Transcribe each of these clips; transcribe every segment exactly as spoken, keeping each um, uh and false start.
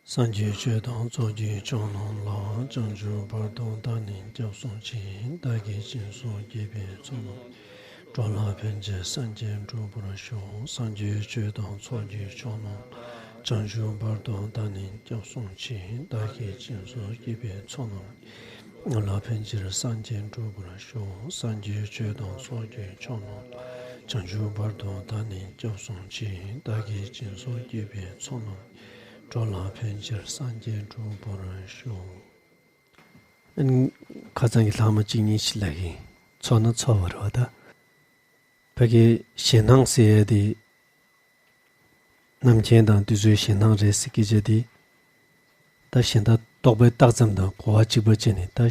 སངས་རྒྱས་ཆོས་དང་ཚོགས་ཀྱི་མཆོག་རྣམས་ལ། བྱང་ཆུབ་བར་དུ་བདག་ནི་སྐྱབས་སུ་མཆི། བདག་གིས་སྦྱིན་སོགས་བགྱིས་པའི་ཚོགས་རྣམས། འགྲོ་ལ་ཕན་ཕྱིར་སངས་རྒྱས་འགྲུབ་པར་ཤོག་སངས་རྒྱས་ཆོས་དང་ཚོགས་ཀྱི་མཆོག་རྣམས་ལ། བྱང་ཆུབ་བར་དུ་བདག་ནི་སྐྱབས་སུ་མཆི། བདག་གིས་སྦྱིན་སོགས་བགྱིས་པའི་ཚོགས་རྣམས། ལ་ཕན་ཕྱིར་སངས་རྒྱས་འགྲུབ་པར་ཤོག་སངས་རྒྱས་ཆོས་དང་ཚོགས་ཀྱི་མཆོག་རྣམས། བྱང་ཆུབ་བར་དུ་བདག་ནི་སྐྱབས་སུ་མཆི། བདག་གིས་སྦྱིན་སོགས་བགྱིས་པའི་ཚོགས་རྣམས། འགྲོ་ལ་ཕན་ཕྱིར་སངས་རྒྱས་འགྲུབ་པར་ཤོག་ཁ་སང་གི་ལྷག་མ་གཅིག་གཉིས་ཤིག་ལ་གིན་ཚོགས་ན་ཚོགས་པར་བ་ད། ཕ་གི་ཞེད་སྣང་ཟེར་ཡ་དེ། རྣམ་མཁྱེན་དང་དུས་ཚོད་ཞེད་སྣང་རེད་ཟེར་སྐད་ཆ་དེ། ད་གཞན་དག་རྟོག་པའི་རྟགས་ཙམ་དང་གོ་བ་གཅིག་པ་བྱས་ནས་ད།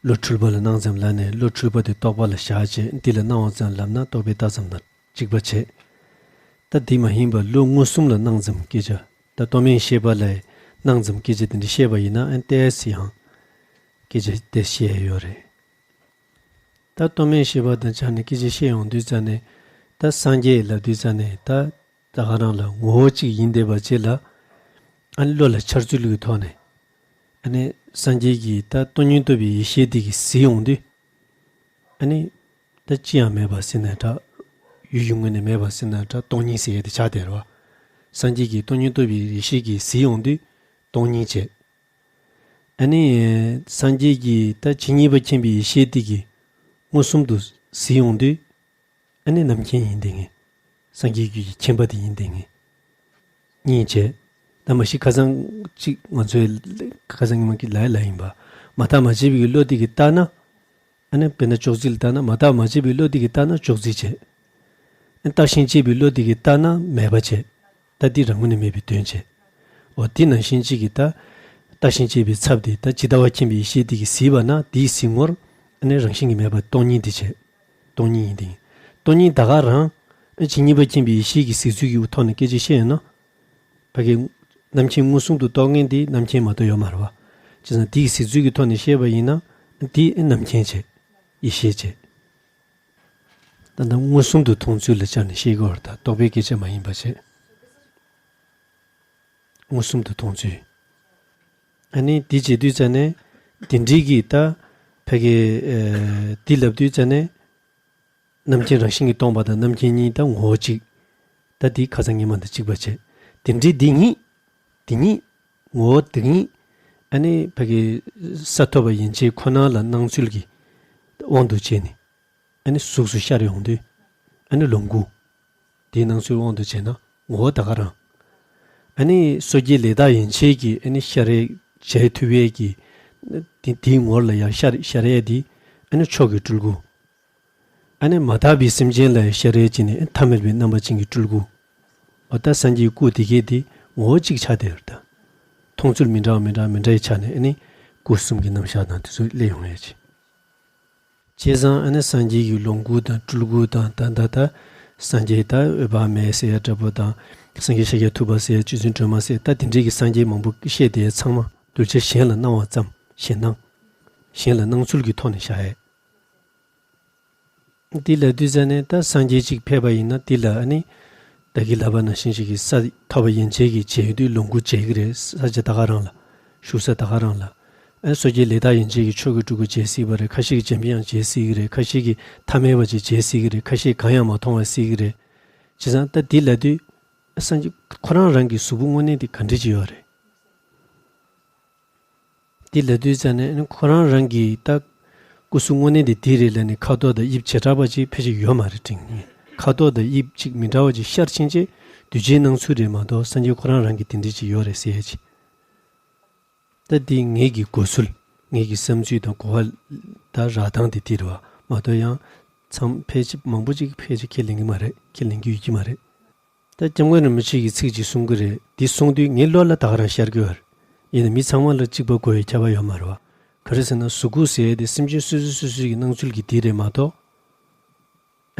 བློ་འཁྲུལ་པ་ལ་སྣང་ཙམ་ལབ་ནས་བློ་འཁྲུལ་པ་དེ་རྟོག་པ་ལ་བཞག་བྱས་འདི་ལ་སྣང་བ་ཙམ་ལབ་ན་རྟོག་པའི་རྟགས་ཙམ་དང་གཅིག་པ་བྱས། ད་འདི་མ་ཡིན་པར་བློ་མངོན་སུམ་ལ་སྣང་ཙམ་སྐད་ཆ་ད་རྟོག་མེད་ཤེས་པ་ལ་སྣང་ཙམ་སྐད་ཆ་དེ་འདྲ་བཤད་པ་ཡིན་ན་ཨན་ཏེ་སི་ཡང་སྐད་ཆ་དེ་བཤད་ཡོད་རེད། ད་རྟོག་མེད་ཤེས་པ་དང་སྦྱར་ནས་སྐད་ཆ་བཤད་ཡོང་དུས་ཙ་ནས་ད་སངས་རྒྱས་ལབ་དུས་ཙ་ནས་ད་ད་ག་རང་ལ་ངོ་བོ་གཅིག་ཡིན་བསྡད་པ་བཅས་ལ་ཨ་ནི་བློ་ལ་འཆར་ཚུལ་གྱི་ཐོག་ནས་ཨ་ནི་སངས་རྒྱས་ཀྱི་ད་སྟོང་ཉིད་རྟོགས་པའི་ཡེ་ཤེས་དེ་གིས་གཟིགས་ཡོང་དུས་ཨ་ནི་ད་ཅི་ཡང་མེད་པ་ཟེར་ན་འདྲ། ཡུལ་གྱི་ངོས་ནས་མེད་པ་ཟེར་ན་འདྲ་སྟོང་ཉིད་ཟེར་ཡས་དེ་ཆགས་བསྡད་རེད་བ། སངས་རྒྱས་ཀྱི་སྟོང་ཉིད་རྟོགས་པའི་ཡེ་ཤེས་ཀྱིས་གཟིགས་ཡོང་དུས་སྟོང་ཉིད་བྱས། ཨ་ནི། སངས་རྒྱས་ཀྱི་ད་ཇི་སྙེད་པ་མཁྱེན་པའི་ཡེ་ཤེས་དེ་གིས་མངོན་སུམ་དུ་གཟིགས་ཡོང་དུས། ཨ་ནི་རྣམ་མཁྱེན་ཡིན་ཏེ་ངེས། སངས་རྒྱས་ཀྱི་མཁྱེན་པ་དེ་ཡིན་ཏེ་ངེས། གཉིས་བྱས། ད་མ་གཞི་ཁ་སང་གཅིག་ང་ཚོའི་ཁ་སང་ཉི་མ་གི་ལ་ལ་ཡིན་པ། མ་བརྟགས་མ་དཔྱད་པའི་བློ་དེ་གིས་བལྟས་ན། ཨ་ནི་དཔེར་ན་ཅོག་ཙེ་ལ་བལྟས་ན་མ་བརྟགས་མ་དཔྱད་པའི་བློ་དེ་གིས་བལྟས་ན་ཅོག་ཙེ་བྱས། ཨ་ནི་བརྟགས་ཤིང་དཔྱད་པའི་བློ་དེ་གིས་བལྟས་ན་མེད་པ་བྱས། ད་འདི་རང་ངོས་ནས་མེད་པའི་དོན་བྱས། འོ་འདི་ནང་བཞིན་གཅིག་གིས་ད། བརྟགས་ཤིང་དཔྱད་པའི་ཚབ་དེ་ད་ཇི་ལྟ་བ་མཁྱེན་པའི་ཡེ་ཤེས་དེ་གིས་གཟིགས་པ་ན་དེའི་གཟིགས་ངོར་ཨ་ནི་རང་བཞིན་གྱིས་མེད་པ་སྟོང་ཉིད་དེ་བྱས། སྟོང་ཉིད་ཡིན་ཏེ། སྟོང་ཉིད་ད་ག་རང་། ཨ་ཇི་སྙེད་པ་མཁྱེན་པའི་ཡེ་ཤེས་ཀྱི་གཟིགས་ཚུལ་གྱི་ཐོག་ནས་སྐད་ཆ་བཤད་ཡོད་ན། ཕ་གི། རྣམ་མཁྱེན་མངོན་སུམ་དུ་རྟོགས་མཁན་དེ་རྣམ་མཁྱེན་མ་གཏོགས་ཡོད་མ་རེད་བ། བྱས་ཙང་དེའི་གཟིགས་ཚུལ་གྱི་ཐོག་ནས་བཤད་པ་ཡིན་ན། དེ་རྣམ་མཁྱེན་བྱས། ཡེ་ཤེས་བྱས། ད་ལྟ་མངོན་སུམ་དུ་མཐོང་ཚུལ་ལ་བཅར་ནས་བཤད་དགོས་པ་རེད་ད་རྟོག་པའི་སྐད་ཆ་མ་ཡིན་པ་བྱས། མངོན་སུམ་དུ་མཐོང་ཚུལ། ཨ་ནི་དེ་བྱེད་དུས་ཙ་ནས། དེ་འདྲའི་གི་ད། ཕ་གི། ཨེ། དེ་ལབ་དུས་ཙ་ནས། རྣམ་མཁྱེན་རང་བཞིན་གྱིས་སྟོང་པ་དང་རྣམ་མཁྱེན་གཉིས་དང་ངོ་བོ་གཅིག་ད་དེ་ཁ་སང་ཉི་མ་དང་གཅིག་པ་བྱས། དེ་འདྲའི་དེ་ཉིད། དེ་ཉིད། ངོ་བོ་དེ་ཉིད། ཨ་ནི་ཕ་གི། ས་ཐོབ་པ་ཡན་ཆད་ཁོ་ན་ལ་སྣང་ཚུལ་གྱི། དབང་དུ་བྱས་ནས། ཨ་ནི་གཟུགས་སུ་ཤར་ཡོང་དུས། ཨ་ནི་ལོངས་སྐུ། དེའི་སྣང་ཚུལ་དབང་དུ་བྱས་ན་ངོ་བོ་ད་ག་རང་། ཨ་ནི་སོ་སྐྱེ་ལས་དག་ཡན་ཆད་ཀྱི་ཨ་ནི་ཤར་རེ་བྱེད་ཐུབ་ཡས་ཀྱི། དེ་དེའི་ངོར་ལ་ཡང་ཤར་ཤར་ཡས་དེ་ཨ་ནི་མཆོག་གི་སྤྲུལ་སྐུ། ཨ་ནི་མ་དག་པའི་སེམས་ཅན་ལ་ཡང་ཤར་རེ་བྱས་ནས་ཨ་ནི་ཐ་མལ་པའི་རྣམ་པ་ཅན་གྱི་སྤྲུལ་སྐུ། འོ་ད་སངས་རྒྱས་སྐུ་དེ་གས་དེ་ངོ་བོ་གཅིག་ཆགས་བསྡད་ཡོད་ད། མཐོང་ཚུལ་མི་འདྲ་བ་མི་འདྲ་མི་འདྲ་ཡི་ཆ་ནས་ཨ་ནི་སྐུ་གསུམ་གྱི་རྣམ་གཞག་དང་དེ་ཚོ་སླེབས་ཡོང་ཡས་ཀྱི། བྱས་ཙང་ཨ་ནི་སངས་རྒྱས་ཀྱི་ལོངས་སྐུ་དང་སྤྲུལ་སྐུ་དང་ད་ད་ད། སངས་རྒྱས་ད་འོད་དཔག་མེད་ཟེར་ཡ་འདྲ་པོ་དང་། སངས་རྒྱས་ཤཱཀྱ་ཐུབ་པ་ཟེར་ཡ་རྗེ་བཙུན་སྒྲོལ་མ་ཟེར་ད་དེ་འདྲའི་གི་སངས་རྒྱས་མང་པོ་བཤད་དེ་ཚང་མ་གདུལ་བྱ་གཞན་ལ་སྣང་བ་ཙམ་ཞེད་སྣང་། གཞན་ལ་སྣང་ཚུལ་གྱི་ཐོག་ནས་བཞག་ཡས། འདི་ལ་དུས་ཙ་ནས་ད་སངས་རྒྱས་གཅིག་ཕེབས་པ་ཡིན་ན་འདི་ལ་ཨ་ནི། ད་གི་ལབ་པ་ནང་བཞིན་ཞིག་གི་ས་ཐོབ་པ་ཡན་ཆད་ཀྱི་མཇལ་དུས་ལོངས་སྐུ་མཇལ་གི་རེད་ས་ཆ་ད་ག་རང་ལ། བཞུགས་ས་ད་ག་རང་ལ། ཨ་སོ་སྐྱེ་ལས་དག་ཡན་ཆད་ཀྱི་མཆོག་གི་སྤྲུལ་སྐུ་མཇལ་སྲིད་པ་རེད་ཁ་ཤས་ཀྱི་འཇམ་དབྱངས་མཇལ་སྲིད་གི་རེད་ཁ་ཤས་ཀྱི་ཐ་མལ་པ་ཅིག་མཇལ་སྲིད་གི་རེད་ཁ་ཤས་གང་ཡང་མ་མཐོང་བ་སྲིད་གི་རེད། བྱས་ཙང་ད་འདི་ལབ་དུས། སངས་རྒྱས་ཁོ་རང་རང་གི་གཟུགས་པོ་དངོས་གནས་དེ་ག་འདྲ་ཅིག་ཡོད་རེད། འདི་ལབ་དུས་ཙ་ནས་ཁོ་རང་རང་གི་ད། སྐུ་གཟུགས་དངོས་གནས་དེ་འདི་རེད་ལབ་ནས་ཁ་དོག་དང་དབྱིབས་བྱེ་བྲག་པ་ཅིག་ཕལ་ཆེར་ཡོད་མ་རེད་དྲན་གི། ཁ་དོག་དང་དབྱིབས་ཅིག་མི་འདྲ་བ་ཅིག་ཤར་ཕྱིན་ཆད་གདུལ་བྱའི་སྣང་ཚུལ་རེད་མ་གཏོགས་སངས་རྒྱས་ཁོ་རང་རང་གི་དེ་འདྲ་ཅིག་ཡོད་རེད་ཟེར་ཡ་ཅིག་ད་འདི་ངེད་ཀྱི་གོ་ཚུལ། ངེད་ཀྱི་བསམ་ཚུལ་དང་གོ་བ་དང་རག་སྟངས་དེ་འདི་རེད་བ། མ་གཏོགས་ཡང་། མཚམས་ཕལ་ཆེར་མང་པོ་ཅིག་ཕལ་ཆེར་ཁས་ལེན་གྱི་མ་རེད། ཁས་ལེན་གྱི་ཡོད་ཀྱི་མ་རེད། ད་སྐྱབས་མགོན་རིན་པོ་ཆེ་གིས་ཚིག་ཅིག་གསུང་གི་རེད། འདི་གསུང་དུས་ངའི་བློ་ལ་ད་ག་རང་ཤར་གྱི་ཡོད་རེད། ཡིན་ན་མི་ཚང་མ་ལ་གཅིག་པ་དགོས་པའི་ཁྱབ་པ་ཡོད་མ་རེད་བ། ག་རེ་ཟེར་ན་གཟུགས་སྐུ་ཟེར་ཡས་དེ་སེམས་ཅན་སོ་སོ་སོ་སོའི་གི་སྣང་ཚུལ་གྱི་འདི་རེད་མ་གཏོགས།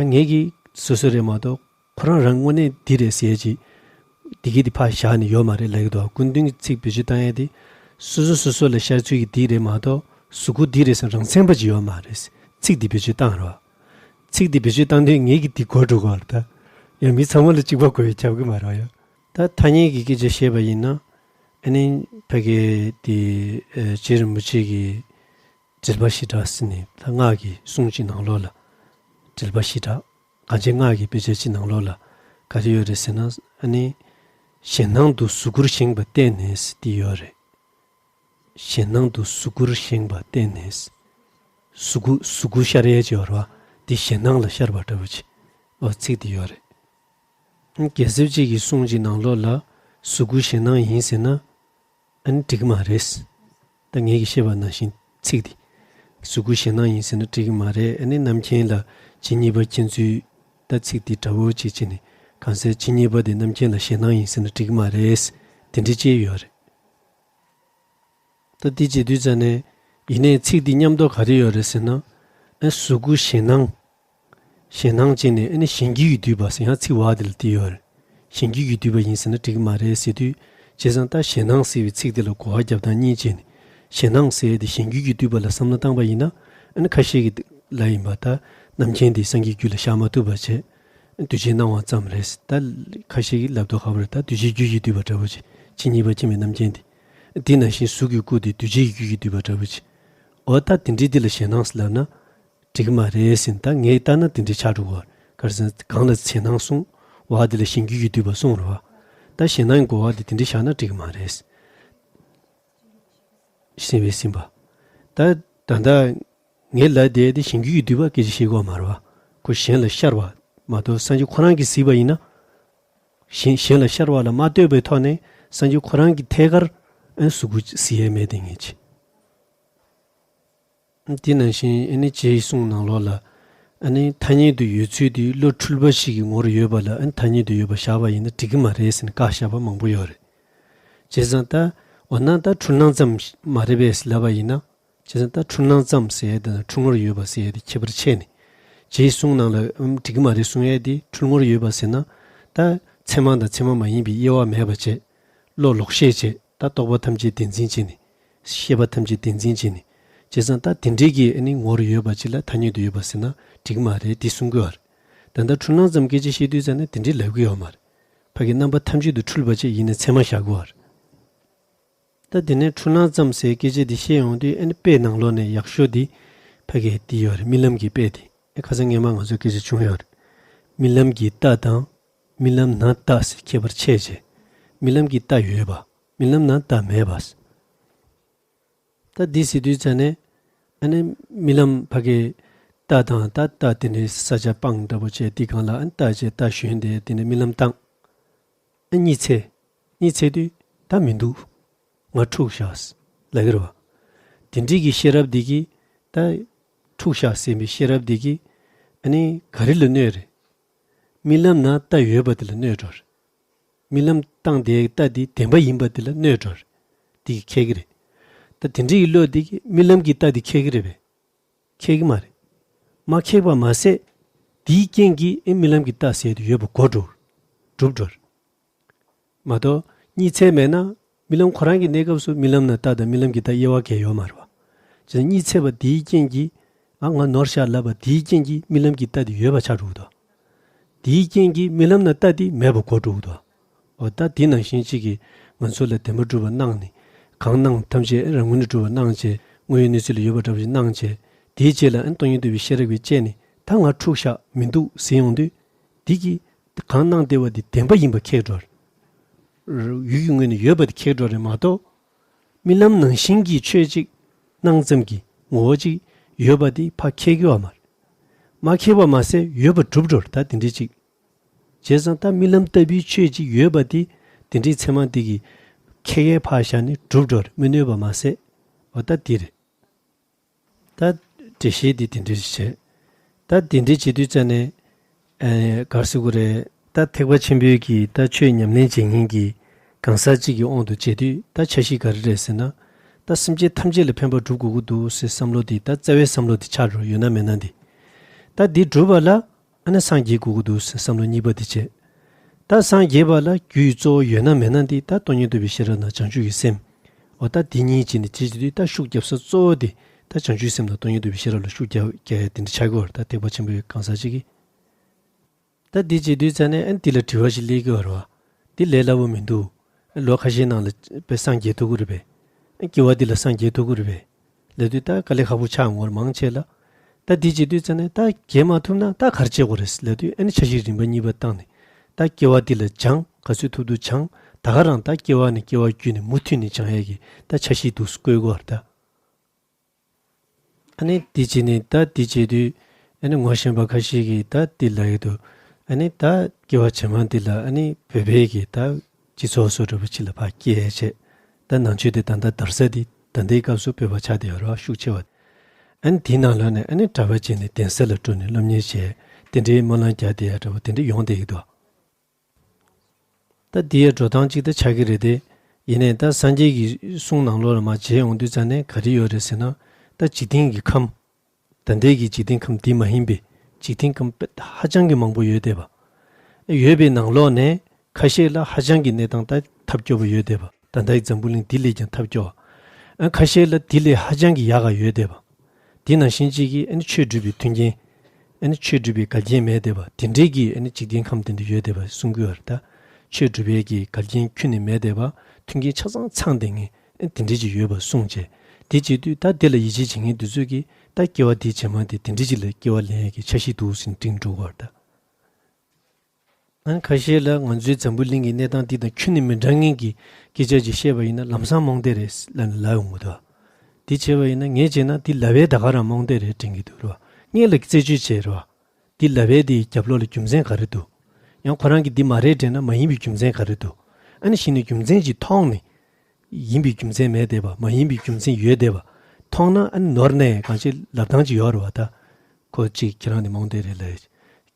ཨ་ངེད་ཀྱི་སོ་སོ་རེད་མ་གཏོགས་ཁོ་རང་རང་དངོས་གནས་འདི་རེད་ཟེར་ཡས་ཅིག་འདི་གི་འདི་ཕར་བཞག་ནས་ཡོད་མ་རེད་ལབ་ཀྱི་འདུག་སྐུ་མདུན་གྱི་ཚིག་བེད་སྤྱོད་བཏང་ཡས་དེ། སོ་སོ་སོ་སོ་ལ་ཤར་ཚུལ་གྱི་འདི་རེད་མ་གཏོགས་གཟུགས་སྐུ་འདི་རེད་ཟེར་རང་མཚན་པ་ཅིག་ཡོད་མ་རེད། ཚིག་འདི་བེད་སྤྱོད་བཏང་རེད་བ། ཚིག་འདི་བེད་སྤྱོད་བཏང་དུས་ངེད་ཀྱི་འདི་གོ་འགྲོ་གི་རེད་ད། ཡང་མི་ཚང་མ་ལ་གཅིག་པ་དགོས་པའི་ཁྱབ་ཀྱི་མ་རེད་བ་ཡ། ད་ཐ་སྙད་ཀྱི་སྐད་ཆ་བཤད་པ་ཡིན་ན། ཨ་ནི་ཕ་གི་དེ་ཨ་རྗེ་རིན་པོ་ཆེ་གི་འགྲེལ་པ་ཞེ་དྲག་ཟེར་ནས་ད་སྔགས་ཀྱི་གསུང་གཅིག་ནང་ལོགས་ལ་འགྲེལ་པ་ཞེ་དྲག་གངས་ཅན་སྔགས་ཀྱི་དཔེ་ཆ་གཅིག་ནང་ལོགས་ལ་ག་རེ་ཡོད་རེད་ཟེར་ན། ཨ་ནི་ཞེད་སྣང་དུ་གཟུགས་སྐུར་བཞེངས་པ་བསྟན་ནས་ཟེར་དེ་ཡོད་རེད། ཞེད་སྣང་དུ་གཟུགས་སྐུར་བཞེངས་པ་བསྟན་ནས། གཟུགས་སྐུ་གཟུགས་སྐུ་ཤར་ཡས་ཅིག་ཡོད་རེད་བ། དེ་ཞེད་སྣང་ལ་ཤར་བ་འདྲ་བོ་ཅིག་འོ་ཚིག་དེ་ཡོད་རེད། རྒྱལ་སྲས་གཅིག་གི་གསུང་གཅིག་ནང་ལོགས་ལ་གཟུགས་སྐུ་ཞེད་སྣང་ཡིན་ཟེར་ན་ཨ་ནི་འགྲིག་གི་མ་རེད། ད་ངེད་ཀྱིས་བཤད་པ་ནང་བཞིན་ཚིག་འདི་གཟུགས་སྐུ་ཞེད་སྣང་ཡིན་ཟེར་ན་འགྲིག་གི་མ་རེད། ཨ་ནི་རྣམ་མཁྱེན་ལ་ཇི་སྙེད་པ་མཁྱེན་ཚུལ་ད་ཚིག་འདི་འདྲ་བོ་གཅིག་བྱས་ནས་གང་ཟེར་ཇི་སྙེད་པ་དེ་རྣམ་མཁྱེན་ལ་ཞེད་སྣང་ཡིན་ཟེར་ན་འགྲིག་གི་མ་རེད། དེ་འདྲ་ཅིག་ཡོད་རེད། ད་འདི་བྱེད་དུས་ཙ་ནས་ཡིན་ནའི་ཚིག་འདི་མཉམ་དུ་ག་རེ་ཡོད་རེད་ཟེར་ན། ཨ་གཟུགས་སྐུ་ཞེད་སྣང་། ཞེད་སྣང་བྱས་ནས་ཨ་ནི་གཞན་རྒྱུད་ཀྱིས་བསྡུས་པ་ཟེར་ཡང་ཚིག་བ་འདི་ལ་འདི་ཡོད་རེད། གཞན་རྒྱུད་ཀྱིས་བསྡུས་པ་ཡིན་ཟེར་ན་འགྲིག་གི་མ་རེད་ཟེར་དུས། བྱས་ཙང་ད་ཞེད་སྣང་ཟེར་བའི་ཚིག་འདི་ལ་གོ་བ་རྒྱབ་སྟངས་གཉིས་བྱས་ནས། ཞེད་སྣང་ཟེར་ཡས་དེ་གཞན་རྒྱུད་ཀྱིས་བསྡུས་པ་ལ་བསམ་བློ་བཏང་པ་ཡིན་ན། ཨ་ནི་ཁ་ཤས་ཀྱིས་ལབ་ཡིན་པ། ད་རྣམ་མཁྱེན་འདི་སངས་རྒྱས་རྒྱུད་ལ་བཞག་མ་ཐུབ་པ་བྱས། གདུལ་བྱའི་སྣང་བ་ཙམ་རེད། ད་ཁ་ཤས་ཀྱིས་ལབ་མདོག་ཁ་པོ་རེད། ད་གདུལ་བྱའི་རྒྱུད་ཀྱིས་བསྡུས་པ་འདྲ་བོ་ཅིག་ཇི་སྙེད་པ་མཁྱེན་པའི་རྣམ་མཁྱེན་འདི། དེ་ནང་བཞིན་གཟུགས་ཀྱི་སྐུ་དེ་གདུལ་བྱའི་རྒྱུད་ཀྱིས་བསྡུས་པ་འདྲ་བོ་ཅིག་འོ་ད་དེ་འདྲའི་འདི་ལ་ཞེད་སྣང་ཟེར་ལབ་ན་འགྲིག་གི་མ་རེད་ཟེར། ད་ངས་ལྟ་ན་དེ་འདྲའི་ཆགས་འགྲོ་གི་ཡོད་རེད། ག་རེ་ཟེར་ན་གང་ལ་ཞེད་སྣང་གསུངས་བ་དེ་ལ་གཞན་རྒྱུད་ཀྱིས་བསྡུས་པ་གསུངས་རེད་བ། ད་ཞེད་སྣང་གི་གོ་བ་དེ་དེ་འདྲའི་བཞག་ན་འགྲིག་གི་མ་རེད། ཤེས་པས་ཟིན་པ། ད་ད་ལྟ་ངས་ལབ་བསྡད་དེ་གཞན་རྒྱུད་ཀྱིས་བསྡུས་པ་སྐད་ཆ་བཤད་དགོས་མ་རེད་བ། ཁོ་གཞན་ལ་ཤར་བ་མ་གཏོགས་སངས་རྒྱས་ཁོ་རང་གིས་གཟིགས་པ་ཡིན་ན། གཞན་གཞན་ལ་ཤར་བ་ལ་མ་ལྟོས་པའི་ཐོག་ནས་སངས་རྒྱས་ཁོ་རང་གིས་ཐད་ཀར་ཨ་གཟུགས་སྐུ་གཟིགས་ཡས་མེད་དེ་ངེས་ཅི། དེ་ནང་བཞིན་ཨ་ནི་རྗེའི་གསུང་ནང་ལོགས་ལ་ཨ་ནི་ཐ་སྙད་དུ་ཡོད་ཚུལ་དེ་བློ་འཁྲུལ་པ་ཞིག་གི་ངོར་ཡོད་པ་ལ་ཨ་ནི་ཐ་སྙད་དུ་ཡོད་པ་བཞག་པ་ཡིན་ན་འགྲིག་གི་མ་རེད་ཟེར་ནས་བཀག་བཞག་པ་མང་པོ་ཡོད་རེད། བྱས་ཙང་ད་འོ་ན་ད་འཁྲུལ་སྣང་ཙམ་མ་རེད་པས་ལབ་པ་ཡིན་ན། བྱས་ཙང་ད་འཁྲུལ་སྣང་ཙམ་ཟེར་ཡས་དེ་དང་འཁྲུལ་ངོར་ཡོད་པ་ཟེར་ཡས་དེ་ཁྱད་པར་ཕྱེ་ནས། རྗེའི་གསུང་ནང་ལ་ཨམ་འགྲིག་གི་མ་རེད་གསུང་ཡས་དེ་འཁྲུལ་ངོར་ཡོད་པ་ཟེར་ན། ད་ཚད་མ་དང་ཚད་མ་མ་ཡིན་པའི་དབྱེ་བ་མེད་པ་བྱས། བློ་ལོག་ཤེས་བྱས། ད་རྟོག་པ་ཐམས་ཅད་བདེན་འཛིན་བྱས་ནས། ཤེས་པ་ཐམས་ཅད་བདེན་འཛིན་བྱས་ནས། བྱས་ཙང་ད་དེ་འདྲའི་གི་ཨ་ནི་ངོར་ཡོད་པ་ཅིག་ལ་ཐ་སྙད་དུ་ཡོད་པ་ཟེར་ན་འགྲིག་གི་མ་རེད་དེ་གསུང་གི་ཡོད་རེད། ད་ལྟ་འཁྲུལ་སྣང་ཙམ་སྐད་ཆ་བཤད་དུས་ཙ་ན་དེ་འདྲའི་ལབ་གི་ཡོད་མ་རེད། ཕ་གི་རྣམ་པ་ཐམས་ཅད་དུ་འཁྲུལ་པ་བྱས་ཡིན་ན་ཚད་མ་བཞག་གི་ཡོད་རེད། ད་དེ་ནས་འཁྲུལ་སྣང་ཙམ་ཟེར་སྐད་ཆ་འདི་བཤད་ཡོང་དུས་ཨ་ནི་དཔེ་ནང་ལོགས་ནས་ཡག་ཤོས་འདི་ཕ་གི་འདི་ཡོད་རེད། རྨི་ལམ་གྱི་དཔེ་འདི། ཨེ་ཁ་སང་སྔས་མ་ང་ཚོ་སྐད་ཆ་བྱུང་ཡོད་རེད། རྨི་ལམ་གྱི་རྟ་དང་རྨི་ལམ་ན་རྟ་ཟེར་ཁྱད་པར་ཕྱེ་བྱས། རྨི་ལམ་གྱི་རྟ་ཡོད་པ། རྨི་ལམ་ན་རྟ་མེད་པ། ད་འདི་ཟེར་དུས་ཙ་ནས་ཨ་ནི་རྨི་ལམ་ཕ་གི་རྟ་དང་ད་རྟ་དེ་འདྲའི་ས་ཆ་སྤང་འདྲ་པོ་བྱས་འདི་སྒང་ལ་ཨ་ནི་རྟ་བྱས་རྟ་ཞོན་ཏེ་དེ་ནས་རྨི་ལམ་བཏང་། ཨ་གཉིད་སད། གཉིད་སད་དུས་ད་མི་འདུག་ང་འཁྲུགས་བཞག་ལབ་ཀྱི་རེད་བ། དེ་འདྲའི་གི་ཤེས་རབ་འདི་གིས་ད་འཁྲུགས་བཞག་ཟེར་བའི་ཤེས་རབ་འདི་གིས་ཨ་ནི་ག་རེ་ལ་གནོད་རེད། རྨི་ལམ་ན་རྟ་ཡོད་པ་དེ་ལ་གནོད་འགྲོ་རེད། རྨི་ལམ་བཏང་དེའི་རྟ་འདི་བདེན་པ་ཡིན་པ་དེ་ལ་གནོད་འགྲོ་རེད། འདི་གིས་ཁེགས་ཀྱི་རེད། ད་དེ་འདྲའི་གི་བློ་འདི་གིས་རྨི་ལམ་གྱི་རྟ་འདི་ཁེགས་ཀྱི་རེད་པས། ཁེགས་ཀྱི་མ་རེད། མ་ཁེགས་པ་མ་ཟད། དེའི་རྐྱེན་གྱིས་ཨེ་རྨི་ལམ་གྱི་རྟ་ཟེར་དུ་ཡོད་པ་གོ་འགྲོ། གྲུབ་འགྲོ། མ་གཏོགས་གཉིད་སད་མེད་ན་རྨི་ལམ་ཁོ་རང་གི་གནས་སྐབས་སུ་རྨི་ལམ་ན་རྟ་དང་རྨི་ལམ་གྱི་རྟ་དབྱེ་བ་གང་ཡང་ཡོད་མ་རེད་བ། བྱས་ཙང་གཉིད་སད་པ་དེའི་རྐྱེན་གྱིས་ཨ་ང་ནོར་ཤག་ལབ་པ་དེའི་རྐྱེན་གྱིས་རྨི་ལམ་གྱི་རྟ་དེ་ཡོད་པ་ཆགས་འགྲོ་གི་འདུག་དེའི་རྐྱེན་གྱིས་རྨི་ལམ་ན་རྟ་དེ་མེད་པ་གོ་འགྲོ་གི་འདུག་འོ་ད་དེ་ནང་བཞིན་གཅིག་གིས་ང་ཚོ་ལ་བདེན་པ་སྒྲུབ་པ་གནང་ནས་གང་གནང་ཐམས་ཅད་རང་ངོས་ནས་སྒྲུབ་པ་གནང་བྱས་དངོས་ཡོད་གནས་ཚུལ་ལ་ཡོད་པ་འདྲ་བ་ཞིག་གནང་བྱས་དེའི་རྗེས་ལ་ཨ་སྟོང་ཉིད་རྟོགས་པའི་ཤེས་རབ་ཀྱིས་དཔྱད་ནས་ད་ང་འཁྲུགས་ཤག་མི་འདུག་ཟེར་ཡོང་དུས་དེ་གིས་གང་གནང་བདེ་བ་དེ་བདེན་པ་ཡིན་པ་ཁེགས་འགྲོ། ཡུལ་གྱི་ངོས་ནས་ཡོད་པ་དེ་ཁེགས་འགྲོ་རེད་མ་གཏོགས། རྨི་ལམ་ནང་བཞིན་གྱི་ཆོས་གཅིག་སྣང་ཙམ་གྱི་ངོ་བོ་གཅིག་ཡོད་པ་དེ་ཕར་ཁེགས་ཀྱི་ཡོད་མ་རེད། མ་ཁེགས་པ་མ་ཟད་ཡོད་པ་གྲུབ་འགྲོ་རེད་ད་དེ་འདྲའི་གཅིག་བྱས་ཙང་ད་རྨི་ལམ་ལྟ་བུའི་ཆོས་གཅིག་ཡོད་པ་དེ་དེ་འདྲའི་ཚད་མ་དེ་གིས་ཁེགས་ཡས་ཕར་བཞག་ནས་གྲུབ་འགྲོ་རེད་མི་གནོད་པ་མ་ཟད། འོ་ད་དེ་རེད། ད་འགྲེལ་བཤད་འདི་དེ་འདྲ་བྱས། ད་དེ་འདྲ་བྱེད་དུས་ཙ་ནས། ཨེ་ག་རེ་ཟེར་དགོས་རེད། ད་ཐེག་པ་ཆེན་པོའི་གི་ད་ཆོས་ཉམས་ལེན་བྱེད་མཁན་གྱི་གང་ཟག་གཅིག་གི་དབང་དུ་བྱེད་དུས་ད་འཆར་གཞི་ག་རེ་རེད་ཟེར་ན། ད་སེམས་ཅན་ཐམས་ཅད་ལ་ཕན་པ་སྒྲུབ་དགོས་ཀྱི་འདུག་ཟེར་བསམ་བློ་འདི་ད་རྩ་བའི་བསམ་བློ་འདི་ཆགས་འགྲོ་ཡོད་ན་མེད་ན་འདི། ད་འདི་སྒྲུབ་པ་ལ། ཨ་ནི་སངས་རྒྱས་དགོས་ཀྱི་འདུག་ཟེར་བསམ་བློ་གཉིས་པ་དེ་བྱས། ད་སངས་རྒྱས་པ་ལ་རྒྱུ་ཡི་གཙོ་བོ་ཡོད་ན་མེད་ན་འདི་ད་སྟོང་ཉིད་རྟོགས་པའི་ཤེས་རབ་དང་བྱང་ཆུབ་ཀྱི་སེམས། འོ་ད་འདི་གཉིས་བྱས་ནས་དེ་བྱེད་དུས་ད་ཤུགས་རྒྱབ་ས་གཙོ་བོ་དེ་ད་བྱང་ཆུབ་སེམས་དང་སྟོང་ཉིད་རྟོགས་པའི་ཤེས་རབ་ལ་ཤུགས་རྒྱག་རྒྱག་ཡ་དེ་འདྲ་ཆགས་ཀྱི་ཡོད་རེད་ད་ཐེག་པ་ཆེན་པོའི་གང་ཟག་ཅིག་གིས། ད་འདི་བྱེད་དུས་ཙ་ནས་ཨ་ནི་འདི་ལ་དྲི་བ་ཞིག་སླེབས་ཀྱི་ཡོད་རེད་བ། འདི་ལས་སླ་བོ་མི་འདུག་ལོ་ཁ་ཤས་ནང་ལ་དཔེ་སངས་རྒྱས་ཐུབ་ཀྱི་རེད་པས། སྐྱེ་བ་འདི་ལ་སངས་རྒྱས་ཐུབ་ཀྱི་རེད་པས། ལབ་དུས་ད་དཀའ་ལས་ཁག་པོ་ཆགས་འོང་བར་མང་ཆེ་ལ། ད་འདི་བྱེད་དུས་ཙ་ནས་ད་རྒྱས་མ་ཐུབ་ན་ད་ག་རེ་བྱེད་དགོས་རེད་ལབ་དུས་ཨ་ནི་འཆར་གཞི་རིམ་པ་གཉིས་པ་བཏང་ནས། ད་སྐྱེ་བ་འདི་ལ་སྦྱང་ག་ཚོད་ཐུབ་ཐུབ་སྦྱང་། ད་ག་རང་ད་སྐྱེ་བ་ནས་སྐྱེ་བ་བརྒྱུད་ནས་མུ་མཐུད་ནས་སྦྱང་ཡས་ཀྱི་ད་འཆར་གཞི་འདུག་བཀོད་དགོས་རེད་ད། ཨ་ནི་འདི་བྱས་ནས་ད་འདི་བྱེད་དུས། ཨ་ནི་ངོ་ཤེས་པ་ཁ་ཤས་ཀྱིས་ད་འདི་ལབ་ཡོད་འདུག་ཨ་ནི་ད་སྐྱེ་བ་རྗེས་མ་འདི་ལ་ཨ་ནི་བོད་པའི་གི་ད་སྤྱི་ཚོགས་བཟོ་འདྲ་པོ་ཅིག་ལ་ཕར་སྐྱེལ་ཡས་བྱས། ད་ནང་ཆོས་དེ་ད་ལྟ་དར་ས་འདི་ད་ལྟའི་སྐབས་སུ་བོད་པ་ཆགས་བསྡད་ཡོད་རེད་བ། ཤུགས་ཆེ་བ། ཨ་ནི་དེའི་ནང་ལོགས་ནས་ཨ་ནི་གྲྭ་པ་བྱས་ནས་གདན་ས་ལ་འགྲོ་ནས་སློབ་གཉེར་བྱས། དེ་འདྲའི་སྨོན་ལམ་རྒྱག་བསྡད་ཡ་འདྲ་པོ་དེ་འདྲ་ཡོང་བསྡད་ཀྱི་འདུག་ད་འདི་ཡི་འགྲོ་སྟངས་གཅིག་ད་ཆགས་ཀྱི་རེད་དེ། ཡིན་ནའི་ད་སངས་རྒྱས་ཀྱི་གསུང་ནང་ལོགས་ལ་མར་མཇལ་ཡོང་དུས་ཙ་ནས་ག་རེ་ཡོད་རེད་ཟེར་ན། ད་འཇིག་རྟེན་གྱི་ཁམས། ད་ལྟའི་གི་འཇིག་རྟེན་ཁམས་འདི་མ་ཡིན་པའི་འཇིག་རྟེན་ཁམས་དཔེ་ཧ་ཅང་གི་མང་པོ་ཡོད་བསྡད་པ། ཡོད་པའི་ནང་ལོགས་ནས་ཁ་ཤས་ལ་ཧ་ཅང་གི་གནས་སྟངས་ད་ཐབས་སྐྱོ་པོ་ཡོད་བསྡད་པ། ད་ལྟའི་འཛམ་བུ་གླིང་འདི་ལས་ཀྱང་ཐབས་སྐྱོ་བ། ཨ་ཁ་ཤས་ལ་འདི་ལས་ཧ་ཅང་གི་ཡག་ག་ཡོད་བསྡད་པ། དེ་ནང་བཞིན་གཅིག་གིས་ཨ་ནི་ཆོས་སྒྲུབ་པའི་མཐུན་རྐྱེན། ཨ་ནི་ཆོས་སྒྲུབ་པའི་འགལ་རྐྱེན་མེད་བསྡད་པ། དེ་འདྲའི་གི་ཨ་ནི་འཇིག་རྟེན་ཁམས་དེ་འདྲ་ཡོད་བསྡད་པ་གསུང་གི་ཡོད་རེད་ད། ཆོས་སྒྲུབ་པའི་གི་འགལ་རྐྱེན་ཁྱོན་ནས་མེད་བསྡད་པ། མཐུན་རྐྱེན་ཆ་ཚང་ཚང་བསྡད་མཁན་ཨ་ནི་དེ་འདྲའི་ཅིག་ཡོད་པ་གསུངས་བྱས། དེ་བྱེད་དུས་ད་དེ་ལ་ཡིད་ཆེས་བྱེད་མཁན་དེ་ཚོས་ཀྱིས་ད་སྐྱེ་བ་འདིའི་རྗེས་མ་དེ་དེ་འདྲའི་ཅིག་ལ་སྐྱེ་བ་ལེན་ཡས་ཀྱི་འཆར་གཞི་འདུག་ཟེར་ནས་འགྲེང་འགྲོ་གི་ཡོད་རེད་ད། ཨ་ནི་ཁ་ཤས་ལ་ང་ཚོའི་འཛམ་བུ་གླིང་གི་གནས་སྟངས་འདི་དང་ཁྱོན་ནས་མི་འདྲ་མཁན་གྱི་སྐད་ཆ་ཅིག་བཤད་པ་ཡིན་ན་ལམ་སང་རྨོངས་དད་རེད་ལབ་ནས་ལབ་ཡོང་གི་འདུག་དེ་བྱས་པ་ཡིན་ན་ངས་བྱས་ན་འདི་ལབ་པའི་ད་ག་རང་རྨོངས་དད་རེད་དྲན་གྱི་འདུག་རེད་བ། སྔོན་ལ་རྩད་གཅོད་བྱས་རེད་བ། འདི་ལབ་པའི་འདིའི་རྒྱབ་ལོགས་ལ་རྒྱུ་མཚན་ག་རེ་འདུག་ཡང་ཁོ་རང་གིས་འདི་མ་རེད་དྲན་ན་མ་ཡིན་པའི་རྒྱུ་མཚན་ག་རེ་འདུག་ཨ་ནི་གཞི་ནས་རྒྱུ་མཚན་ཅིག་མཐོང་ནས། ཡིན་པའི་རྒྱུ་མཚན་མེད་བསྡད་པ། མ་ཡིན་པའི་རྒྱུ་མཚན་ཡོད་བསྡད་པ། མཐོང་ན་ཨ་ནི་ནོར་ནས་གང་ཅི་ལབ་སྟངས་ཅིག་ཡོད་རེད་བ་ད། ཁོ་གཅིག་ཁྱེད་རང་ནི་རྨོངས་དད་རེད་ལབ་ཡ་ཅིག་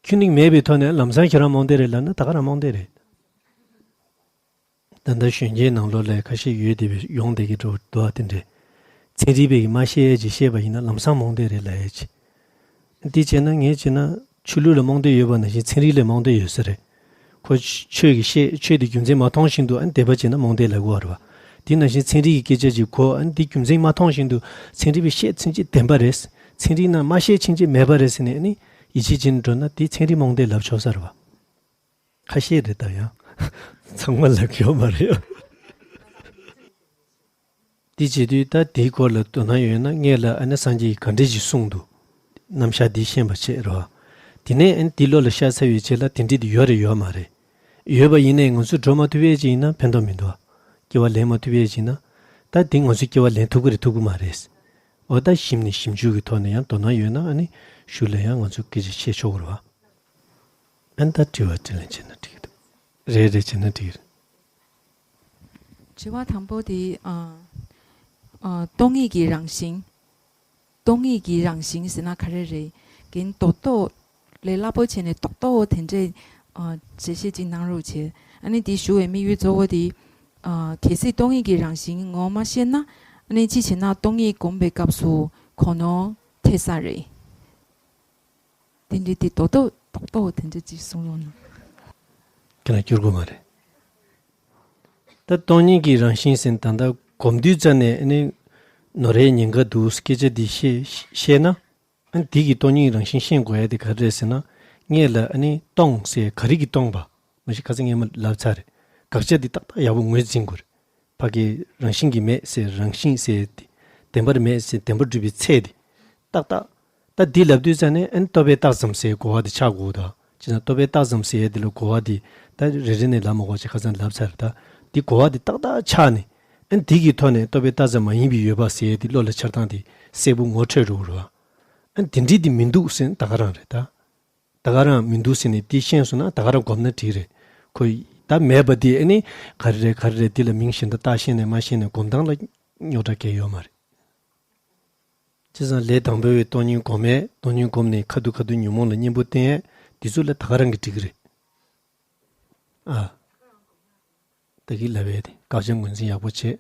ཁྱོན་ནས་མེད་པའི་ཐོག་ནས་ལམ་སང་ཁྱེད་རང་རྨོངས་དད་རེད་ལབ་ན་ད་ག་རང་རྨོངས་དད་རེད། ད་ལྟ་གཞོན་སྐྱེས་ནང་ལོགས་ལ་ཁ་ཤས་ཡོད་བསྡད་པའི་ཡོང་བསྡད་ཀྱི་འགྲོ་འདུག་བ་དེ་འདྲས། ཚན་རིག་པས་ཀྱི་མ་ཤེས་ཡ་ཅིག་བཤད་པ་ཡིན་ན་ལམ་སང་རྨོངས་དད་རེད་ལབ་ཡ་ཅིག་འདི་བྱས་ན་ངས་བྱས་ན་ཆོས་ལུགས་ལ་རྨོངས་དད་ཡོད་པ་ནང་བཞིན་ཚན་རིག་ལ་རྨོངས་དད་ཡོད་ས་རེད། ཁོ་ཆོས་ཀྱི་བཤད་ཆོས་དེ་རྒྱུ་མཚན་མ་མཐོང་བཞིན་དུ་ཨ་ནི་དད་པ་བྱས་ན་རྨོངས་དད་ལབ་དགོས་པ་རེད་བ། དེ་ནང་བཞིན་ཚན་རིག་གི་སྐད་ཆ་ཅིག་གོ་ཨ་ནི་འདི་རྒྱུ་མཚན་མ་མཐོང་བཞིན་དུ་ཚན་རིག་པས་བཤད་ཕྱིན་ཆད་བདེན་པ་རེད། ཚན་རིག་ནང་མ་བཤད་ཕྱིན་ཆད་མེད་པ་རེད་ཟེར་ནས་ཨ་ནི་ཡིད་ཆེས་བྱས་ནས་འགྲོ་ན་དེ་ཚན་རིག་རྨོངས་དད་ལབ་ཆོག་ས་རེད་བ། ཁ་ཤས་རེད་ད་ཡང་། ཚང་མ་ལབ་ཀྱི་ཡོད་མ་རེད། འདི་བྱེད་དུས་ད་དེའི་སྐོར་ལ་དོ་སྣང་ཡོད་ན་སྔོན་ལ་ཨ་ནི་སངས་རྒྱས་ཀྱིས་ག་འདྲས་ཞིག་གསུངས་འདུག་རྣམ་གཞག་འདི་ཤེས་པ་བྱེད་རོགས། དེ་ནས་ཨ་ནི་འདི་བློ་ལ་ཤར་ཚར་བའི་རྗེས་ལ་དེ་འདྲས་དེ་ཡོད་རེད་ཡོད་མ་རེད། ཡོད་པ་ཡིན་ནའི་ང་ཚོས་འགྲོ་མ་ཐུབ་ཡས་ཅིག་ཡིན་ན་ཕན་ཐོགས་མི་འདུག་སྐྱེ་བ་ལེན་མ་ཐུབ་ཡས་ཅིག་ཡིན་ན། ད་དེ་ང་ཚོས་སྐྱེ་བ་ལེན་ཐུབ་ཀྱི་རེད་ཐུབ་ཀྱི་མ་རེད། འོ་ད་ཞིབ་ནས་ཞིབ་འཇུག་གི་ཐོག་ནས་ཡང་དོ་སྣང་ཡོད་ན་ཨ་ནི་གཞུག་ལ་ཡང་ང་ཚོས་སྐད་ཆ་བཤད་ཆོག་གི་རེད་བ། ཨ་ནི་ད་དྲི་བ་དྲིས་ལན་བྱས་ན་འགྲིག་གི་འདུག་རེད་རེད་བྱས་ན་འགྲིག་གི་རེད། དྲི་བ་དང་པོ་དེ་ཨ་ཨ་སྟོང་ཉིད་ཀྱི་རང་བཞིན། སྟོང་ཉིད་ཀྱི་རང་བཞིན་ཟེར་ན་ག་རེ་རེད། རྒན་རྡོག་རྡོག་ལས་སླ་པོ་བྱས་ནས་རྡོག་རྡོག་དེ་འདྲས་ཨ་འགྲེལ་བཤད་ཅིག་གནང་རོགས་བྱས། ཨ་ནི་དེ་ཞུ་བའི་དམིགས་ཡུལ་གཙོ་བོ་དེ་ཨ་གལ་སྲིད་སྟོང་ཉིད་ཀྱི་རང་བཞིན་ངོ་མ་ཤེས་ན་ཨ་ནི་ཅི་བྱས་ན་སྟོང་ཉིད་སྒོམ་པའི་སྐབས་སུ་གོ་ནོར་ཐེབས་ས་རེད། དེ་འདྲའི་དེ་རྡོག་རྡོག་རྡོག་རྡོག་དེ་འདྲ་ཅིག་གསུང་རོགས་གནང་། ཁྱེད་རང་སྐྱུར་དགོས་མ་རེད། ད་སྟོང་ཉིད་ཀྱི་རང་བཞིན་ཟེར་ན་ད་ལྟ་སྒོམ་དུས་ཙ་ནས་ཨ་ནི་ནོར་བའི་ཉེན་ཁ་འདུག་སྐད་ཆ་འདི་བཤད་བཤད་ན། ཨ་ནི་འདི་གི་སྟོང་ཉིད་རང་བཞིན་ཤེས་དགོས་ཡ་དེ་ག་རེ་རེད་ཟེར་ན། སྔོན་ལ་ཨ་ནི་སྟོང་ཟེར་ག་རེ་གིས་སྟོང་པ། མ་གཞི་ཁ་སང་སྔོན་མ་ལབ་ཚར་རེད། དགག་བྱ་འདི་ཏག་ཏག་ཡག་པོ་ངོས་འཛིན་དགོས་རེད། ཕ་གི་རང་བཞིན་གྱིས་མེད་ཟེར་རང་བཞིན་ཟེར་ཏེ། བདེན་པར་མེད་ཟེར་བདེན་པར་གྲུབ་པའི་ཚད་དེ། ཏག་ཏག་ད་འདི་ལབ་དུས་ཙ་ནས་ཨ་ནི་རྟོག་པས་བཏགས་ཙམ་ཟེར་གོ་བ་དེ་ཆགས་དགོས་ད། བྱས་ཙང་རྟོག་པས་བཏགས་ཙམ་ཟེར་ཡས་དེ་ལ་གོ་བ་དེ་ད་རེ་རེ་ནས་ལབ་མ་དགོས་ཅིག་ཁ་སང་ལབ་ཚར་ད། འདི་གོ་བ་དེ་ཏག་ཏག་ཆགས་ནས་ཨ་ནི་འདི་གི་ཐོག་ནས་རྟོག་པས་བཏགས་ཙམ་མ་ཡིན་པའི་ཡོད་པ་ཟེར་ཡས་དེ་བློ་ལ་འཆར་སྟངས་དེ་གསལ་པོ་ངོ་འཕྲོད་འགྲོ་གི་རེད་བ། ཨ་ནི་དེ་འདྲའི་དེ་མི་འདུག་ཟེར་ན་ད་ག་རང་རེད་ད། ད་ག་རང་མི་འདུག་ཟེར་ནས་འདི་ཤེས་སོང་ན་ད་ག་རང་སྒོམ་ན་འགྲིག་རེད། ཁོ་ད་མེད་པ་འདི་ཨ་ནི་ག་རེ་རེད་ག་རེ་རེད་འདི་ལ་མིང་གཞན་དག་བཏགས་ཤེས་ནས་མ་ཤེས་ནས་སྒོམ་སྟངས་ལ་རྙོག་དྲ་གང་ཡང་ཡོད་མ་རེད། བྱས་ཙང་ལས་དང་པོའི་སྟོང་ཉིད་སྒོམ་ཡས། སྟོང་ཉིད་སྒོམ་ནས་ཁ་ཐུག་ཁ་ཐུག་ཉོན་མོངས་ལ་གཉེན་པོ་བསྟེན་ཡས། འདི་ཚོ་ལ་ད་ག་རང་གིས་འགྲིག་གི་རེད། ཨ། ད་གིན་ལབ་པའི་དེ་དགག་བྱ་ངོས་འཛིན་ཡག་པོ་བྱེད།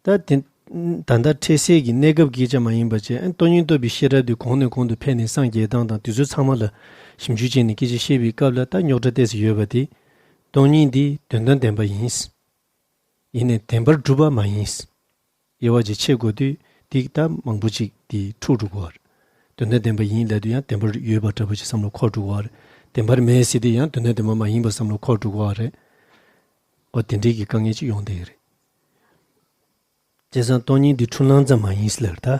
ད་དེ། ད་ལྟ་འཕྲལ་སེལ་གྱི་གནས་སྐབས་ཀྱི་ཆ་མ་ཡིན་པ་བྱས་ཨ་སྟོང་ཉིད་རྟོགས་པའི་ཤེས་རབ་དེ་གོང་ནས་གོང་དུ་འཕེལ་ནས་སངས་རྒྱས་སྟངས་དང་དེ་ཚོ་ཚང་མ་ལ་ཞིབ་འཇུག་བྱས་ནས་སྐད་ཆ་བཤད་པའི་སྐབས་ལ་ད་རྙོག་དྲ་ཏོག་ཙམ་ཡོད་པ་དེ། སྟོང་ཉིད་འདི་དོན་དམ་བདེན་པ་ཡིན། ཡིན་ནའི་བདེན་པར་གྲུབ་པ་མ་ཡིན། དབྱེ་བ་ཅིག་ཕྱེ་དགོས་དུས་འདི་ལྟ་མང་པོ་ཅིག་འདི་འཁྲུག་འགྲོ་གི་ཡོད་རེད། དོན་དམ་བདེན་པ་ཡིན་ལབ་དུས་ཡང་བདེན་པར་ཡོད་པ་འདྲ་པོ་ཅིག་བསམ་བློ་འཁོར་འགྲོ་གི་ཡོད་རེད། བདེན་པར་མེད་ཟེར་དུས་ཡང་དོན་དམ་བདེན་པ་མ་ཡིན་པ་བསམ་བློ་འཁོར་འགྲོ་གི་ཡོད་རེད། ཨོ་དེ་འདྲའི་གི་དཀའ་ངལ་ཅིག་ཡོང་བསྡད་ཡོད་རེད། བྱས་ཙང་སྟོང་ཉིད་འདི་འཁྲུལ་སྣང་ཙམ་མ་ཡིན་ཟེར་ལབ་ད།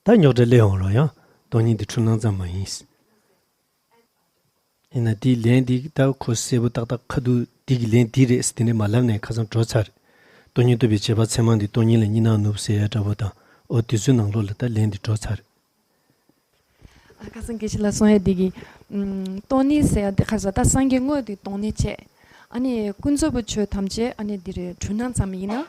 ད་རྙོག་དྲ་སླེབས་ཡོང་རོགས་ཡང་སྟོང་ཉིད་འདི་འཁྲུལ་སྣང་ཙམ་མ་ཡིན། ཡིན་ན་དེའི་ལན་འདི་ད་ཁོ་གསལ་པོ་ཏག་ཏག་ཁ་ཐུག་འདི་གི་ལན་འདི་རེད་ཟེར་དེ་ནས་མ་ལབ་ནས་ཁ་སང་འགྲོ་ཚར། སྟོང་ཉིད་རྟོགས་པའི་བྱེད་པ་ཚད་མ་འདི་སྟོང་ཉིད་ལ་གཉིས་སྣང་ནུབ་ཟེར་ཡ་འདྲ་པོ་དང་ཨོ་དེ་ཚོའི་ནང་ལོགས་ལ་ད་ལན་འདི་འགྲོ་ཚར། ཨ་ཁ་སང་དགེ་བཤེས་ལགས་གསུང་ཡ་འདི་གི་ཨམ། སྟོང་ཉིད་ཟེར་ཡ་འདི་ཁ་སང་ད་སངས་རྒྱས་དངོས་འདི་སྟོང་ཉིད་བྱས། ཨ་ནི་ཀུན་རྫོབ་པའི་ཆོས་ཐམས་ཅད་ཨ་ནི་འདི་རེད་འཁྲུལ་སྣང་ཙམ་ཡིན་ན།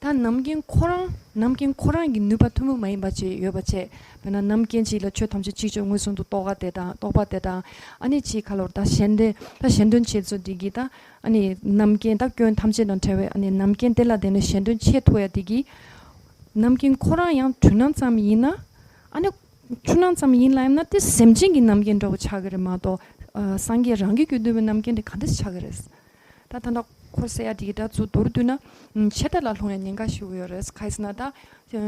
ད་རྣམ་མཁྱེན་ཁོ་རང་རྣམ་མཁྱེན་ཁོ་རང་གི་ནུས་པ་ཐུན་མོང་མ་ཡིན་པ་ཅིག་ཡོད་པ་བྱས། དཔེར་ན་རྣམ་མཁྱེན་གཅིག་ལ་ཆོས་ཐམས་ཅད་གཅིག་ཆོད་མངོན་སུམ་དུ་རྟོགས་པ་དེ་དང་རྟོགས་པ་དེ་དང་། ཨ་ནི་གཅིག་ཁ་ལོར་ད་གཞན་དོན་ད་གཞན་དོན་བྱེད་ཚུལ་འདི་གི་ད་ཨ་ནི་རྣམ་མཁྱེན་ད་སྐྱོན་ཐམས་ཅད་དང་བྲལ་བའི་ཨ་ནི་རྣམ་མཁྱེན་དེ་ལ་བརྟེན་ནས་གཞན་དོན་བྱེད་ཐུབ་ཡ་འདི་གི་རྣམ་མཁྱེན་ཁོ་རང་ཡང་འཁྲུལ་སྣང་ཙམ་ཡིན་ན། ཨ་ནི་འཁྲུལ་སྣང་ཙམ་ཡིན་ལབ་ན་དེ་སེམས་ཅན་གྱི་རྣམ་མཁྱེན་འདྲ་བོ་ཆགས་ཀྱི་རེད་མ་གཏོགས། ཨ། སངས་རྒྱས་རང་གི་རྒྱུད་སྡུད་པའི་རྣམ་མཁྱེན་དེ་ག་འདྲ་ཆགས་ཀྱི་རེད། ད་ད་ལྟ་ཁོ་ཟེར་ཡ་དེ་གི་ད་ཚུར་མདོར་བསྡུས་ན། ཨ། ཆད་ལྟ་ལ་ལྷུང་ཡ་ཉེན་ཁ་ཞེ་པོ་ཡོད་རེད། ག་རེ་ཟེར་ན་ད་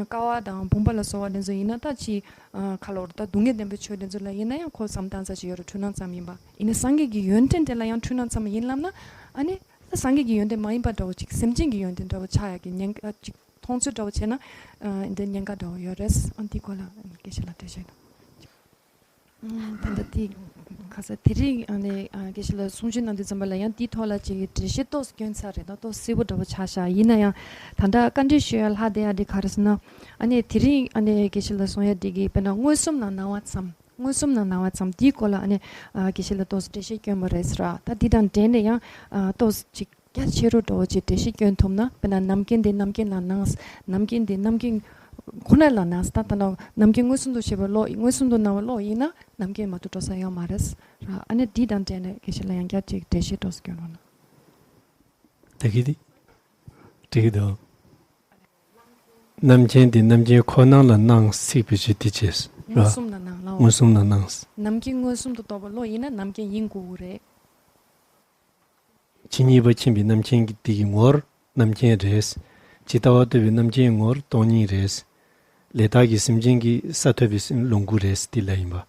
ཀ་བ་དང་བུམ་པ་ལ་སོགས་པ་དེ་ཚོ་ཡིན་ན་ད་ཅི། ཨ། ཁ་ལོར་ད་སྡུག་བསྔལ་བདེན་པའི་ཆོས་དེ་ཚོ་ལ་ཡིན་ན་ཡང་ཁོ་བསམ་སྟངས་ཚ་ཅིག་ཡོད་རེད། འཁྲུལ་སྣང་ཙམ་ཡིན་པ་ཡིན་ན་སངས་རྒྱས་ཀྱི་ཡོན་ཏན་དེ་ལ་ཡང་འཁྲུལ་སྣང་ཙམ་ཡིན་ལབ་ན། ཨ་ནི། ད་སངས་རྒྱས་ཀྱི་ཡོན་ཏན་མ་ཡིན་པ་འདྲ་བོ་ཅིག་སེམས་ཅན་གྱི་ཡོན་ཏན་འདྲ་བོ་ཆགས་ཡག་གི་ཉེན་ཁ་ཅིག་མཐོང་ཚུལ་འདྲ་བོ་བྱས་ན། ཨ། འདི་ཉེན་ཁ་འདྲ་བོ་ཡོད་རེད། ཨ། འདི་སྐོར་ལ་དགེ་བཤེས་ལ་འགྲེལ་བཤད་དང་། ཨ། ད་ལྟ་དེ་ག་ས་དེ་རིང་ཨ་ནི་ཨ་དགེ་བཤེས་ལ་གསུང་ཆོས་གནང་དུས་ཙམ་པ་ལ་ཡང་དེའི་ཐོག་ལ་ཅིག་འགྲེལ་བཤད་ཏོག་ཙམ་བསྐྱོན་ཚར་རེད། ད་ཏོག་ཙམ་གསལ་པོ་འདྲ་བོ་ཆགས་ཤག་ཡིན་ན་ཡང་ད་ལྟ་བཀའ་འདྲི་ཞུ་ཡ་ལྷག་བསྡད་ཡ་དེ་ག་རེ་ཟེར་ན། ཨ་ནི་དེ་རིང་ཨ་ནི་དགེ་བཤེས་ལ་གསུང་ཡ་དེ་གི་དཔེར་ན་མངོན་སུམ་ལ་སྣང་བ་ཙམ། མངོན་སུམ་ལ་སྣང་བ་ཙམ་དེའི་སྐོར་ལ་ཨ་ནི་ཨ་དགེ་བཤེས་ལ་ཏོག་ཙམ་འགྲེལ་བཤད་བསྐྱོན་པ་རེད་ཟེར་ར། ད་འདི་དང་འབྲེལ་ནས་ཡང་ཨ་ཏོག་ཙམ་ཅིག་རྒྱ་ཆེ་རུ་འགྲོ་བ་ཅིག་འགྲེལ་བཤད་བསྐྱོན་ཐུབ་ན། དཔེར་ན་རྣམ་མཁྱེན་དེ་རྣམ་མཁྱེན་ལ་སྣང་། རྣམ་མཁྱེན་དེ་རྣམ་མཁྱེན་ཁོ་ན་ལ་སྣང་། ད་ལྟ་ན་རྣམ་མཁྱེན་མངོན་སུམ་དུ་བྱེད་པ་ལོག་མངོན་སུམ་དུ་སྣང་བ་ལོག་ཡིན་ན་རྣམ་མཁྱེན་མ་གཏོགས་འགྲོ་ས་ཡོད་མ་རེད་ཟེར་ར། ཨ་ནི་འདི་དང་འབྲེལ་ནས་དགེ་བཤེས་ལ་ཡང་བསྐྱར་ཅིག་འགྲེལ་བཤད་ཏོག་ཙམ་བསྐྱོན་རོགས་གནང་། ད་གི་དེ། འགྲིག་གི་འདུག་རྣམ་མཁྱེན་དེ་རྣམ་མཁྱེན་ཁོ་ན་ལ་སྣང་ཚིག་བེད་སྤྱོད་དེ་བྱས། མངོན་སུམ་ལ་སྣང་ལ། མངོན་སུམ་ལ་སྣང་། རྣམ་མཁྱེན་མངོན་སུམ་དུ་རྟོགས་པ་ལོག་ཡིན་ན་རྣམ་མཁྱེན་ཡིན་དགོས་ཀྱི་རེད། ཇི་སྙེད་པ་མཁྱེན་པའི་རྣམ་མཁྱེན་གྱི་དེ་གི་ངོར་རྣམ་མཁྱེན་རེད། ཇི་ལྟ་བ་རྟོགས་པའི་རྣམ་མཁྱེན་ངོར་སྟོང་ཉིད་རེད། ལས་དག་གི་སེམས་ཅན་གྱི་ས་ཐོབ་པའི་སེམས་ལོངས་སྐུ་རེད་དེ་ལ་ཡིན་པ།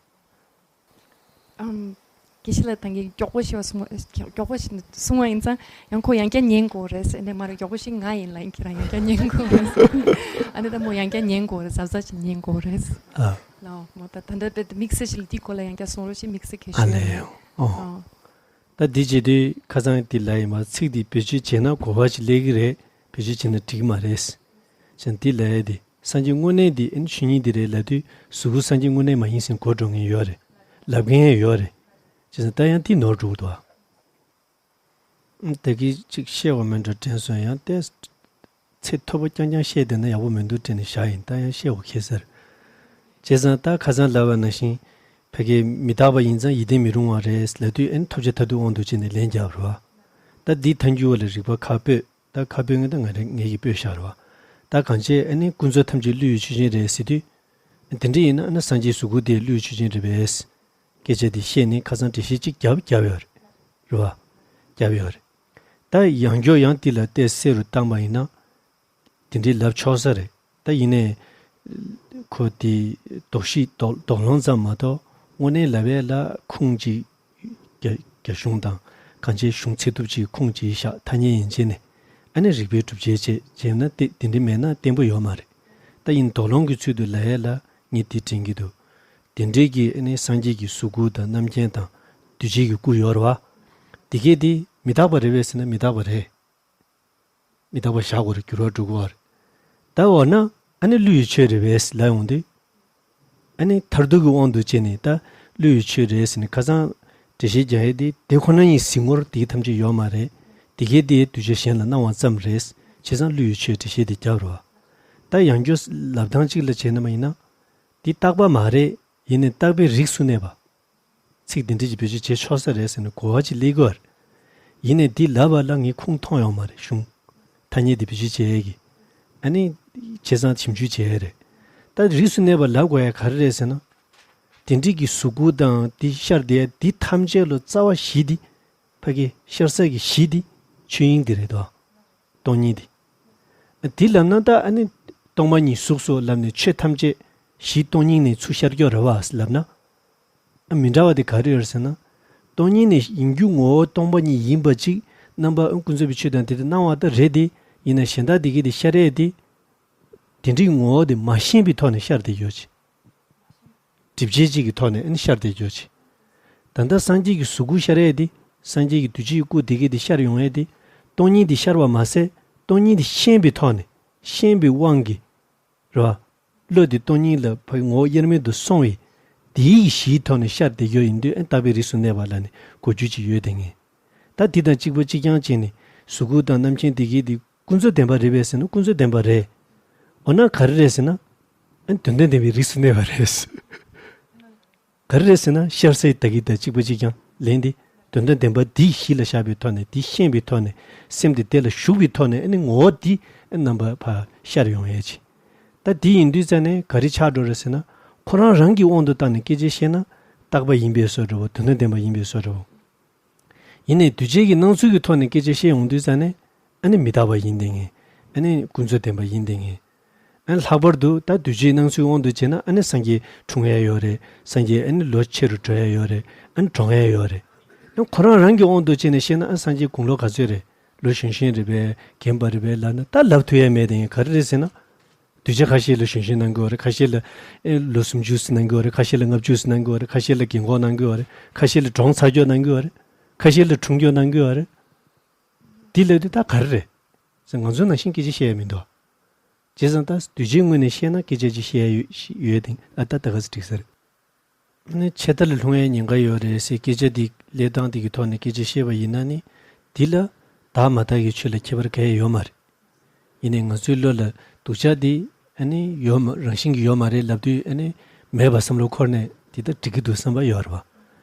ཨམ། དགེ་བཤེས་ལགས་ད་གིན་མགྱོགས་པོ་ཞིག་གསུང་མགྱོགས་པོ་ཞིག་གསུང་བ་ཡིན་ཙང་ཡང་ཁོ་ཡང་བསྐྱར་ཉན་དགོས་རེད་ཟེར་ནས། མ་རེད། མགྱོགས་པོ་ཞིག་ང་ཡིན་ལ་ཡིན། ཁྱེད་རང་ཡང་བསྐྱར་ཉན་དགོས་རེད་ཟེར། ཨ་ནི་ད་མོ་ཡང་བསྐྱར་ཉན་དགོས་རེད། གཟབ་གཟབ་ཞིག་ཉན་དགོས་རེད། ཨ། ལའོ་མོ་ད་ད་ལྟ་དཔེ་དམིགས་བསལ་ཞིག་ལ་འདི་སྐོར་ལ་ཡང་བསྐྱར་གསུང་རོགས་ཞེས་དམིགས་བསལ་གྱིས་ཞུ་ཡ་ཡིན། ཨོ། ཨོ། ད་འདི་བྱེད་དུས་ཁ་སང་འདི་ལ་ཡིན་པ་ཚིག་འདི་བེད་སྤྱོད་བྱས་ན་གོ་བ་ཞིག་སླེབས་ཀྱི་རེད། བེད་སྤྱོད་བྱས་ན་འགྲིག་གི་མ་རེད། ཞེས་འདི་ལ་ཡ་འདི་སངས་རྒྱས་དངོས་གནས་འདི་ཨེ་ཆོས་ཉིད་འདི་རེད་ལབ་དུས་གཟུགས་པོ་སངས་རྒྱས་དངོས་གནས་མ་ཡིན་ཟེར་གོ་འགྲོ་མཁན་ཡོད་རེད། ལབ་མཁན་ཡང་ཡོད་རེད། བྱས་ཙང་ད་ཡང་འདི་ནོར་འགྲོ་གི་འདུག་ཨ། ད་གིན་ཅིག་བཤད་པ་མིན་འགྲོ་དྲན་སོང་། ཡང་ཏོག་ཙམ་ཚད་མཐོ་པོ་རྐྱང་རྐྱང་བཤད་བསྡད་ན་ཡག་པོ་མི་འདུག་དྲན་ནས་བཞག་ཡིན། ད་ཡང་བཤད་དགོས་ཁེལ་ཟེར། བྱས་ཙང་ད་ཁ་སང་ལབ་པ་ནང་བཞིན་ཕ་གི་མི་རྟག་པ་ཡིན་ཙང་ཡིད་བརྟན་མི་རུང་བ་རེད་ལབ་དུས་ཨེ་ཐོབ་བྱ་མཐར་ཐུག་དབང་དུ་བྱས་ནས་ལན་རྒྱབ་རེད་བ། ད་འདི་ཐལ་འགྱུར་བ་ལ་རིགས་པ་ཁ་སྤོས། ད་ཁ་སྤོས་ངས་ད་ང་རང་ངེད་ཀྱིས་སྤོས་བཞག་རེད་བ། ད་གང་བྱས་ཨ་ནི་ཀུན་རྫོབ་ཐམས་ཅད་བློ་ཡི་ཆོས་ཅན་རེད་ཟེར་དུས། དེ་འདྲ་ཡིན་ན་ཨ་ནི་སངས་རྒྱས་གཟུགས་སྐུ་དེ་བློ་ཡི་ཆོས་ཅན་རེད་པས། སྐད་ཆ་དེ་བཤད་ནས་ཁ་སང་འགྲེལ་བཤད་ཅིག་བརྒྱབ་བརྒྱབ་ཡོད་རེད། རེད་བ། བརྒྱབ་ཡོད་རེད། ད་ཡང་བསྐྱར་ཡང་དེ་ལ་ཏོག་ཙམ་གསལ་རུ་བཏང་པ་ཡིན་ན། དེ་འདྲའི་ལབ་ཆོག་ས་རེད། ད་ཡིན་ནའི། ཁོ་དེ་དོགས་གཞི་དོགས་དོགས་སློང་ཙམ་མ་གཏོགས་དངོས་གནས་ལབ་ཡས་ལ་ཁུངས་ཅིག་རྒྱ་རྒྱ་གཞུང་དང་གང་ཅིའི་གཞུང་ཚད་ཐུབ་ཅིག་ཁུངས་ཅིག་བཞག་ཐ་སྙད་ཡན་ཆད་ནས་ཨ་ནི་རིགས་པའི་སྒྲུབ་བྱེད་བྱས་བྱས་ན་དེ་དེ་འདྲ་མེད་ན་བརྟན་པོ་ཡོད་མ་རེད། ད་ཡིན་དོགས་སློང་གི་ཚུལ་དུ་ལབ་ཡས་ལ་ངས་དེ་དྲན་གྱི་འདུག་དེ་འདྲའི་གི་ཨ་ནི་སངས་རྒྱས་ཀྱི་གཟུགས་སྐུ་དང་རྣམ་མཁྱེན་དང་གདུལ་བྱའི་གི་སྐུ་ཡོད་རེད་བ། དེ་གས་དེ་མི་རྟག་པ་རེད་པས་ཟེར་ན་མི་རྟག་པ་རེད། མི་རྟག་པ་བཞག་དགོས་རེད། འགྱུར་བ་འགྲོ་གི་ཡོད་རེད། ད་འོ་ན་ཨ་ནི་བློ་ཡི་ཆོས་རེད་པས་ལབ་ཡོང་དུས། ཨ་ནི་མཐར་ཐུག་གི་དབང་དུ་བྱས་ནས་ད་བློ་ཡི་ཆོས་རེད་ཟེར་ནས་ཁ་སང་འགྲེལ་བཤད་རྒྱག་ཡས་དེ་དེ་ཁོ་ན་ཡིན་གཟིགས་ངོར་དེ་ཐམས་ཅད་ཡོད་མ་རེད། དེ་གས་དེ་གདུལ་བྱ་གཞན་ལ་སྣང་བ་ཙམ་རེད། བྱས་ཙང་བློ་ཡི་ཆོས་འགྲེལ་བཤད་དེ་རྒྱབ་རེད་བ། ད་ཡང་བསྐྱར་ལབ་སྟངས་གཅིག་ལ་བྱས་ན་མ་ཡིན་ན། འདི་རྟག་པ་མ་རེད། ཡིན་ནའི་རྟག་པའི་རིགས་སུ་གནས་པ། ཚིག་འདི་འདྲ་ཅིག་བེད་སྤྱོད་བྱེད་ཆོག་ས་རེད་ཟེར་ནས་གོ་བ་ཅིག་སླེབས་ཀྱི་ཡོད་རེད། ཡིན་ནའི་འདི་ལབ་པ་ལ་ངས་ཁུངས་མཐོང་ཡོད་མ་རེད། གཞུང་ཐ་སྙད་འདི་བེད་སྤྱོད་བྱེད་ཡས་ཀྱི། ཨ་ནི་བྱས་ཙང་ཞིབ་འཇུག་བྱེད་ཡས་རེད། ད་རིགས་སུ་གནས་པ་ལབ་དགོས་ཡ་ག་རེ་རེད་ཟེར་ན། དེ་འདྲ་གི་གཟུགས་སྐུ་དང་འདི་ཤར་བསྡད་ཡ་འདི་ཐམས་ཅད་ལ་རྩ་བ་གཞི་འདི། ཕ་གི་ཤར་ས་གི་གཞི་འདི་ཆོས་དབྱིངས་འདི་རེད་དོ། སྟོང་ཉིད་འདི། དེ་ལབ་ན་ད་ཨ་ནི་སྟོང་པ་ཉིད་གཟུགས་སོགས་ལབ་ནས་ཆོས་ཐམས་ཅད་གཞི་སྟོང་ཉིད་ནས་ཚུར་ཤར་ཀྱོག་རེད་བ་ལབ་ན། ཨ་མི་འདྲ་བ་དེ་ག་རེ་ཡོད་རེད་ཟེར་ན། སྟོང་ཉིད་ནས་ཡིན་རྒྱུ་ངོ་བོ་སྟོང་པ་ཉིད་ཡིན་པ་ཅིག་ རྣམ་པ་ཀུན་རྫོབ་པའི་ཆོས་དང་དེ་དེ་སྣང་བ་ལྟར་རེད་དེ། ཡིན་ན་གཞན་དག་དེ་གི་དེ་ཤར་ཡས་དེ། དེ་འདྲའི་ངོ་བོ་དེ་མ་ཤེས་པའི་ཐོག་ནས་ཤར་བསྡད་ཡོད་ཅིག་སྒྲིབ་བྱེད་ཅིག་གི་ཐོག་ནས་ཨ་ནི་ཤར་བསྡད་ཡོད་ཅིག་ད་ལྟ་སངས་རྒྱས་ཀྱི་གཟུགས་སྐུ་ཤར་ཡས་དེ། སངས་རྒྱས་ཀྱི་གདུལ་བྱའི་སྐུ་དེ་གི་དེ་ཤར་ཡོང་ཡས་དེ། སྟོང་ཉིད་དེ་ཤར་བ་མ་ཟད། སྟོང་ཉིད་དེ་ཤེས་པའི་ཐོག་ནས། ཤེས་པའི་དབང་གིས། རེད་བ། བློ་དེ་སྟོང་ཉིད་ལ་ཕ་གི་ངོ་བོ་དབྱེར་མེད་དུ་སོང་བས། དེའི་གཞིའི་ཐོག་ནས་ཤར་བསྡད་ཡོད་ཡིན་དུས། ཨ་ནི་རྟག་པའི་རིགས་སུ་གནས་པ་ལབ་ནས་གོ་རྒྱུ་ཅིག་ཡོད་དེ་ངེས། ད་དེ་དང་གཅིག་པ་གཅིག་རྐྱང་བྱས་ནས་གཟུགས་སྐུ་དང་རྣམ་མཁྱེན་དེ་གའི་དེ་ཀུན་རྫོབ་བདེན་པ་རེད་པས་ཟེར་ན་ཀུན་རྫོབ་བདེན་པ་རེད། འོ་ན་ག་རེ་རེད་ཟེར་ན། ཨ་ནི་དོན་དམ་བདེན་པའི་རིགས་སུ་གནས་པ་རེད། ག་རེ་རེད་ཟེར་ན་ཤར་སའི་ད་གི་ད་གཅིག་པ་གཅིག་རྐྱང་ལན་དེ། དོན་དམ་བདེན་པ་འདི་གཞི་ལ་བཞག་པའི་ཐོག་ནས། འདི་ཤེས་པའི་ཐོག་ནས། སེམས་དེ་དེ་ལ་ཞུགས་པའི་ཐོག་ནས། ཨ་ནི་ངོ་བོ་འདི་རྣམ་པ་ཕར་ཤར་ཡོང་ཡས་ཅིག་ད་འདི་ཡིན་དུས་ཙ་ནས་ག་རེ་ཆགས་འགྲོ་རེད་ཟེར་ན། ཁོ་རང་རང་གི་དབང་དུ་བཏང་ནས་སྐད་ཆ་བཤད་ན་རྟག་པ་ཡིན་པའི་བཟོ་འདྲ་བོ། དོན་དམ་བདེན་པ་ཡིན་པའི་བཟོ་འདྲ་བོ། ཡིན་ནའི་གདུལ་བྱའི་གི་སྣང་ཚུལ་གྱི་ཐོག་ནས་སྐད་ཆ་བཤད་ཡོང་དུས་ཙ་ནས། ཨ་ནི་མི་རྟག་པ་ཡིན་དེ་ངེས། ཨ་ནི་ཀུན་རྫོབ་བདེན་པ་ཡིན་དེ་ངེས། ཨ་ནི་ལྷག་པར་དུ་ད་གདུལ་བྱའི་སྣང་ཚུལ་དབང་དུ་བྱས་ན། ཨ་ནི་སངས་རྒྱས་འཁྲུངས་ཡ་ཡོད་རེད། སངས་རྒྱས་ཨ་ནི་ལོ་ཆེ་རུ་འགྲོ་ཡ་ཡོད་རེད། ཨ་ནི་གྲོངས་ཡ་ཡོད་རེད། ཨ་ནི་ཁོ་རང་རང་གི་དབང་དུ་བྱས་ནས་བཤད་ན། ཨ་སངས་རྒྱས་དགུང་ལོ་ག་ཚོད་རེད། ལོ་གཞོན་གཞོན་རེད་པས། རྒན་པ་རེད་པས་ལབ་ན་ད་ལབ་ཐུབ་ཡ་མེད་དེ་ངེས། ག་རེ་རེད་ཟེར་ན། གདུལ་བྱ་ཁ་ཤས་ལ་གཞོན་གཞོན་གནང་གི་ཡོད་རེད། ཁ་ཤས་ལ་ཨེ་ལོ་སུམ་ཅུ་ཙམ་གནང་གི་ཡོད་རེད། ཁ་ཤས་ལ་ལྔ་བཅུ་ཙམ་གནང་གི་ཡོད་རེད། ཁ་ཤས་ལ་རྒན་གོག་གནང་གི་ཡོད་རེད། ཁ་ཤས་ལ་གྲོངས་ཚར་ཀྱོག་གནང་གི་ཡོད་རེད། ཁ་ཤས་ལ་འཁྲུངས་ཀྱོག་གནང་གི་ཡོད་རེད། འདི་ལབ་དུས་ད་ག་རེ་རེད་ཟེར། ང་ཚོ་ནང་བཞིན་སྐད་ཆ་བཤད་ཡ་མི་འདུག་བྱས་ཙང་ད་གདུལ་བྱའི་ངོས་ནས་བཤད་ན་སྐད་ཆ་ཅིག་བཤད་ཡ་ཡོད་ཡོད་དེ། ཨ་ད་ད་ག་ཚོད་འགྲིག་ས་རེད། ནི་ཆད་ལྟ་ལ་ལྷུང་ཡའི་ཉེན་ཁ་ཡོད་རེད་ཟེར་སྐད་ཆ་འདི་ལབ་སྟངས་འདི་གི་ཐོག་ནས་སྐད་ཆ་བཤད་པ་ཡིན་ན་ནི། འདི་ལ་དག་མ་དག་གི་ཆོས་ལ་ཁྱད་པར་གང་ཡང་ཡོད་མ་རེད། ཡིན་ནའི་ང་ཚོའི་བློ་ལ་སྡུག་ཅག་འདི་ཨ་ནི་ཡོད་མ་རང་བཞིན་གྱིས་ཡོད་མ་རེད་ལབ་དུས། ཨ་ནི་མེད་པ་བསམ་བློ་འཁོར་ནས་འདི་ལྟར་འགྲིག་གི་འདུག་བསམ་པ་ཡོད་རེད་པ།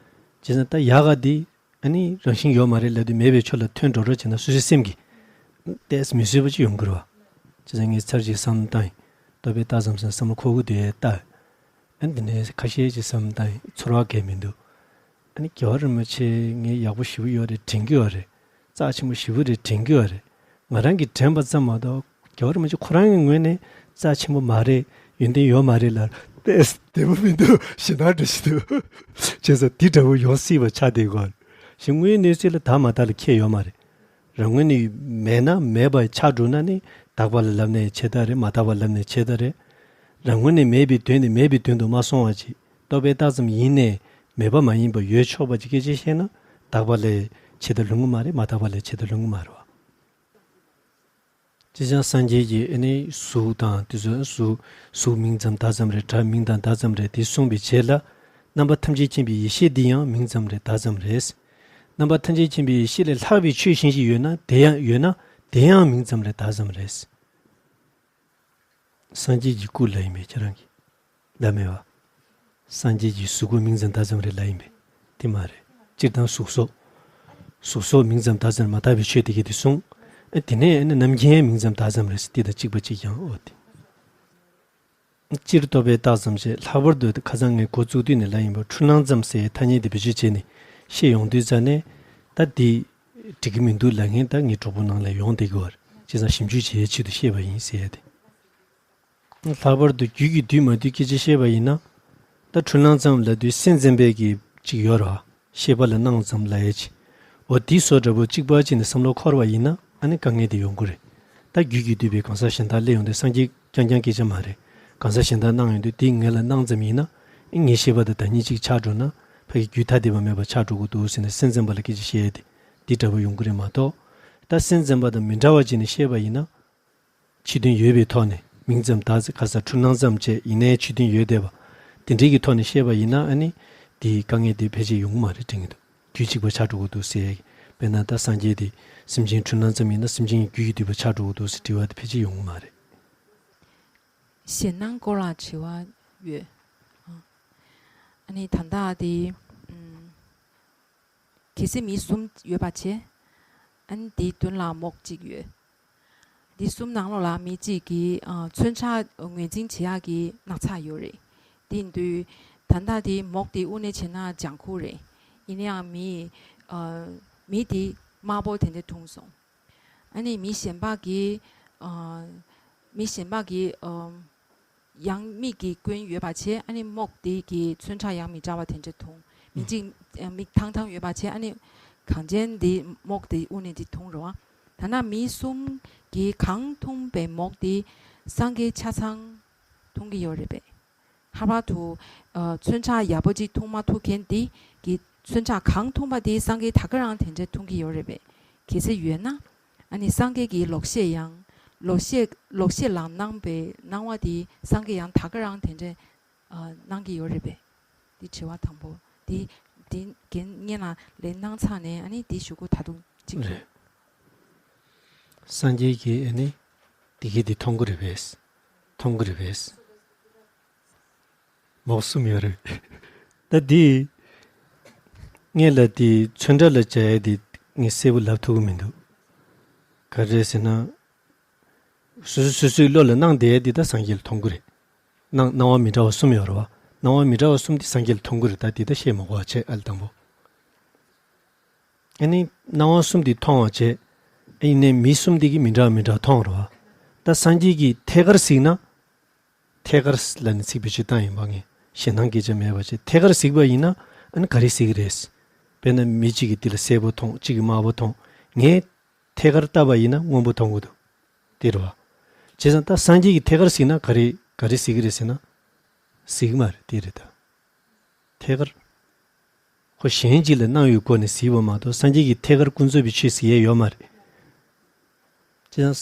བྱས་ཙང་ད་ཡག་ག་འདི་ཨ་ནི་རང་བཞིན་ཡོད་མ་རེད་ལབ་དུས་མེད་པའི་ཕྱོགས་ལ་ཐོན་འགྲོ་རོགས་བྱས་ན། སོ་སོའི་སེམས་ཀྱིས་ཏོག་ཙམ་མི་བཟོད་པ་ཅིག་ཡོང་གི་རེད་པ། བྱས་ཙང་ངས་ཚར་གཅིག་བསམ་བློ་བཏང་ཡིན། རྟོག་པས་བཏགས་ཙམ་ཟེར་བསམ་བློ་འཁོར་གི་འདུག་ཡ་ལྟ། ཨ་ནི་འདི་ནས་ཁ་ཤས་ཅིག་བསམ་བློ་བཏང་ཡིན། ཚོར་བ་གང་ཡང་མི་འདུག་ཨ་ནི་རྒྱལ་བ་རིན་པོ་ཆེ་ངས་ཡག་པོ་ཞེ་པོ་ཡོད་རེད་དྲན་གྱི་ཡོད་རེད། རྩ་ཆེན་པོ་ཞེ་པོ་རེད་དྲན་གྱི་ཡོད་རེད། ང་རང་གིས་དྲན་པ་ཙམ་མ་གཏོགས་རྒྱལ་བ་རིན་པོ་ཆེ་ཁོ་རང་གི་ངོས་ནས་རྩ་ཆེན་པོ་མ་རེད། ཡོན་ཏན་ཡོད་མ་རེད་ལབ་ཏེ་བདེ་པོ་མི་འདུག་ཞེ་སྡང་འདྲ་ཞིག་འདུག་བྱས་ཙང་འདི་འདྲ་བོ་ཡོང་སྲིད་པ་ཆགས་བསྡད་ཀྱི་ཡོད་རེད། ཞེ་དངོས་གནས་ཚུལ་ལ་དག་མ་དག་ལ་ཁྱད་ཡོད་མ་རེད། རང་ངོས་ནས་མེད་ན་མེད་པ་ཆགས་འགྲོ་ན་ནི། དག་པ་ལ་ལབ་ནའི་ཆེ་ད་རེད། མ་དག་པ་ལབ་ནའི་ཆེ་ད་རེད། རང་ངོས་ནས་མེད་པའི་དོན་ནི་མེད་པའི་དོན་དུ་མ་སོང་བ་ཅིག་རྟོག་པས་བཏགས་ཙམ་ཡིན་ནའི་མེད་པ་མ་ཡིན་པ་ཡོད་ཆོག་པ་ཅིག་སྐད་ཆ་བཤད་ན། དག་པ་ལས་ཆེ་ད་ལོང་གི་མ་རེད། མ་དག་པ་ལས་ཆེ་ད་ལོང་གི་མ་རེད་པ། ཅི་ཅང་སངས་རྒྱས་ཀྱི་ཨ་ནི་གཟུགས་དང་དེ་ཚོ་གཟུགས་གཟུགས་མིང་ཙམ་བདག་ཙམ་རེད། སྒྲ་མིང་དང་བདག་ཙམ་རེད། དེ་གསུངས་པའི་རྗེས་ལ། རྣམ་པ་ཐམས་ཅད་མཁྱེན་པའི་ཡེ་ཤེས་འདི་ཡང་མིང་ཙམ་རེད། བདག་ཙམ་རེད། རྣམ་པ་ཐམས་ཅད་མཁྱེན་པའི་ཡེ་ཤེས་ལས་ལྷག་པའི་ཆོས་གཞན་ཞིག་ཡོད་ན། དེ་ཡང་ཡོད་ན་དེ་ཡང་མིང་ཙམ་རེད། བདག་ཙམ་རེད། སངས་རྒྱས་ཀྱི་སྐུ་ལ་ཡིན་པས་ཁྱེད་རང་གིས་ལབ་མེད་པ། སངས་རྒྱས་ཀྱི་གཟུགས་སྐུ་མིང་ཙམ་བདག་ཙམ་རེད་ལབ་ཡིན་པས། དེ་མ་རེད། སྤྱིར་བཏང་གཟུགས་སོགས། གཟུགས་སོགས་མིང་ཙམ་བདག་ཙམ་མ་དག་པའི་ཆོས་དེ་གས་དེ་གསུངས། ཨ་དེ་ནས་ཨ་ནི་རྣམ་མཁྱེན་མིང་ཙམ་བདག་ཙམ་རེད་ཟེར། དེ་དང་གཅིག་པ་གཅིག་རྐྱང་། འོ་དེ། སྤྱིར་རྟོག་པས་བཏགས་ཙམ་ཞེས། ལྷག་པར་དུ་ཁ་སང་ངས་འགོ་བཙུགས་དུས་ནས་ལབ་ཡིན་པ། འཁྲུལ་སྣང་ཙམ་ཟེར་ཐ་སྙད་དེ་བེད་སྤྱོད་བྱས་ནས་བཤད་ཡོང་དུས་ཙ་ནས། ད་འདི་འགྲིག་གི་མི་འདུག་ལབ་མཁན་ད་ངའི་གྲོགས་པོ་ནང་ལ་ཡོང་བསྡད་ཀྱི་ཡོད་རེད། བྱས་ཙང་ཞིབ་འཇུག་བྱེད་ཡའི་ཆེད་དུ་བཤད་པ་ཡིན་ཟེར་ཡ་དེ། ལྷག་པར་དུ་རྒྱུད་ཀྱི་བསྡུས་མ་བསྡུས་སྐད་ཆ་བཤད་པ་ཡིན་ན། ད་འཁྲུལ་སྣང་ཙམ་ལབ་དུས་སེམས་ཙམ་པའི་གི་ཅིག་ཡོད་རེད་པ། ཤེས་པ་ལ་སྣང་ཙམ་ལབ་ཡ་ཅིག་འོ་དེ་བཟོ་འདྲ་པོ་གཅིག་པ་གཅིག་ནས་བསམ་བློ་འཁོར་བ་ཡིན་ན། ཨ་ནི་དཀའ་ངལ་དེ་ཡོང་གི་རེད། ད་རྒྱུད་ཀྱི་བསྡུས་པའི་གང་ཟག་གཞན་དག་སླེབས་ཡོང་དུས་སངས་རྒྱས་རྐྱང་རྐྱང་སྐད་ཆ་མ་རེད། གང་ཟག་གཞན་དག་སྣང་ཡོང་དུས་དེ་ངེད་ལ་སྣང་ཙམ་ཡིན་ན། ཨ་ངའི་ཤེས་པ་དང་བདག་ཉིད་གཅིག་ཆགས་འགྲོ་ན། ཕ་གི་རྒྱུད་ཐ་དད་པ་མེད་པ་ཆགས་འགྲོ་གི་འདུག་ཟེར་ནས་སེམས་ཙམ་པ་ལ་སྐད་ཆ་བཤད་ཡ་དེ་འདི་འདྲ་པོ་ཡོང་གི་རེད་མ་གཏོགས། ད་སེམས་ཙམ་པ་དང་མི་འདྲ་བ་ཅིག་ནས་བཤད་པ་ཡིན་ན། ཕྱི་དོན་ཡོད་པའི་ཐོག་ནས་མིང་ཙམ་བདག་ཙམ། ཁ་སང་འཁྲུལ་སྣང་ཙམ་བྱས་ཡིན་ནའི་ཕྱི་དོན་ཡོད་བསྡད་པ། དེ་འདྲའི་གི་ཐོག་ནས་བཤད་པ་ཡིན་ན། ཨ་ནི་དེའི་དཀའ་ངལ་དེ་ཕལ་ཆེར་ཡོང་གི་མ་རེད་དྲན་གྱི་འདུག་རྒྱུད་གཅིག་པ་ཆགས་འགྲོ་གི་འདུག་ཟེར་ཡ་གི། དཔེར་ན་ད་སངས་རྒྱས་དེ་སེམས་ཅན་འཁྲུལ་སྣང་ཙམ་ཡིན་ན་སེམས་ཅན་གྱི་རྒྱུད་ཀྱི་བསྡུས་པ་ཆགས་འགྲོ་གི་འདུག་ཟེར་དྲི་བ་དེ་ཕལ་ཆེར་ཡོང་གི་མ་རེད། ཞེད་སྣང་སྐོར་ལ་དྲི་བ་ཡོད། ཨ་ནི་ད་ལྟ་དེ། ཨམ། གལ་སྲིད་མི་གསུམ་ཡོད་པ་བྱས། ཨ་ནི་དེའི་མདུན་ལ་མོག་གཅིག་ཡོད། འདི་གསུམ་ནང་ལོགས་ལ་མི་གཅིག་གིས་ཨ་མཚོན་ཆ་ངོས་འཛིན་བྱེད་ཡག་གི་སྣག་ཚ་ཡོད་རེད། དེ་ཡིན་དུས་ད་ལྟ་དེ་མོག་དེ་དབུ་ནས་བྱས་ན་ལྗང་ཁུ་རེད། ཡིན་ན་ཡང་མི་ཨ་མི་དེ་དམར་པོ་དེ་འདྲ་འཐུང་སོང་། ཨ་ནི་མི་གཞན་པ་གིས་ཨ་མི་གཞན་པ་གིས་ཨ་ཡང་མིག་གི་སྐྱོན་ཡོད་པ་བྱས། ཨ་ནི་མོག་དེ་གི་ཚོན་ཁྲ་ཡང་མི་འདྲ་བ་དེ་འདྲ་མཐོང་། མིག་གཅིག་ཨ་མིག་ཐང་ཐང་ཡོད་པ་བྱས། ཨ་ནི་ གངས་ཅན་འདི་མོག་དེ་དབུ་ནས་འདི་འཐུང་རོགས། ད་ན་མི་གསུམ་གྱིས་གང་འཐུང་པའི་མོག་དེ་སངས་རྒྱས་ཆ་ཚང་འཐུང་གི་ཡོད་རེད་པས། ལྷག་པར་དུ་ཨ་མཚོན་ཆ་ཡག་པོ་ཅིག་འཐུང་མ་ཐུབ་མཁན་དེ་གི་མཚོན་ཆ་གང་འཐུང་པ་དེ་སངས་རྒྱས་ད་ག་རང་དེ་འདྲ་འཐུང་གི་ཡོད་རེད་པས། གལ་སྲིད་ཡོད་ན་ཨ་ནི་སངས་རྒྱས་ཀྱི་ལོག་བཤད་ཡང་ལོག་བཤད་ལོག་བཤད་ལ་གནང་པའི་གནང་བ་དེ་སངས་རྒྱས་ཡང་ད་ག་རང་དེ་འདྲ་ཨ་གནང་གི་ཡོད་རེད་པས། འདི་དྲི་བ་དང་པོ། འདི་འདི་རྒན་སྔོན་ལ་ལན་གནང་ཚར་ནས་ཨ་ནི་འདི་ཞུ་སྒོ་ད་དུང་གཅིག་རེད། སངས་རྒྱས་ཀྱིས་ཨ་ནི་འདི་གི་འདི་མཐོང་གི་རེད་པས། མཐོང་གི་རེད་པས། མོག་གསུམ་ཡོད་རེད། ད་འདི་སྔོན་ལ་འདི་ཚོན་ཁྲ་ལ་སྦྱར་ཡ་འདི་ངས་གསལ་པོ་ལབ་ཐུབ་ཀྱི་མི་འདུག་ག་རེ་རེད་ཟེར་ན། སོ་སོ་སོ་སོའི་བློ་ལ་སྣང་བསྡད་ཡ་འདི་ད་སངས་རྒྱས་ལ་མཐོང་གི་རེད། སྣང་སྣང་བ་མི་འདྲ་བ་གསུམ་ཡོད་རེད་བ། སྣང་བ་མི་འདྲ་བ་གསུམ་འདི་སངས་རྒྱས་ལ་མཐོང་གི་རེད། ད་འདི་ད་བཤད་མ་དགོས་པ་བྱས། ཨ་ལ་དང་པོ། ཨ་ནི་སྣང་བ་གསུམ་འདི་མཐོང་བ་བྱས། ཨ་ཡིན་ནའི་མི་གསུམ་འདི་གིས་མི་འདྲ་བ་མི་འདྲ་བ་མཐོང་རེད་བ། ད་སངས་རྒྱས་ཀྱིས་ཐད་ཀར་གཟིགས་ན། ཐད་ཀར་ལབ་ནས་ཚིག་བེད་སྤྱོད་བཏང་ཡིན་པ། ངས་ཞེད་སྣང་སྐད་ཆ་མེད་པ་བྱས་ཐད་ཀར་གཟིགས་པ་ཡིན་ན་ཨ་ནི་ག་རེ་གཟིགས་ཀྱི་རེད། དཔེར་ན་མི་གཅིག་གིས་འདི་ལ་སེར་པོ་མཐོང་། གཅིག་གིས་དམར་པོ་མཐོང་། ངས་ཐད་ཀར་བལྟས་པ་ཡིན་ན་སྔོན་པོ་མཐོང་གི་འདུག་དེ་རེད་བ། བྱས་ཙང་ད་སངས་རྒྱས་ཀྱིས་ཐད་ཀར་གཟིགས་ན་ག་རེ་ག་རེ་གཟིགས་ཀྱི་རེད་ཟེར་ན། གཟིགས་ཀྱི་མ་རེད། དེ་རེད་ད། ཐད་ཀར། ཁོ་གཞན་གཅིག་ལ་སྣང་བའི་སྒོ་ནས་གཟིགས་པ་མ་གཏོགས་སངས་རྒྱས་ཀྱིས་ཐད་ཀར་ཀུན་རྫོབ་པའི་ཆོས་གཟིགས་ཡས་ཡོད་མ་རེད། བྱས་ཙང་།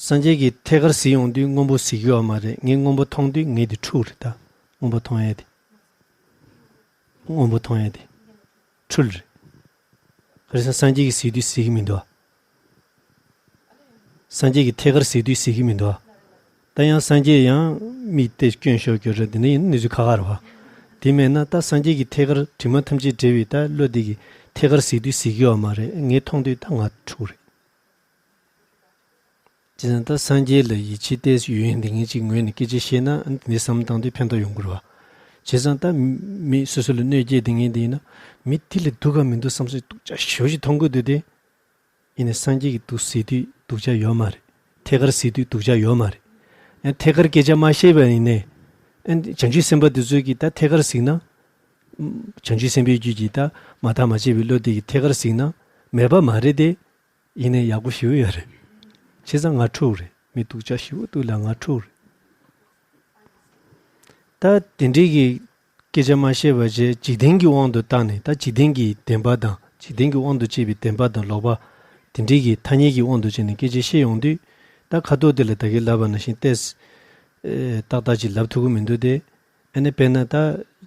སངས་རྒྱས་ཀྱིས་ཐད་ཀར་གཟིགས་ཡོང་དུས་སྔོན་པོ་གཟིགས་ཀྱི་ཡོད་མ་རེད། ངས་སྔོན་པོ་མཐོང་དུས་ངས་དེ་འཁྲུག་རེད་ད། སྔོན་པོ་མཐོང་ཡས་དེ། སྔོན་པོ་མཐོང་ཡས་དེ། འཁྲུལ་རེད། ག་རེ་ཟེར་ན་སངས་རྒྱས་ཀྱིས་གཟིགས་དུས་གཟིགས་ཀྱི་མི་འདུག་ཨ། སངས་རྒྱས་ཀྱིས་ཐད་ཀར་གཟིགས་དུས་གཟིགས་ཀྱི་མི་འདུག་ཨ། ད་ཡང་སངས་རྒྱས་ཡང་མིག་དེ་སྐྱོན་ཤོར་གྱི་རེད། དེ་ནས་ཡིན་ན་གནས་ཚུལ་ཁག་ཁག་རེད་བ། དེ་མེད་ན་ད་སངས་རྒྱས་ཀྱིས་ཐད་ཀར་དྲི་མ་ཐམས་ཅད་བྲལ་བའི་ད་བློ་དེ་གིས་ཐད་ཀར་གཟིགས་དུས་གཟིགས་ཀྱི་ཡོད་མ་རེད། ངས་མཐོང་དུས་ད་ང་འཁྲུག་རེད། བྱས་ཙང་ད་སངས་རྒྱས་ལ་ཡིད་ཆེས་ཏོག་ཙམ་ཡོད་མཁན་དེ་འདྲ་ཅིག་ངོས་ནས་སྐད་ཆ་བཤད་ན་ཨ་ནི་དེ་འདྲའི་བསམ་བློ་བཏང་དུས་ཕན་ཐོགས་ཡོང་གི་རེད་བ། བྱས་ཙང་ད་མི་སོ་སོ་ལ་གནོད་སྐྱེལ་དེ་ངན་དེ་ཡིན་ན་མི་དེ་ལ་སྡུག་ག་མི་སྡུག་བསམ་སྲིད་སྡུག་ཅག་ཞེ་པོ་ཅིག་མཐོང་གི་འདུག་སྟེ། ཡིན་ནའི་སངས་རྒྱས་ཀྱིས་འདུག་གཟིགས་དུས་སྡུག་ཅག་ཡོད་མ་རེད། ཐད་ཀར་གཟིགས་དུས་སྡུག་ཅག་ཡོད་མ་རེད། ཡང་ཐད་ཀར་སྐད་ཆ་མ་བཤད་པ་ཡིན་ནའི། ཨ་ནི་བྱང་ཆུབ་སེམས་དཔའ་དེ་ཚོས་ཀྱིས་ད་ཐད་ཀར་གཟིགས་ན། བྱང་ཆུབ་སེམས་དཔའི་རྒྱུད་ཀྱིས་ད་མ་བརྟགས་མ་དཔྱད་པའི་བློ་དེ་གིས་ཐད་ཀར་གཟིགས་ན་མེད་པ་མ་རེད་དེ། ཡིན་ནའི་ཡག་པོ་ཞེ་པོ་ཡོད་རེད། བྱས་ཙང་ང་འཁྲུག་རེད། མི་སྡུག་ཅག་ཞེ་པོ་འདུག་ལ་ང་འཁྲུག་རེད། ད་དེ་འདྲའི་གི་སྐད་ཆ་མ་བཤད་པ་བྱས་འཇིག་རྟེན་གྱི་དབང་དུ་བཏང་ནས། ད་འཇིག་རྟེན་གྱི་བདེན་པ་དང་འཇིག་རྟེན་གྱི་དབང་དུ་བྱས་པའི་བདེན་པ་དང་ལོག་པ། དེ་འདྲའི་གི་ཐ་སྙད་ཀྱི་དབང་དུ་བྱས་ནས་སྐད་ཆ་བཤད་ཡོང་དུས། ད་ཁ་ཐོག་དེ་ལ་ད་གིན་ལབ་པ་ནང་བཞིན་ཏོག་ཙམ་ཏག་ཏག་ཅིག་ལབ་ཐུབ་ཀྱི་མི་འདུག་སྟེ། ཨ་ནི་དཔེར་ན་ད་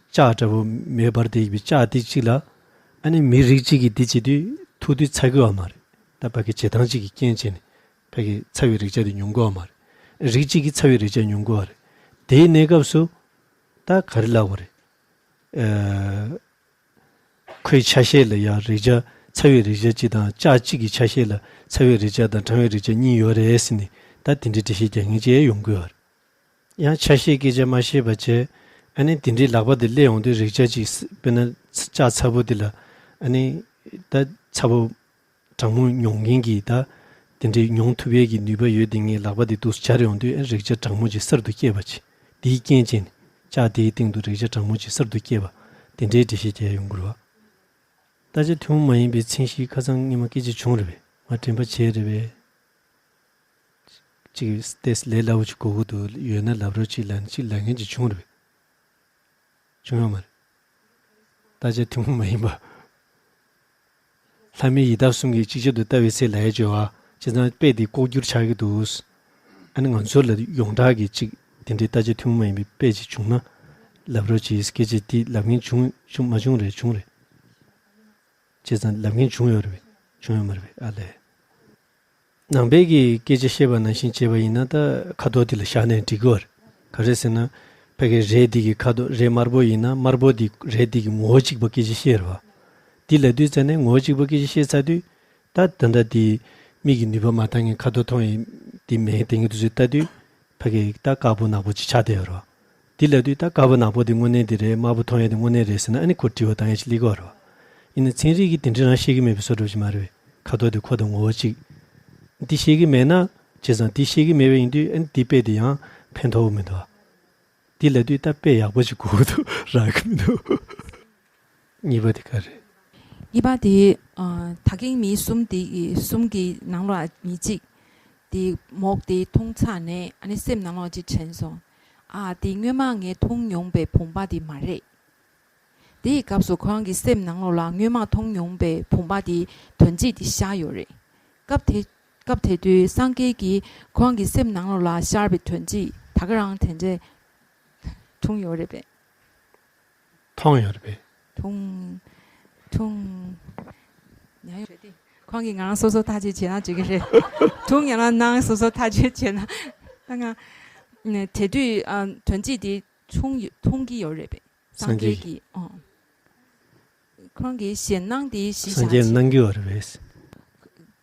ལྕགས་འདྲ་པོ་མེ་འབར་ཏེ་ཡོད་པའི་ལྕགས་དེ་གཅིག་ལ། ཨ་ནི་མི་རིགས་གཅིག་གིས་འདི་བྱེད་དུས་ཐུག་དུས་ཚ་གི་ཡོད་མ་རེད། ད་ཕ་གི་བྱེད་སྟངས་གཅིག་གི་རྐྱེན་བྱས་ནས་ཕ་གི་ཚ་བའི་རེག་བྱ་དེ་མྱོང་གི་ཡོད་མ་རེད། རིགས་གཅིག་གིས་ཚ་བའི་རེག་བྱ་མྱོང་གི་ཡོད་རེད། དེའི་གནས་སྐབས་སུ་ད་ག་རེ་ལབ་དགོས་རེད། ཨ། ཁོའི་ཆ་ཤས་ལ་ཡང་རེག་བྱ་ཚ་བའི་རེག་བྱ་གཅིག་དང་ལྕགས་གཅིག་གི་ཆ་ཤས་ལ་ཚ་བའི་རེག་བྱ་དང་གྲང་བའི་རེག་བྱ་གཉིས་ཡོད་རེད་ཟེར་ནས་ད་དེ་འདྲའི་འགྲེལ་བཤད་རྒྱག་མཁན་ཅིག་ཡོང་གི་ཡོད་རེད། ཡང་ཆ་ཤས་སྐད་ཆ་མ་བཤད་པ་བྱས། ཨ་ནི་དེ་འདྲའི་ལག་པ་དེ་སླེབས་ཡོང་དུས་རེག་བྱ་གཅིག་དཔེར་ན་ལྕགས་ཚ་པོ་དེ་ལ་ཨ་ནི་ད་ཚ་པོ་གྲང་མོ་མྱོང་མཁན་གྱིས་ད་དེ་འདྲའི་མྱོང་ཐུབ་ཡས་ཀྱི་ནུས་པ་ཡོད་དེ་ངས་ལག་པ་དེ་འདུག་སྦྱར་ཡོང་དུས་ཨ་རེག་བྱ་གྲང་མོ་ཅིག་གསར་དུ་སྐྱེས་པ་ཅིག་དེའི་རྐྱེན་བྱས་ནས་ལྕགས་དེའི་སྟེང་དུ་རེག་བྱ་གྲང་མོ་ཅིག་གསར་དུ་སྐྱེས་པ་དེ་འདྲའི་འགྲེལ་བཤད་རྒྱག་ཡོང་གི་རེད་བ། རྟག་ཆ་ཐུན་མོང་མ་ཡིན་པའི་མཚན་གཞི་ཁ་སང་སྔོན་མ་སྐད་ཆ་བྱུང་རེད་པས། ང་དྲན་པ་བརྗེད་རེད་པས། ཅིག་ཏོག་ཙམ་ལས་སླ་བོ་ཅིག་དགོས་ཀྱི་འདུག་ཡོད་ན་ལབ་རོགས་གྱིས་ལབ་ནས་ཅིག་ལབ་མཁན་ཅིག་བྱུང་རེད་པས། བྱུང་ཡོད་མ་རེད། རྟག་ཆ་ཐུན་མོང་མ་ཡིན་པ། ལྷ་མིའི་ཡི་དྭགས་གསུམ་གྱིས་ཅིག་ཅར་དུ་ལྟ་བའི་ཚེ་ལབ་ཡས་བྱས་པ། བྱས་ཙང་དཔེ་དེ་ལྐོག་གྱུར་ཆགས་ཀྱི་འདུག་ཨ་ནི་ང་ཚོ་ལ་ཡོངས་གྲགས་ཀྱི་ཅིག་དེ་འདྲའི་རྟག་ཆ་ཐུན་མོང་མ་ཡིན་པའི་དཔེ་ཅིག་བྱུང་ན། ལབ་རོགས་གྱིས། སྐད་ཆ་དེ་ལབ་མཁན་བྱུང་བྱུང་མ་བྱུང་རེད། བྱུང་རེད། བྱས་ཙང་ལབ་མཁན་བྱུང་ཡོད་རེད་པས། བྱུང་ཡོད་མ་རེད་པས། ཨ་ལས། ནང་པའི་གི་སྐད་ཆ་བཤད་པ་ནང་བཞིན་བྱས་པ་ཡིན་ན་ད་ཁ་དོག་དེ་ལ་བཞག་ནས་འགྲིག་གི་རེད། ག་རེ་ཟེར་ན། ཕ་གི་རས་འདི་གི་ཁ་དོག་རས་དམར་པོ་ཡིན་ན་དམར་པོ་འདི་རས་འདི་གི་ངོ་བོ་གཅིག་པ་སྐད་ཆ་བཤད་རེད་བ། འདི་ལབ་དུས་ཙ་ནས་ངོ་བོ་གཅིག་པ་སྐད་ཆ་བཤད་ཚར་དུས། ད་ད་ལྟ་འདི་མིག་གི་ནུས་པ་མ་འདང་མཁན་ཁ་དོག་མཐོང་ཡས་འདི་མེད་མཁན་དེ་ངས་དུས་ཚོད་ལྟ་དུས། ཕ་གི་ད་དཀར་པོ་ནག་པོ་ཅིག་ཆགས་བསྡད་ཡོད་རེད་བ། འདི་ལབ་དུས་ད་དཀར་པོ་ནག་པོ་འདི་དངོས་གནས་འདི་རེད། དམར་པོ་མཐོང་ཡས་འདི་དངོས་གནས་རེད་ཟེར་ན་ཨ་ནི་ཁོ་དྲི་བ་བཏང་ཡས་ཅིག་སླེབས་ཀྱི་ཡོད་རེད་བ། ཡིན་ན་ཚན་རིག་གིས་དེ་འདྲ་རང་ཤེས་ཀྱི་མེད་པའི་བཟོ་འདྲ་ཅིག་མ་རེད་པས། ཁ་དོག་དེ་ཁོ་དང་ངོ་བོ་གཅིག་འདི་ཤེས་ཀྱི་མེད་ན། བྱས་ཙང་འདི་ཤེས་ཀྱི་མེད་པ་ཡིན་དུས་ཨ་ནི་འདི་དཔེ་དེ་ཡང་ཕན་ཐོགས་མི་འདུག་འདི་ལབ་དུས་ད་དཔེ་ཡག་པོ་ཅིག་དགོས་ཀྱི་འདུག་རག་གི་མི་འདུག་གཉིས་པ་དེ་ག་རེད། གཉིས་པ་དེ། ཨ། ད་གིན་མི་གསུམ་དེ་གི་གསུམ་གྱི་ནང་ལོགས་མི་གཅིག་དེ་མོག་དེ་འཐུང་ཚར་ནས་ཨ་ནི་སེམས་ནང་ལོགས་ཅིག་དྲན་སོང་། ཨ། དེ་སྔོན་མ་ངས་འཐུང་མྱོང་པའི་བུམ་པ་དེ་མ་རེད། དེའི་སྐབས་སུ་ཁོ་རང་གི་སེམས་ནང་ལོགས་ལ་སྔོན་མ་མཐོང་མྱོང་པའི་བུམ་པ་དེའི་དོན་སྤྱི་དེ་ཤར་ཡོད་རེད། སྐབས་དེ་སྐབས་དེ་དུས་སངས་རྒྱས་ཀྱིས་ཁོ་རང་གི་སེམས་ནང་ལོགས་ལ་ཤར་བའི་དོན་སྤྱི་ད་ག་རང་དེ་འདྲས་མཐོང་ཡོད་རེད་པས། མཐོང་ཡོད་རེད་པས། མཐོང་། མཐོང་། ཉན་ཡོད་རེད་དེ། ཁོང་གིས་ང་རང་སོ་སོ་ཐག་གཅོད་བྱས་ན་འགྲིག་གི་རེད། མཐོང་ཡང་ན་སྣང་སོ་སོ་ཐག་གཅོད་བྱས་ན། ད་ང་། དེ་དུས་ཨ། དོན་སྤྱི་དེ་མཐོང་ཡོད་མཐོང་གི་ཡོད་རེད་པས། སངས་སངས་རྒྱས་རྒྱས་ཀྱིས། ཨོ། ཁོང་གིས་ཞེད་སྣང་དེ་གཞི་སངས་བཞག་རྒྱས་ཅིག་སྣང་གི་ཡོད་རེད་པས།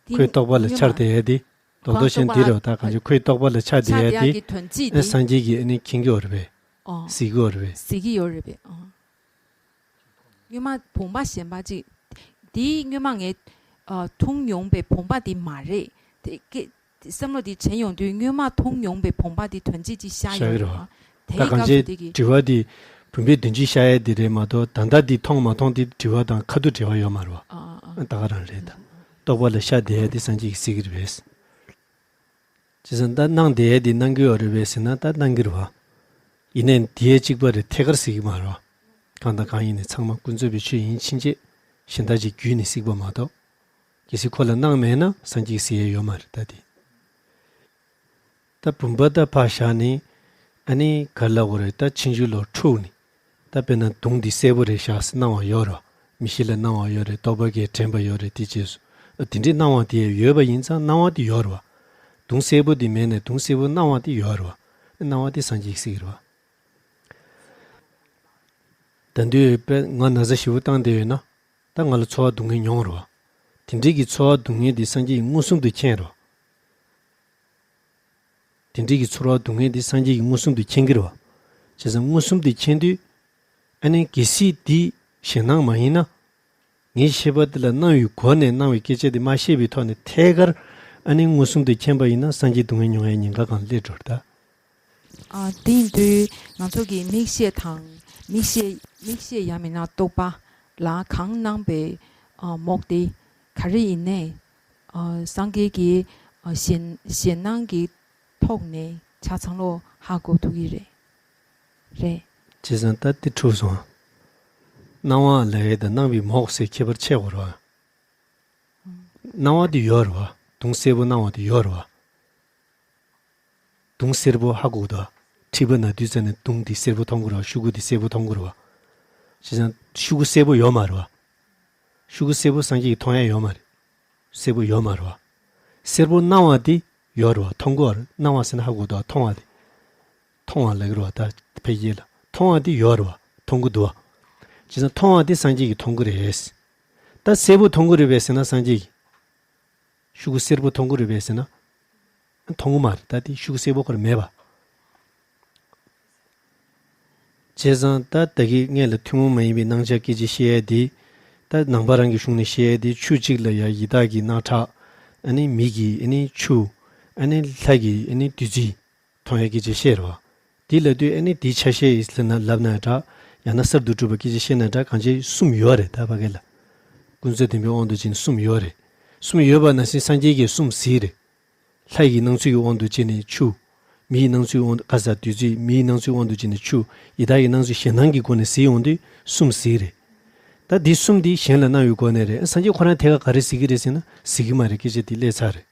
དེ་ཁོའི་རྟོག་པ་ལ་སྔོན་མ་ཆགས་བསྡད་ཡས་དེ། རྡོག་རྡོག་ཁོའི་བཞིན་རྟོག་པ་འདི་ལ་རེད་པ། ད་གང་ཅི་ཁོའི་རྟོག་པ་ལ་ཆགས་བསྡད་ཆགས་ཡས་བསྡད་དེ། ཀྱི་དོན་སྤྱི་ཨེ་དེ། སངས་རྒྱས་ཀྱིས་ཨ་ནི་མཁྱེན་གྱི་ཡོད་རེད་པས། ཨོ། གཟིགས་ཀྱི་ཡོད་རེད་པས། གཟིགས་ཀྱི་ཡོད་རེད་པས། ཨོ། སྔོན་མ་བུམ་པ་གཞན་པ་ཅིག་དེའི་སྔོན་མ་ངས་ཨ། མཐོང་མྱོང་པའི་བུམ་པ་དེ་མ་རེད། དེ་སྐད་དེ་བསམ་བློ་དེ་དྲན་ཡོང་དུས་སྔོན་མ་མཐོང་མྱོང་པའི་བུམ་པ་དེ་དོན་སྤྱི་ཅིག་ཤར་ཤར་ཡོད་གྱི་རེད་རེད་པ། པ། དེའི་ད་གང་སྐབས་ཅི་སུ་དེ་གི། དྲི་བ་དེ་བུམ་པའི་དོན་སྤྱི་ཤར་ཡས་དེ་རེད་མ་གཏོགས་ད་ལྟ་དེ་མཐོང་མ་མཐོང་དེ་དྲི་བ་དང་ཁ་ཐུག་འབྲེལ་བ་ཡོད་མ་རེད་པ། ཨ་ཨ་ཨ། ད་ག་རང་རེད་ད། རྟོག་པ་ལ་ཤར་བསྡད་ཡས་དེ་སངས་རྒྱས་ཀྱིས་གཟིགས་ཀྱི་རེད་པས། བྱས་ཙང་ད་སྣང་བསྡད་ཡས་དེ་སྣང་གི་ཡོད་རེད་པས་ཟེར་ན་ད་སྣང་གི་རེད་པ། ཡིན་ནའི་དེ་ཡས་གཅིག་པ་རེད་ཐད་ཀར་གཟིགས་ཀྱི་མ་རེད་པ། གང་དང་གང་ཡིན་ནའི་ཚང་མ་ཀུན་རྫོབ་པའི་ཆོས་ཡིན་ཕྱིན་ཆད་གཞན་དག་ཅིག་བརྒྱུད་ནས་གཟིགས་པ་མ་གཏོགས། གལ་སྲིད་ཁོ་ལ་སྣང་མེད་ན་སངས་རྒྱས་ཀྱིས་གཟིགས་ཡས་ཡོད་མ་རེད་ད་དེ། ད་བུམ་པ་ད་ཕར་བཞག་ནས་ཨ་ནི་ག་རེ་ལབ་དགོས་རེད། ད་ཕྱིན་ཆད་ལོག་འཁྲུགས་ནས། ད་དཔེར་ན་དུང་འདི་སེར་པོ་རེད་ཤག་སྣང་བ་ཡོད་རེད་པ། མིག་ཤེས་ལ་སྣང་བ་ཡོད་རེད། རྟོག་པ་གིས་དྲན་པ་ཡོད་རེད། དེ་རྗེས་སུ་ཨ་དེ་འདྲའི་སྣང་བ་དེ་ཡོད་པ་ཡིན་ཙང་སྣང་བ་དེ་ཡོད་རེད་པ། དུང་སེར་པོ་དེ་མེད་ནས་དུང་སེར་པོ་སྣང་བ་དེ་ཡོད་རེད་པ། སྣང་བ་དེ་སངས་རྒྱས་ཀྱིས་གཟིགས་རེད་པ། ད་དུང་དཔེ་ང་ན་ཚ་ཞེ་པོ་བཏང་བསྡད་ཡོད་ན། ད་ང་ལ་ཚོར་བ་སྡུག་བསྔལ་མྱོང་རེད་པ། དེ་འདྲའི་གི་ཚོར་བ་སྡུག་བསྔལ་དེ་སངས་རྒྱས་ཀྱིས་མངོན་སུམ་དུ་མཁྱེན་རེད་པ། དེ་འདྲའི་གི་ཚོར་བ་སྡུག་བསྔལ་དེ་སངས་རྒྱས་ཀྱིས་མངོན་སུམ་དུ་མཁྱེན་གྱི་རེད་པ། བྱས་ཙང་མངོན་སུམ་དུ་མཁྱེན་དུས། ཨ་ནི་གལ་སྲིད་འདི་ཞེད་སྣང་མ་ཡིན་ན། ངའི་ཤེས་པ་འདི་ལ་སྣང་བའི་སྒོ་ནས་སྣང་བའི་སྐད་ཆ་དེ་མ་བཤད་པའི་ཐོག་ནས་ཐད་ཀར་ཨ་ནི་མངོན་སུམ་དུ་མཁྱེན་པ་ཡིན་ན་སངས་རྒྱས་སྡུག་བསྔལ་མྱོང་ཡའི་ཉེན་ཁ་གང་སླེབས་འགྲོ་རེད་ད། ཨ། དེ་ཡིན་དུས་ང་ཚོ་གི་མིག་ཤེས་དང་མིག་ཤེས་མིག་ཤེས་ཡང་མིན་ན་རྟོག་པ་ལ་གང་སྣང་པའི་ཨ་མོག་དེ་ག་རེ་ཡིན་ནའི། ཨ། སངས་རྒྱས་ཀྱིས་ཨ་ཞེད་ཞེད་སྣང་གི་ཐོག་ནས་ཆ་ཚང་ལོ་ཧ་གོ་ཐུབ་ཀྱི་རེད། རེད། བྱས་ཙང་ད་དེ་འཁྲུགས་སོང་། སྣང་བ་ལབ་ཡས་དང་སྣང་བའི་མོག་ཟེར་ཁྱད་པར་ཕྱེ་དགོས་རེད་པ། སྣང་བ་དེ་ཡོད་རེད་པ། དུང་སེར་པོ་སྣང་བ་དེ་ཡོད་རེད་པ། དུང་སེར་པོ་ཧ་གོ་གི་འདུག་ག་མཁྲིས་པ་ན་དུས་ཙམ་ནས་དུང་དེ་སེར་པོ་མཐོང་གི་རེད་པ། ཤུ་གུ་དེ་སེར་པོ་མཐོང་གི་རེད་པ། བྱས་ཙང་ཤུ་གུ་སེར་པོ་ཡོད་མ་རེད་པ། ཤུ་གུ་སེར་པོ་སངས་རྒྱས་ཀྱིས་མཐོང་ཡ་ཡོད་མ་རེད། སེར་པོ་ཡོད་མ་རེད་པ། སེར་པོ་སྣང་བ་དེ་ཡོད་རེད་པ། མཐོང་གི་རེད། སྣང་བ་ཟེར་ན་ཧ་གོ་འདུག་ག་མཐོང་བ་དེ། མཐོང་བ་ལབ་ཀྱི་རེད་པ། ད་ཕལ་སྐད་ལ་མཐོང་བ་དེ་ཡོད་རེད་པ། མཐོང་གི་འདུག་ག་བྱས་ཙང་མཐོང་བ་དེ་སངས་རྒྱས་ཀྱིས་མཐོང་གི་རེད། ད་སེར་པོ་མཐོང་གི་རེད་པས་ཟེར་ན་སངས་རྒྱས་ཀྱིས། ཤུ་གུ་སེར་པོ་མཐོང་གི་རེད་པས་ཟེར་ན། མཐོང་གི་མ་རེད། ད་དེ་ཤུ་གུ་སེར་པོ་ཁོ་རང་མེད་པ། བྱས་ཙང་ད་ད་གིན་སྔོན་ལ་ཐུན་མོང་མ་ཡིན་པའི་སྣང་ཆ་སྐད་ཆ་བཤད་ཡ་དེ། ད་ནང་པ་རང་གི་གཞུང་ནས་བཤད་ཡ་དེ་ཆུ་གཅིག་ལ་ཡ་ཡི་དྭགས་ཀྱི་རྣག་ཁྲག་ཨ་ནི་མི་གི་ཨ་ནི་ཆུ། ཨ་ནི་ལྷ་གི་ཨ་ནི་བདུད་རྩི། མཐོང་ཡ་སྐད་ཆ་བཤད་རེད་པ། དེ་ལབ་དུས་ཨ་ནི་དེའི་ཆ་ཤས་ལབ་ན་ལབ་ན་འདྲ། ཡང་ན་གསར་དུ་གྲུབ་པའི་སྐད་ཆ་བཤད་ན་འདྲ། གང་ཅི་གསུམ་ཡོད་རེད་ད་ཕ་གི་ལ། ཀུན་རྫོབ་བདེན་པའི་དབང་དུ་བྱས་ནས་གསུམ་ཡོད་རེད། གསུམ་ཡོད་པ་ནང་བཞིན་སངས་རྒྱས་ཀྱིས་གསུམ་གཟིགས་རེད། ལྷ་ཡི་སྣང་ཚུལ་གྱི་དབང་དུ་བྱས་ནས་ཆུ། མི་ཡི་སྣང་ཚུལ་དབང་དུ་ག་ས་བདུད་རྩི། མི་ཡི་སྣང་ཚུལ་དབང་དུ་བྱས་ནས་ཆུ། ཡི་དྭགས་ཀྱི་སྣང་ཚུལ་ཞེད་སྣང་གི་སྒོ་ནས་གཟིགས་ཡོང་དུས་གསུམ་གཟིགས་རེད། ད་འདི་གསུམ་འདི་གཞན་ལ་སྣང་བའི་སྒོ་ནས་རེད། སངས་རྒྱས་ཁོ་རང་ཐད་ཀར་ག་རེ་གཟིགས་ཀྱི་རེད་ཟེར་ན་གཟིགས་ཀྱི་མ་རེད། སྐད་ཆ་འདི་སླེབས་ཚར་རེད།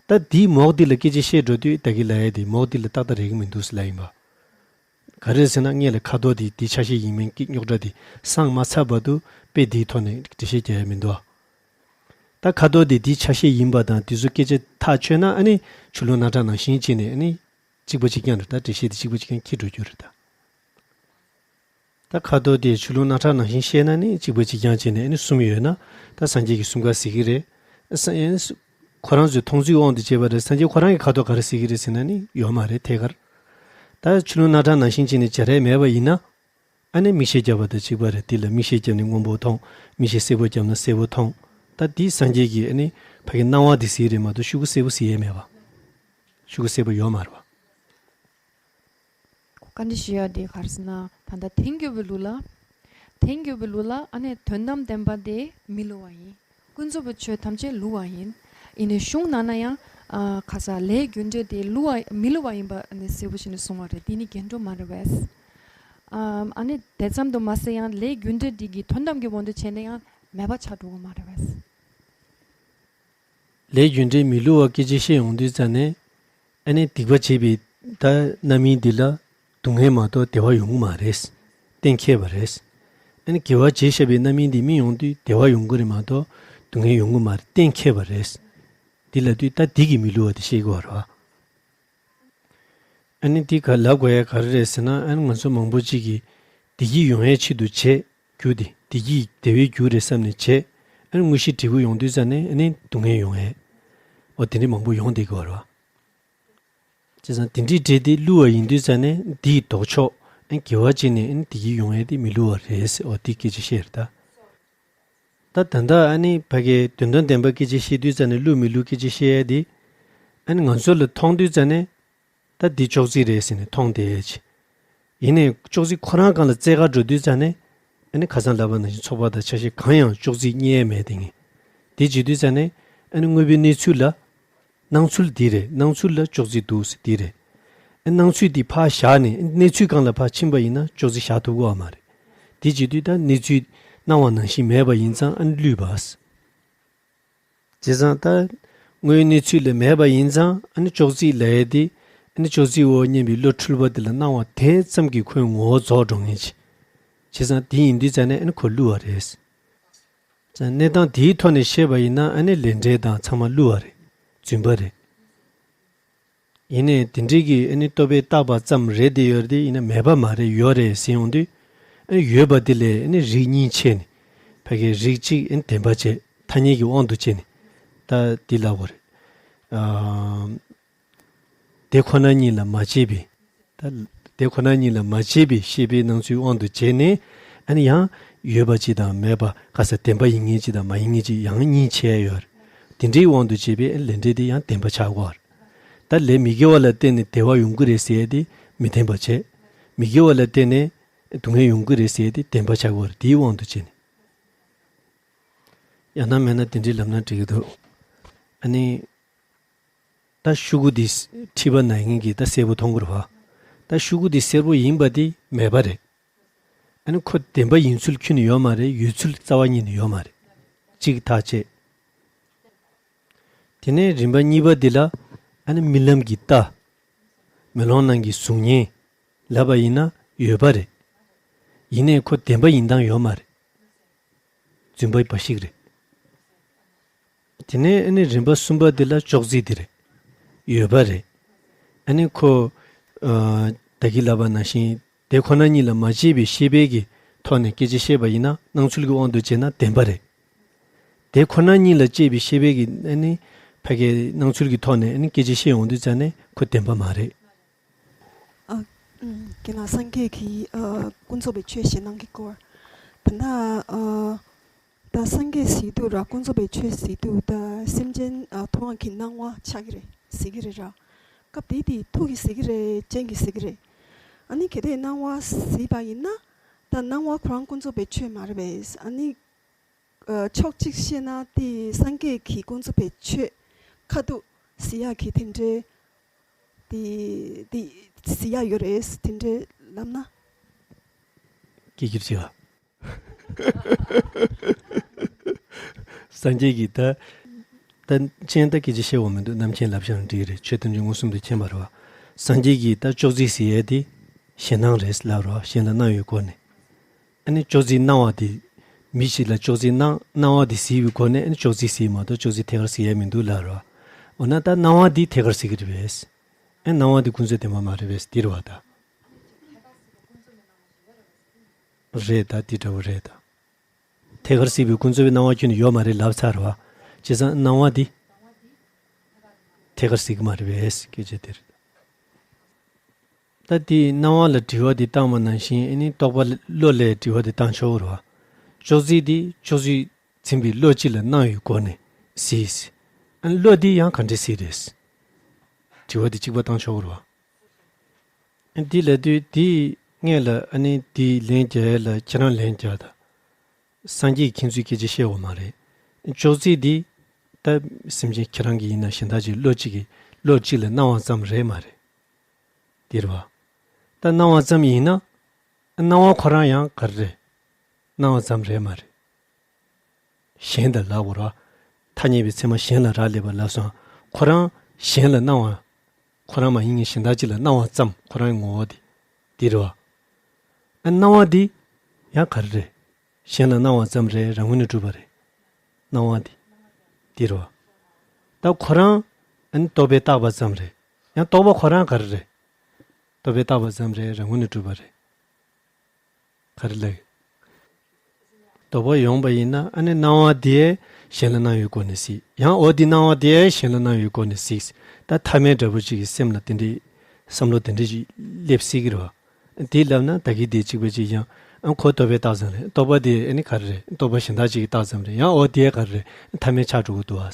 ད་འདིའི་མོག་འདི་ལ་སྐད་ཆ་བཤད་འགྲོ་དུས་ད་གིན་ལབ་ཡ་དེ་མོག་འདི་ལ་ཏག་ཏག་རེག་གི་མི་འདུག་ཟེར་ལབ་ཡིན་པ། ག་རེ་ཟེར་ན་སྔོན་ལ་ཁ་དོག་དེ་དེའི་ཆ་ཤས་ཡིན་མིན་གྱི་རྙོག་དྲ་དེ་སངས་མ་ཚར་བར་དུ་དཔེ་དེའི་ཐོག་ནས་འགྲེལ་བཤད་རྒྱག་ཡ་མི་འདུག་ཨ། ད་ཁ་དོག་དེ་དེའི་ཆ་ཤས་ཡིན་པ་དང་དེ་ཚོ་སྐད་ཆ་ཐག་ཆོད་ན་ཨ་ནི་ཆུ་རླུང་རྣག་ཁྲག་ནང་བཞིན་བྱས་ནས་ཨ་ནི་གཅིག་པ་གཅིག་རྐྱང་རེད། ད་འགྲེལ་བཤད་དེ་གཅིག་པ་གཅིག་རྐྱང་འཁྱེར་འགྲོ་རྒྱུ་རེད་ད། ད་ཁ་དོག་དེ་ཆུ་རླུང་རྣག་ཁྲག་ནང་བཞིན་བཤད་ན་ནི་གཅིག་པ་གཅིག་རྐྱང་བྱས་ནས་ཨ་ནི་གསུམ་ཡོད་ན་ད་སངས་རྒྱས་ཀྱིས་གསུམ་ཀ་གཟིགས་ཀྱི་རེད། ས་ཨེ་ཁོ་རང་ཚོའི་མཐོང་ཚུལ་དབང་དུ་བྱས་པ་རེད། སངས་རྒྱས་ཁོ་རང་གིས་ཁ་དོག་ག་རེ་གཟིགས་ཀྱི་རེད་ཟེར་ན་ནི་ཡོད་མ་རེད་ཐད་ཀར། ད་ཆུ་རླུང་རྣག་ཁྲག་ནང་བཞིན་བྱས་ནས་བྱ་ར་མེད་པ་ཡིན་ན། ཨ་ནི་མིག་ཤེལ་བརྒྱབ་པ་དང་གཅིག་པ་རེད། དེ་ལ་མིག་ཤེལ་བརྒྱབ་ནས་སྔོན་པོ་མཐོང་། མིག་ཤེལ་སེར་པོ་བརྒྱབ་ན་སེར་པོ་མཐོང་། ད་འདི་སངས་རྒྱས་ཀྱིས་ཨ་ནི་ཕ་གི་སྣང་བ་འདི་གཟིགས་རེད་མ་གཏོགས་ཤུ་གུ་སེར་པོ་གཟིགས་ཡས་མེད་པ། ཤུ་གུ་སེར་པོ་ཡོད་མ་རེད་པ། ཁོ་བཀའ་འདྲི་ཞུ་ཡ་དེ་ག་རེ་ཟེར་ན་ད་ལྟ་ཐལ་འགྱུར་བའི་ལུགས་ལ། དེང་གི་བའི་ལུགས་ལ་ཨ་ནི་དོན་དམ་བདེན་པ་དེ་མི་བསླུ་བ་ཡིན། ཀུན་རྫོབ་པའི་ཆོས་ཐམས་ཅད་བསླུ་བ་ཡིན། ཡིན་ནའི་གཞུང་ནང་ན་ཡང་ཨ་ཁ་ས་ལས་རྒྱུ་འབྲས་དེ་བསླུ་བ་མི་བསླུ་བ་ཡིན་པ་ཨ་ནི་གསལ་པོ་ཞིག་ནས་གསུང་བ་རེད། དེ་ནི་འགལ་འགྲོ་མ་རེད་བས། ཨ་ནི་དེ་ཙམ་དུ་མ་ཟད་ཡང་ལས་རྒྱུ་འབྲས་དེ་གི་དོན་དམ་གྱི་དབང་དུ་བྱས་ནས་ཡང་མེད་པ་ཆགས་འགྲོ་གི་མ་རེད་བས། ལས་རྒྱུ་འབྲས་མི་བསླུ་བ་སྐད་ཆ་བཤད་ཡོང་དུས་ཙ་ནས། ཨ་ནི་སྡིག་པ་བྱས་པའི་ད་རྣམ་སྨིན་འདི་ལ་སྡུག་བསྔལ་མ་གཏོགས་བདེ་བ་ཡོང་གི་མ་རེད། གཏན་འཁེལ་བ་རེད། ཨ་ནི་དགེ་བ་བྱས་བཞག་པའི་རྣམ་སྨིན་འདི་སྨིན་ཡོང་དུས་བདེ་བ་ཡོང་གི་རེད་མ་གཏོགས་སྡུག་བསྔལ་ཡོང་གི་མ་རེད། གཏན་འཁེལ་བ་རེད། འདི་ལབ་དུས་ད་སྡིག་གིས་མི་བསླུ་བ་དེ་བཤད་དགོས་པ་རེད་བ། ཨ་ནི་འདི་ག་ལབ་དགོས་ཡ་ག་རེ་རེད་ཟེར་ན། ཨ་ནི་ང་ཚོ་མང་པོ་ཅིག་གིས་བདེ་སྐྱིད་ཡོང་ཡའི་ཆེད་དུ་བྱས་རྒྱུ་དེ་བདེ་སྐྱིད་བདེ་བའི་རྒྱུ་རེད་བསམ་ནས་བྱས། ཨ་ནི་དངོས་གཞི་འབྲས་བུ་ཡོང་དུས་ཙ་ནས་ཨ་ནི་སྡུག་བསྔལ་ཡོང་ཡས། འོ་དེ་འདྲ་མང་པོ་ཡོང་བསྡད་ཀྱི་ཡོད་རེད་བ། བྱས་ཙང་དེ་འདྲའི་འབྲས་དེ་བསླུ་བ་ཡིན་དུས་ཙ་ནས་འདིའི་ལྡོག་ཕྱོགས། ཨ་ནི་དགེ་བ་བྱས་ནས་ཨ་ནི་བདེ་སྐྱིད་ཡོང་ཡས་དེ་མི་བསླུ་བ་རེད་ཟེར། འོ་དེ་སྐད་ཆ་བཤད་རེད་ད། ད་ད་ལྟ་ཨ་ནི་ཕ་གིའི་དོན་དམ་བདེན་པ་སྐད་ཆ་བཤད་དུས་ཙ་ནས་བསླུ་མི་བསླུ་སྐད་ཆ་བཤད་ཡ་དེ། ཨ་ནི་ང་ཚོ་ལ་མཐོང་དུས་ཙ་ནས་ད་འདི་ཅོག་ཙེ་རེད་ཟེར་ནས་མཐོང་བསྡད་ཡ་ཅིག་ཡིན་ནའི་ཅོག་ཙེ་ཁོ་རང་སྒང་ལ་རྩེ་ག་འགྲོ་དུས་ཙ་ནས། ཨ་ནི་ཁ་སང་ལབ་པ་ནང་བཞིན་ཚོགས་པ་དང་ཆ་ཤས་གང་ཡང་ཅོག་ཙེ་རྙེད་ཡ་མེད་དེ་ངས། དེ་བྱེད་དུས་ཙ་ནས་ཨ་ནི་དངོས་པོའི་གནས་ཚུལ་ལ། སྣང་ཚུལ་འདི་རེད། སྣང་ཚུལ་ལ་ཅོག་ཙེ་འདུག་ཟེར་འདི་རེད། ཨ་སྣང་ཚུལ་འདི་ཕར་བཞག་ནས་གནས་ཚུལ་སྒང་ལ་ཕར་ཕྱིན་པ་ཡིན་ན་ཅོག་ཙེ་བཞག་ཐུབ་ཀྱི་ཡོད་མ་རེད། དེ་བྱེད་དུས་ད་གནས་ཚུལ་སྣང་བ་ནང་བཞིན་མེད་པ་ཡིན་ཙང་ཨ་ནི་བསླུས་པ། བྱས་ཙང་ད་དངོས་ཡོད་གནས་ཚུལ་ལ་མེད་པ་ཡིན་ཙང་ཨ་ནི་ཅོག་ཙེ་ལབ་ཡས་དེ། ཨ་ནི་ཅོག་ཙེའི་འོག་བསྙལ་བའི་བློ་འཁྲུལ་པ་དེ་ལ་སྣང་བ་དེ་ཙམ་གྱིས་ཁོའི་ངོ་བོ་རྫོགས་འགྲོ་ངེས་ཀྱི། བྱས་ཙང་དེ་ཡིན་དུས་ཙ་ནས་ཨ་ནི་ཁོ་བསླུ་བ་རེད། གནས་སྟངས་དེའི་ཐོག་ནས་བཤད་པ་ཡིན་ན་ཨ་ནི་ལས་འབྲས་དང་ཚང་མ་བསླུ་བ་རེད། རྫུན་པ་རེད། ཡིན་ནའི་དེ་འདྲའི་གི་ཨ་ནི་རྟོག་པས་བཏགས་པ་ཙམ་རེད་དེ་ཡོད་རེད་དེ། ཡིན་ན་མེད་པ་མ་རེད། ཡོད་རེད་ཟེར་ཡོང་དུས། ཨ་ནི་ཡོད་པ་དེ་ལས་ཨ་ནི་རིགས་གཉིས་ཕྱེ་ནས། ཕ་གིའི་རིགས་གཅིག་ཨ་ནི་བདེན་པ་བྱས། ཐ་སྙད་ཀྱི་དབང་དུ་བྱས་ནས། ད་འདི་ལབ་དགོས་རེད། ཨ། དེ་ཁོ་ན་ཉིད་ལ་མ་དཔྱད་པའི། ད་དེ་ཁོ་ན་ཉིད་ལ་མ་དཔྱད་པའི་ཤེས་པའི་སྣང་ཚུལ་དབང་དུ་བྱས་ནས། ཨ་ནི་ཡང་ཡོད་པ་གཅིག་དང་མེད་པ། ཁ་ས་བདེན་པ་ཡིན་ངེས་གཅིག་དང་མ་ཡིན་ངེས་གཅིག་ཡང་གཉིས་ཕྱེ་ཡ་ཡོད་རེད། དེ་འདྲའི་དབང་དུ་བྱས་པའི་ལས་འབྲས་དེ་ཡང་བདེན་པ་ཆགས་ཀྱི་ཡོད་རེད། ད་ལས་མི་དགེ་བ་ལ་བརྟེན་ནས་བདེ་བ་ཡོང་གི་རེད་ཟེར་ཡ་དེ་མི་བདེན་པ་བྱས། མི་དགེ་བ་ལ་བརྟེན་ནས་སྡུག་བསྔལ་ཡོང་གི་རེད་ཟེར་ཡ་དེ་བདེན་པ་ཆགས་ཀྱི་ཡོད་རེད། དེའི་དབང་དུ་བྱས་ནས། ཡང་ན་མེད་ན་དེ་འདྲའི་ལབ་ན་འགྲིག་གི་འདུག་ཨ་ནི། ད་ཤོག་གུ་འདི་མཁྲིས་པ་ན་མཁན་གྱིས་ད་གསལ་པོ་མཐོང་གི་རེད་བ། ད་ཤོག་གུ་འདི་སེར་པོ་ཡིན་པ་འདི་མེད་པ་རེད། ཨ་ནི་ཁོ་བདེན་པ་ཡིན་ཚུལ་ཁྱོན་ནས་ཡོད་མ་རེད། ཡོད་ཚུལ་རྩ་བ་ཉིད་ནས་ཡོད་མ་རེད། གཅིག་ཐག་བཅད། དེ་ནས་རིམ་པ་གཉིས་པ་འདི་ལ། ཨ་ནི་རྨི་ལམ་གྱི་རྟ། མེ་ལོང་ནང་གི་གཟུགས་བརྙན། ལབ་པ་ཡིན་ན་ཡོད་པ་རེད། ཡིན་ནའི་ཁོ་བདེན་པ་ཡིན་སྟངས་ཡོད་མ་རེད། རྫུན་པ་འབའ་ཞིག་རེད། དེ་ནས་ཨ་ནི་རིམ་པ་གསུམ་པ་འདི་ལ་ཅོག་ཙེ་འདི་རེད། ཡོད་པ་རེད། ཨ་ནི་ཁོ། ཨ། ད་གིན་ལབ་པ་ནང་བཞིན་དེ་ཁོ་ན་ཉིད་ལ་མ་དཔྱད་པའི་ཤེས་པའི་གི་ཐོག་ནས་སྐད་ཆ་བཤད་པ་ཡིན་ན་སྣང་ཚུལ་གྱི་དབང་དུ་བྱས་ན་བདེན་པ་རེད། དེ་ཁོ་ན་ཉིད་ལ་དཔྱད་པའི་ཤེས་པའི་གི་ཨ་ནི་ཕ་གིའི་སྣང་ཚུལ་གྱི་ཐོག་ནས་ཨ་ནི་སྐད་ཆ་བཤད་ཡོང་དུས་ཙ་ནས་ཁོ་བདེན་པ་མ་རེད། ཨ། ཨུམ། རྒན་ལགས། སངས་རྒྱས་ཀྱིས་ཨ་ཀུན་རྫོབ་པའི་ཆོས་ཞེད་སྣང་གི་སྐོར། ད་ལྟ་ཨ་ད་སངས་རྒྱས་ཟེར་དུས་ར་ཀུན་རྫོབ་པའི་ཆོས་ཟེར་དུས་ད་སེམས་ཅན་ཨ་ཐུབ་དབང་གི་སྣང་བ་ཆགས་ཀྱི་རེད་ཟེར་གྱི་རེད་ར། སྐབས་དེ་དེ་ཐུགས་ཀྱིས་ཟེར་གྱི་རེད། སྤྱན་གྱིས་ཟེར་གྱི་རེད། ཨ་ནི་གལ་ཏེ་སྣང་བ་ཟེར་བ་ཡིན་ན། ད་སྣང་བ་ཁོ་རང་ཀུན་རྫོབ་པའི་ཆོས་མ་རེད་པས། ཨ་ནི། ཨ། ཕྱོགས་གཅིག་བཤད་ན་དེ་སངས་རྒྱས་ཀྱིས་ཀུན་རྫོབ་པའི་ཆོས་ཁ་ཐུག་ཟེར་ཡག་གི་དེ་འདྲའི་དེ་དེ་ཟེར་ཡག་ཡོད་རེད་དེ་འདྲའི་ལབ་ན། སྐད་སྒྱུར་བྱེད་པ། སངས་རྒྱས་ཀྱིས་ད། ད་མཁྱེན། ད་སྐད་ཆ་བཤད་དགོས་མི་འདུག་རྣམ་མཁྱེན་ལབ་བཞག་ན་འགྲིག་གི་རེད། ཆོས་ཐམས་ཅད་མངོན་སུམ་དུ་མཁྱེན་པ་རེད་བ། སངས་རྒྱས་ཀྱིས་ད་ཅོག་ཙེ་ཟེར་ཡས་དེ་ཞེད་སྣང་རེད་ལབ་རེད་བ། གཞན་ལ་སྣང་ཡོད་སྐོར་ནས། ཨ་ནི་ཅོག་ཙེའི་སྣང་བ་དེ། མི་ཞིག་ལ་ཅོག་ཙེའི་སྣང་སྣང་བ་དེ་གཟིགས་པའི་སྒོ་ནས་ཨ་ནི་ཅོག་ཙེ་གཟིགས་མ་གཏོགས་ཅོག་ཙེ་ཐད་ཀར་གཟིགས་ཡ་མི་འདུག་ལབ་རེད་བ། འོ་ན་ད་སྣང་བ་འདི་ཐད་ཀར་གཟིགས་ཀྱི་རེད་པས། ཨ་སྣང་བ་འདི་ཀུན་རྫོབ་བདེན་པ་མ་རེད་པས་འདི་རེད་བ་ད། རེད་ད། འདི་འདྲ་བོ་རེད་ད། ཐད་ཀར་གཟིགས་པའི་ཀུན་རྫོབ་པའི་སྣང་བ་ཁྱོན་ནས་ཡོད་མ་རེད་ལབ་ཚར་བ། བྱས་ཙང་སྣང་བ་འདི་ཐད་ཀར་གཟིགས་ཀྱི་མ་རེད་པས་སྐད་ཆ་དེ་རེད། ད་དེའི་སྣང་བ་ལ་དྲི་བ་དེ་བཏང་བ་ནང་བཞིན་ཨ་ནི་རྟོག་པ་བློ་ལ་དྲི་བ་དེ་བཏང་ཆོག་གི་རེད་བ། ཅོག་ཙེ་དེ་ཅོག་ཙེ་འཛིན་པའི་བློ་གཅིག་ལ་སྣང་བའི་སྒོ་ནས་གཟིགས། ཨ་ནི་བློ་དེ་ཡང་ག་འདྲས་གཟིགས་རེད། དྲི་བ་དེ་གཅིག་པ་བཏང་ཆོག་གི་རེད་བ། ཨ་ནི་དེ་ལབ་དུས་དེ། ངས་ལ་ཨ་ནི་དེའི་ལན་རྒྱག་ཡས་ལ་ཁྱེད་རང་ལན་རྒྱག་དང་། སངས་རྒྱས་ཀྱིས་ཁྱེད་ཚོའི་སྐད་ཆ་བཤད་ཡོད་མ་རེད། ཅོག་ཙེ་འདི་ད་སེམས་ཅན་ཁྱེད་རང་གི་ཡིན་ན་གཞན་དག་ཅིག་བློ་གཅིག་གིས་བློ་གཅིག་ལ་སྣང་བ་ཙམ་རེད་མ་རེད། འདིར་བ། ད་སྣང་བ་ཙམ་ཡིན་ན། སྣང་བ་ཁོ་རང་ཡང་ག་རེ་རེད། སྣང་བ་ཙམ་རེད་མ་རེད། གཞན་དང་ལབ་དགོས་ར། ཐ་སྙད་པའི་ཚད་མ་གཞན་ལ་རག་ལས་པ་ལབ་སོང་། ཁོ་རང་གཞན་ལ་སྣང་བ། ཁོ་རང་མ་ཡིན་གཞན་དག་ཅིག་ལ་སྣང་བ་ཙམ་ཁོ་རང་གི་ངོ་བོ་དེ། འདི་རེད་བ། ཨ་སྣང་བ་འདི་ཡང་ག་རེ་རེད། གཞན་ལ་སྣང་བ་ཙམ་རེད། རང་ངོས་ནས་གྲུབ་པ་རེད། སྣང་བ་འདི། འདི་རེད་བ། ད་ཁོ་རང་ཨ་ནི་རྟོག་པས་བཏགས་པ་ཙམ་རེད། ཡང་རྟོག་པ་ཁོ་རང་ག་རེ་རེད། རྟོག་པས་བཏགས་པ་ཙམ་རེད། རང་ངོས་ནས་གྲུབ་པ་རེད། ག་རེ་ལབ། རྟོག་པ་ཡོང་བ་ཡིན་ན་ཨ་ནི་སྣང་བ་དེ་གཞན་ལ་སྣང་བའི་སྒོ་ནས་གཟིགས། ཡང་འོ་དེ་སྣང་བ་དེ་གཞན་ལ་སྣང་བའི་སྒོ་ནས་གཟིགས། ད་ཐ་མལ་འདྲ་པོ་ཅིག་གི་སེམས་ལ་དེ་འདྲའི་བསམ་བློ་དེ་འདྲ་ཞིག་སླེབས་སྲིད་ཀྱི་རེད་བ། དེ་ལབ་ན་ད་གིན་དེ་གཅིག་པ་གཅིག་ཡང་ཨ་ཁོ་རྟོག་པས་བཏགས་ཙམ་རེད། རྟོག་པ་དེ་ཨ་ནི་ག་རེ་རེད། རྟོག་པ་གཞན་དག་ཅིག་གིས་བཏགས་ཙམ་རེད། ཡང་འོ་དེ་ག་རེ་རེད། ཐ་མལ་ཆགས་འགྲོ་གི་འདུག་བ།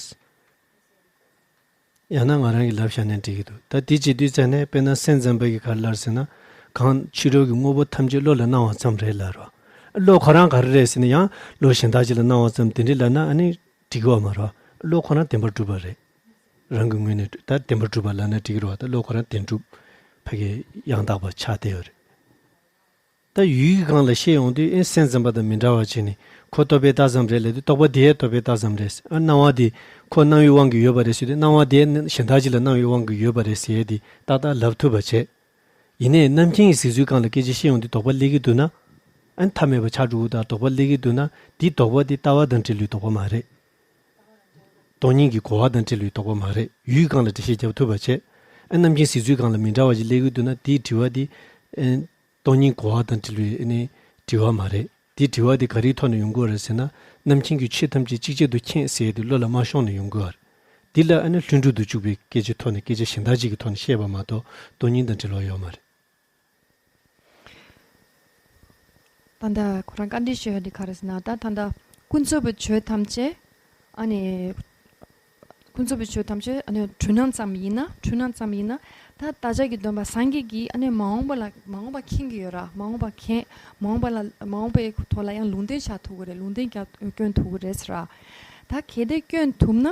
ཡང་ན་ང་རང་གིས་ལབ་བཞག་ནས་འགྲིག་གི་འདུག་ད་དེ་བྱེད་དུས་ཙ་ནས་དཔེར་ན་སེམས་ཙམ་པ་གིས་ག་རེ་ལབ་ཟེར་ན། གང་ཕྱི་རོལ་གྱི་དངོས་པོ་ཐམས་ཅད་བློ་ལ་སྣང་བ་ཙམ་རེད་ལབ་རོ། བློ་ཁོ་རང་ག་རེ་རེད་ཟེར་ན་ཡང་བློ་གཞན་དག་ཅིག་ལ་སྣང་བ་ཙམ་དེ་འདྲ་ལབ་ན་ཨ་ནི་འགྲིག་གི་ཡོད་མ་རེད། བློ་ཁོ་རང་བདེན་པར་གྲུབ་པ་རེད། རང་གི་ངོས་ནས་ད་བདེན་པར་གྲུབ་པ་ལབ་ན་འགྲིག་གི་རེད་བ། ད་བློ་ཁོ་རང་བདེན་གྲུབ་ཕ་གི་ཡང་དག་པ་ཆགས་བསྡད་ཡོད་རེད། ད་ཡུལ་གྱི་སྒང་ལ་བཤད་ཡོང་དུས་ཨེ་སེམས་ཙམ་པ་དང་མི་འདྲ་བ་བྱས་ནས་ཁོ་རྟོག་པས་བཏགས་ཙམ་རེད་ལབ་དུས་རྟོག་པ་དེ་རྟོག་པས་བཏགས་ཙམ་རེད། ཨ་སྣང་བ་དེ་ཁོ་སྣང་བའི་དབང་གིས་ཡོད་པ་རེད་ཟེར་དུས་སྣང་བ་དེ་གཞན་དག་ཅིག་ལ་སྣང་བའི་དབང་གིས་ཡོད་པ་རེད་ཟེར་ཡས་དེ་ཏག་ཏག་ལབ་ཐུབ་པ་བྱས། ཡིན་ནའི་རྣམ་མཁྱེན་གྱི་གཟིགས་ཚུལ་སྒང་ལ་སྐད་ཆ་བཤད་ཡོང་དུས་དོགས་པ་སླེབས་ཀྱི་འདུག་ན། ཨ་ཐ་མལ་པ་ཆགས་འགྲོ་གི་འདུག་དོགས་པ་སླེབས་ཀྱི་འདུག་ན་དེ་དོགས་པ་དེ་ལྟ་བ་དང་འབྲེལ་བའི་དོགས་པ་མ་རེད། སྟོང་ཉིད་ཀྱི་གོ་བ་དང་འབྲེལ་བའི་དོགས་པ་མ་རེད། ཡུལ་སྒང་ལ་འགྲེལ་བཤད་རྒྱབ་ཐུབ་པ་བྱས། ཨ་རྣམ་མཁྱེན་གཟིགས་ཚུལ་སྒང་ལ་མི་འདྲ་བ་ཞིག་སླེབས་ཀྱི་འདུག་ན་དེའི་དྲི་བ་དེ། ཨ་སྟོང་ཉིད་གོ་བ་དང་འབྲེལ་བའི་ཨ་ནི་དྲི་བ་མ་རེད། དེའི་དྲི་བ་དེ་ག་རེའི་ཐོག་ནས་ཡོང་གི་ཡོད་རེད་ཟེར་ན། རྣམ་མཁྱེན་གྱིས་ཆོས་ཐམས་ཅད་ཅིག་ཅར་དུ་མཁྱེན་ཟེར་ཡས་དེ་བློ་ལ་མ་ཤོང་ནས་ཡོང་གི་ཡོད་རེད། འདི་ལ་ཨ་ནི་ལྷུན་གྲུབ་ཏུ་འཇུག་པའི་སྐད་ཆའི་ཐོག་ནས་སྐད་ཆ་གཞན་དག་ཅིག་གི་ཐོག་ནས་བཤད་པ་མ་གཏོགས་སྟོང་ཉིད་དང་འབྲེལ་བ་ཡོད་མ་རེད། ད་ལྟ་ཁོ་རང་བཀའ་འདྲི་ཞུ་ཡ་འདི་ག་རེ་ཟེར་ན། ད་ད་ལྟ་ཀུན་རྫོབ་པའི་ཆོས་ཐམས་ཅད་ཨ་ནི། ཀུན་རྫོབ་པའི་ཆོས་ཐམས་ཅད་ཨ་ནི་འཁྲུལ་སྣང་ཙམ་ཡིན་ན། འཁྲུལ་སྣང་ཙམ་ཡིན་ན། ད་བདག་ཅག་གི་སྟོན་པ་སངས་རྒྱས་ཀྱིས་ཨ་ནི་མ་འོངས་པ་ལ་མ་འོངས་པ་མཁྱེན་གྱི་ཡོད་ར། མ་འོངས་པ་མཁྱེན། མ་འོངས་པ་ལ་མ་འོངས་པའི་ཐོག་ལ་ཡང་ལུང་བསྟན་བྱ་ཐུབ་ཀྱི་རེད། ལུང་བསྟན་རྒྱག་སྐྱོན་ཐུབ་ཀྱི་རེད་ཟེར་ར། ད་གལ་ཏེ་སྐྱོན་ཐུབ་ན།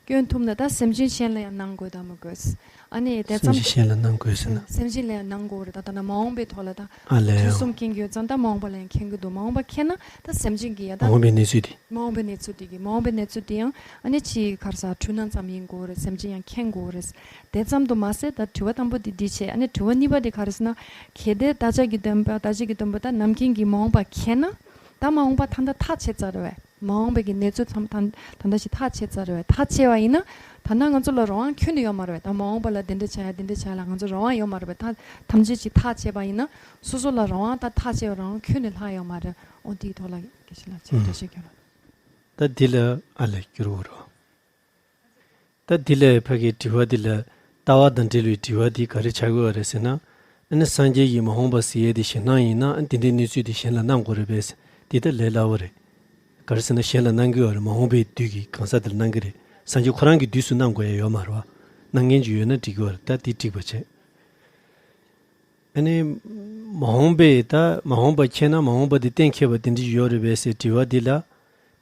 སྐྱོན་ཐུབ་ན་ད་སེམས་ཅན་གཞན་ལ་ཡང་གནང་དགོས་དང་མི་དགོས། ཨ་ནི་དེ་སེམས་ཅན་ཙམ་གཞན་ལ་གནང་དགོས་ཟེར་ན། སེམས་ཅན་ལ་ཡང་གནང་དགོས་རེད། ད་ད་ན་མ་འོངས་པའི་ཐོག་ལ་ད། ཨ་ལས་ཡང་། དུས་གསུམ་མཁྱེན་གྱི་ཡོད་ཙང་ད་མ་འོངས་པ་ལ་ཡང་མཁྱེན་གྱི་འདུག་མ་འོངས་པ་མཁྱེན་ན་ད་སེམས་ཅན་གྱི་ཡང་ད། མ་འོངས་པའི་གནས་ཚུལ་དེ། མ་འོངས་པའི་གནས་ཚུལ་དེ་གི་མ་འོངས་པའི་གནས་ཚུལ་དེ་ཡང་ཨ་ནི་ཅིག་ག་རེ་ཟ་འཁྲུལ་སྣང་ཙམ་ཡིན་དགོས་རེད། སེམས་ཅན་ཡང་མཁྱེན་དགོས་རེད། དེ་ཙམ་དུ་མ་ཟད་ད་དྲི་བ་དང་པོ་དེ་འདི་བྱས། ཨ་ནི་དྲི་བ་གཉིས་པ་དེ་ག་རེ་ཟེར་ན། གལ་ཏེ་བདག་ཅག་གི་སྟོན་པ་བདག་ཅག་གི་སྟོན་པ་ད་རྣམ་མཁྱེན་གྱིས་མ་འོངས་པ་མཁྱེན་ན། ད་མ་འོངས་པ་ད་ལྟ་ཐག་ཆོད་ཚར་རེད་བས། མ་འོངས་པའི་གི་གནས་ཚུལ་ཐམས་ད་ད་ལྟ་ཞིག་ཐག་ཆོད་ཚར་རེད་བས། ཐག་ཆོད་པ་ཡིན་ན་ད་ལྟ་ང་ཚོ་ལ་རང་དབང་ཁྱོན་ནས་ཡོད་མ་རེད་བས། ད་མ་འོངས་པ་ལ་དེ་འདྲ་བྱ་ཡ་དེ་འདྲ་བྱ་ཡ་ལ་ང་ཚོ་རང་དབང་ཡོད་མ་རེད་བས། ད་ཐམས་ཅད་ཅིག་ཐག་ཆོད་པ་ཡིན་ན་སོ་སོ་ལ་རང་དབང་ད་ཐག་ཆོད་པ་རང་དབང་ཁྱོན་ནས་ལྷག་ཡོད་མ་རེད། འོ་དེའི་ཐོག་ལ་སྐད་ཆ་ལ་ཅིག་འགྲེལ་བཤད་རྒྱབ་ལ། ད་འདི་ལ་ཨ་ལས་བསྐྱུར་བ་རོ། ད་འདི་ལས་ཕ་གི་དྲི་བ་འདི་ལ་ལྟ་བ་དང་འབྲེལ་བའི་དྲི་བ་འདི་ག་རེ་ཆགས་ཀྱི་ཡོད་རེད་ཟེར་ན། ཨ་ནི་སངས་རྒྱས་ཀྱིས་མ་འོངས་པ་ཟེར་ཡས་དེ་གཞན་སྣང་ཡིན་ན་ཨ་དེ་འདྲའི་གནས་ཚུལ་དེ་གཞན་ལ་སྣང་དགོས་རེད་པས། འདི་ད་ལས་སླ་བོ་རེད། ག་རེ་ཟེར་ན་གཞན་ལ་སྣང་གི་ཡོད་རེད། མ་འོངས་པའི་དུས་ཀྱི་གང་ཟག་དེ་ལ་སྣང་གི་རེད། སངས་རྒྱས་ཁོ་རང་གི་དུས་སུ་སྣང་དགོས་ཡ་ཡོད་མ་རེད་བ། སྣང་མཁན་ཅིག་ཡོད་ན་འགྲིག་གི་ཡོད་རེད། ད་འདི་འགྲིག་པ་བྱས། ཨ་ནི། མ་འོངས་པའི་ད་མ་འོངས་པ་མཁྱེན་ན་མ་འོངས་པ་དེ་གཏན་འཁེལ་བ་དེ་འདྲ་ཡོད་རེད་པས་ཟེར་དྲི་བ་འདི་ལ།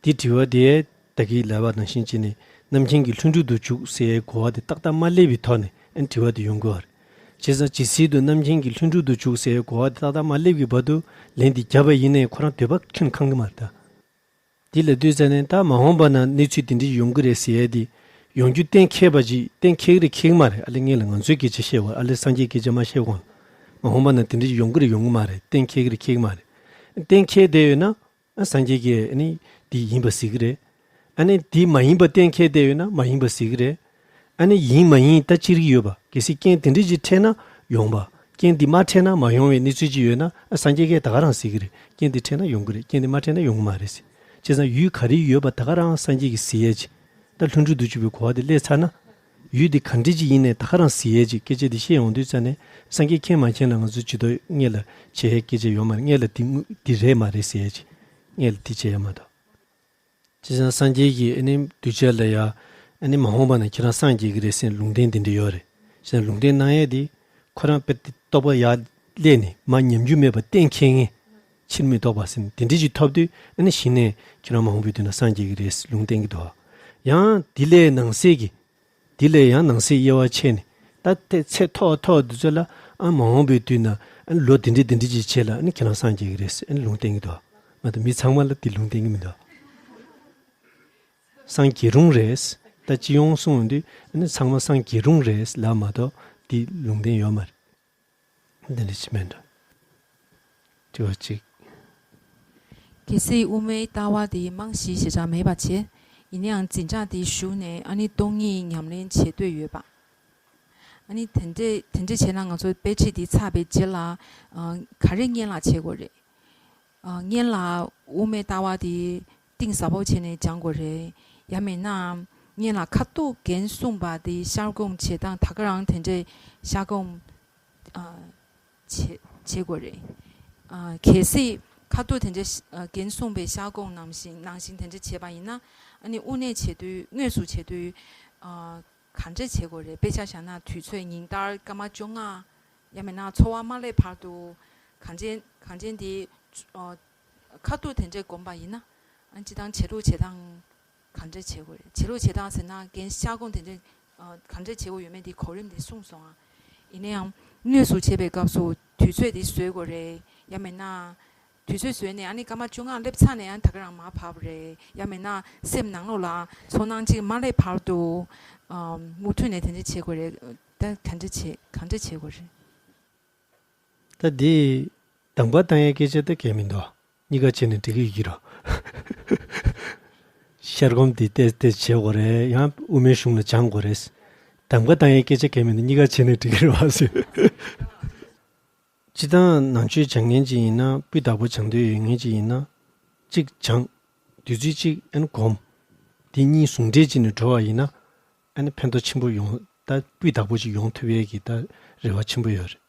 འདི་དྲི་བ་དེ་ད་གིན་ལབ་པ་ནང་བཞིན་བྱས་ནས་རྣམ་མཁྱེན་གྱིས་ལྷུན་གྲུབ་ཏུ་འཇུག་ཟེར་ཡའི་གོ་བ་དེ་ཏག་ཏག་མ་སླེབས་པའི་ཐོག་ནས་ཨ་ནི་དྲི་བ་དེ་ཡོང་གི་ཡོད་རེད། བྱས་ཙང་ཇི་སྲིད་དུ་རྣམ་མཁྱེན་གྱིས་ལྷུན་གྲུབ་ཏུ་འཇུག་ཟེར་ཡའི་གོ་བ་དེ་ཏག་ཏག་མ་སླེབས་ཀྱི་བར་དུ་ལན་འདི་བརྒྱབ་པ་ཡིན་ནའི་ཁོ་རང་འདོད་པ་ཁྱོན་ནས་ཁེངས་ཀྱི་མ་རེད་ད། འདི་ལ་ལྟོས་ཙ་ནས་ད་མ་འོངས་པ་ན་གནས་ཚུལ་དེ་འདྲ་ཡོང་གི་རེད་ཟེར་ཡས་དེ། ཡོང་རྒྱུ་གཏན་འཁེལ་བ་ཅིག་གཏན་འཁེལ་གི་རེད་འཁེལ་གི་མ་རེད། ཨ་ལས་ངས་ལ་ང་ཚོའི་སྐད་ཆ་བཤད་བ། ཨ་ལས་སངས་རྒྱས་སྐད་ཆ་མ་བཤད་གོང་ལ། མ་འོངས་པ་ན་དེ་འདྲ་ཡོང་གི་རེད་ཡོང་གི་མ་རེད། གཏན་འཁེལ་གི་རེད་འཁེལ་གི་མ་རེད། གཏན་འཁེལ་བསྡད་ཡོད་ན། ཨ་སངས་རྒྱས་ཀྱིས་ཨ་ནི་དེ་ཡིན་པ་ཟེར་གི་རེད། ཨ་ནི་དེ་མ་ཡིན་པ་གཏན་འཁེལ་བསྡད་ཡོད་ན་མ་ཡིན་པ་ཟེར་གི་རེད། ཨ་ནི་ཡིན་མ་ཡིན་ད་ཅི་རིགས་ཡོད་པ། གལ་སྲིད་རྐྱེན་དེ་འདྲ་ཅིག་འཕྲད་ན་ཡོང་བ། རྐྱེན་དེ་མ་འཕྲད་ན་མ་ཡོང་བའི་གནས་ཚུལ་ཅིག་ཡོད་ན་ཨ་སངས་རྒྱས་ཀྱིས་ད་ག་རང་ཟེར་གི་རེད། རྐྱེན་དེ་འཕྲད་ན་ཡོང་གི་རེད། རྐྱེན་དེ་མ་འཕྲད་ན་ཡོང་གི་མ་རེད་ཟེར། བྱས་ཙང་ཡུལ་ག་རེ་ཡོད་པ་ད་ག་རང་སངས་རྒྱས་ཀྱིས་ཟེར་ཡས་ཅིག་ད་ལྷུན་གྲུབ་ཏུ་འཇུག་པའི་གོ་བ་དེ་སླེབས་ཚར་ན། ཡུལ་དེ་ག་འདྲ་ཅིག་ཡིན་ནའི་ད་ག་རང་ཟེར་ཡས་ཅིག་སྐད་ཆ་དེ་བཤད་ཡོང་དུས་ཙ་ནས་སངས་རྒྱས་མཁྱེན་མ་མཁྱེན་ལ་ང་ཚོ་ཇུས་གཏོགས་སྔོན་ལ་བྱེད་ཡས་སྐད་ཆ་ཡོད་མ་རེད། སྔོན་ལ་དེ་དངོས་དེ་རེད་མ་རེད་ཟེར་ཡས་ཅིག་སྔོན་ལ་དེ་བྱེད་ཡས་མ་གཏོགས། བྱས་ཙང་སངས་རྒྱས་ཀྱིས་ཨ་ནི་གདུལ་བྱ་ལ་ཡ་ཨ་ནི་མ་འོངས་པ་ན་ཁྱེད་རང་སངས་རྒྱས་ཀྱི་རེད་ཟེར་ལུང་བསྟན་དེ་འདྲ་ཡོད་རེད། བྱས་ཙང་ལུང་བསྟན་གནང་ཡས་དེ་ཁོ་རང་དཔེ་དེ་རྟོགས་པ་ཡག་ སླེབས་ནས་མར་ཉམས་རྒྱུ་མེད་པ་གཏན་འཁེལ་མཁན། ཕྱིར་མི་ལྡོག་པ་ཟེར་ནས་དེ་འདྲ་ཞིག་ཐོབ་དུས་ཨ་ནི་གཞི་ནས་ཁྱེད་རང་མ་འོངས་པའི་དུས་ན་སངས་རྒྱས་ཀྱི་རེད་ལུང་བསྟན་གྱི་འདུག། ཡང་དེ་ལས་ནང་གསེས་ཀྱི། དེ་ལས་ཡང་ནང་གསེས་དབྱེ་བ་ཕྱེ་ནས་ད་ལྟའི་ཚད་མཐོ་བ་མཐོ་བ་འདི་ཚོ་ལ་ཨ་མ་འོངས་པའི་དུས་ན་ཨ་ལོ་འདི་འདྲ་འདི་འདྲ་ཅིག་བྱས་ལ་ཨ་ནི་ཁྱེད་རང་སངས་རྒྱས་ཀྱི་རེད་ཟེར་ཨ་ནི་ལུང་བསྟན་གྱི་འདུག། མ་གཏོགས་མི་ཚང་མ་ལ་དེ་ལུང་བསྟན་གྱི་མི་འདུག། སངས་རྒྱས་རུང་རེད། ད་སྤྱི་ཡོངས་གསུངས་ཡོང་དུས་ཨ་ནི་ཚང་མ་སངས་རྒྱས་རུང་རེད་ལབ་མ་གཏོགས་དེ་ལུང་བསྟན་ཡོད་མ་རེད། འདི་འདྲ་ཅིག་མེད་འགྲོ། དྲི་བ་གཅིག། གལ་སྲིད་དབུ་མའི་ལྟ་བ་དེ་རྨང་གཞི་ཞེ་དྲག་མེད་པ་བྱས། ཡིན་ན་ཡང་འཛིན་གྲྭ་དེ་ཞུགས་ནས་ཨ་ནི་སྟོང་ཉིད་ཉམས་ལེན་བྱེད་འདོད་ཡོད་པ། ཨ་ནི་དེ་འདྲས་དེ་འདྲས་བྱས་ན་ང་ཚོ་དཔེ་ཁྲིད་དེ་ཚར་བའི་རྗེས་ལ་ཨ་ག་རེ་སྔོན་ལ་བྱེད་དགོས་རེད། ཨ་སྔོན་ལ་དབུ་མའི་ལྟ་བ་དེ་གཏིང་ཟབ་པོ་བྱས་ནས་སྦྱང་དགོས་རེད། ཡང་མིན་ན་སྔོན་ལ་ཁ་ཐུག་རྒན་གསུངས་པ་དེ་ཤར་སྒོམ་བྱེད་སྟངས་ད་ག་རང་དེ་འདྲས་ཤར་སྒོམ་ཨ་བྱེད་བྱེད་དགོས་རེད། ཨ་གལ་སྲིད་ཁ་ཐུག་དེ་འདྲས་ཤ་ཨ་རྒན་གསུངས་པའི་ཤར་སྒོམ་ནང་བཞིན་ནང་བཞིན་དེ་འདྲས་བྱས་པ་ཡིན་ན་ཨ་ནི་དབུ་ནས་བྱེད་དུས་དངོས་སུ་བྱེད་དུས་ཨ་ག་འདྲས་བྱེད་དགོས་རེད། དཔེ་ཆ་བཞག་ན་དུས་ཚོད་ཉིན་ལྟར་སྐར་མ་བཅོ་ལྔ། ཡང་མིན་ན་འཚོ་བ་མ་སླེབས་བར་དུ་གངས་ཅན་གངས་ཅན་འདི་ཨ་ཁ་ཐུག་དེ་འདྲས་བསྒོམས་པ་ཡིན་ན་ཨ་སྤྱིར་བཏང་བྱེད་ལུགས་བྱེད་སྟངས་གང་འདྲ་བྱེད་དགོས་རེད། བྱེད་ལུགས་བྱེད་སྟངས་ཟེར་ན་རྒན་ཤར་སྒོམ་དེ་འདྲ་ཨ་གང་འདྲ་བྱེད་དགོས་ཡོད་མེད་དེ་གོ་རིམ་དེ་གསུངས་སོང་ཨ། ཡིན་ན་ཡང་དངོས་སུ་བྱེད་པའི་སྐབས་སུ་དུས་ཚོད་དེ་བཟོ་དགོས་རེད། ཡང་མིན་ན་དུས་ཚོད་བཟོས་ནས་ཨ་ནི་སྐར་མ་བཅོ་ལྔ་སླེབས་ཚར་ནས་ཨ་ནི་ད་ག་རང་མར་བབས་རེད། ཡང་མིན་ན་སེམས་ནང་ལོགས་ལ་ཚོར་སྣང་གཅིག་མ་སླེབས་བར་དུ་ཨ་མུ་མཐུད་ནས་དེ་འདྲ་བྱེད་དགོས་རེད། ད་གང་འདྲ་བྱེད་གང་འདྲ་བྱེད་དགོས་རེད། ད་འདི་གདམ་ག་བཏང་ཡའི་སྐད་ཆ་ད་གལ་མི་འདུག། གཉིས་ཀ་བྱས་ནས་འགྲིག་གི་ཡོད་ཀྱི་རེད། ཤར་སྒོམ་དེ་ཏོག་ཙམ་བྱེད་དགོས་རེད། ཡང་དབུ་མའི་གཞུང་ལ་སྦྱང་དགོས་རེད། གདམ་ག་བཏང་ཡའི་སྐད་ཆ་གལ་མི་འདུག། གཉིས་ཀ་བྱས་ནས་འགྲིག་གི་རེད་བ་ཟེར། སྤྱིར་བཏང་ནང་ཆོས་སྦྱང་མཁན་ཅིག་ཡིན་ན་སྤུས་དག་པོ་སྦྱང་འདོད་ཡོད་མཁན་ཅིག་ཡིན་ན་གཅིག་སྦྱང་། དུས་ཚོད་གཅིག་ཨ་ནི་སྒོམ། དེ་གཉིས་ཟུང་འབྲེལ་བྱས་ནས་འགྲོ་བ་ཡིན་ན་ཨ་ནི་ཕན་ཐོགས་ཆེན་པོ་ཡོང་ད་སྤུས་དག་པོ་ཅིག་ཡོང་ཐུབ་ཡས་ཀྱི་ད་རེ་བ་ཆེན་པོ་ཡོད་རེད།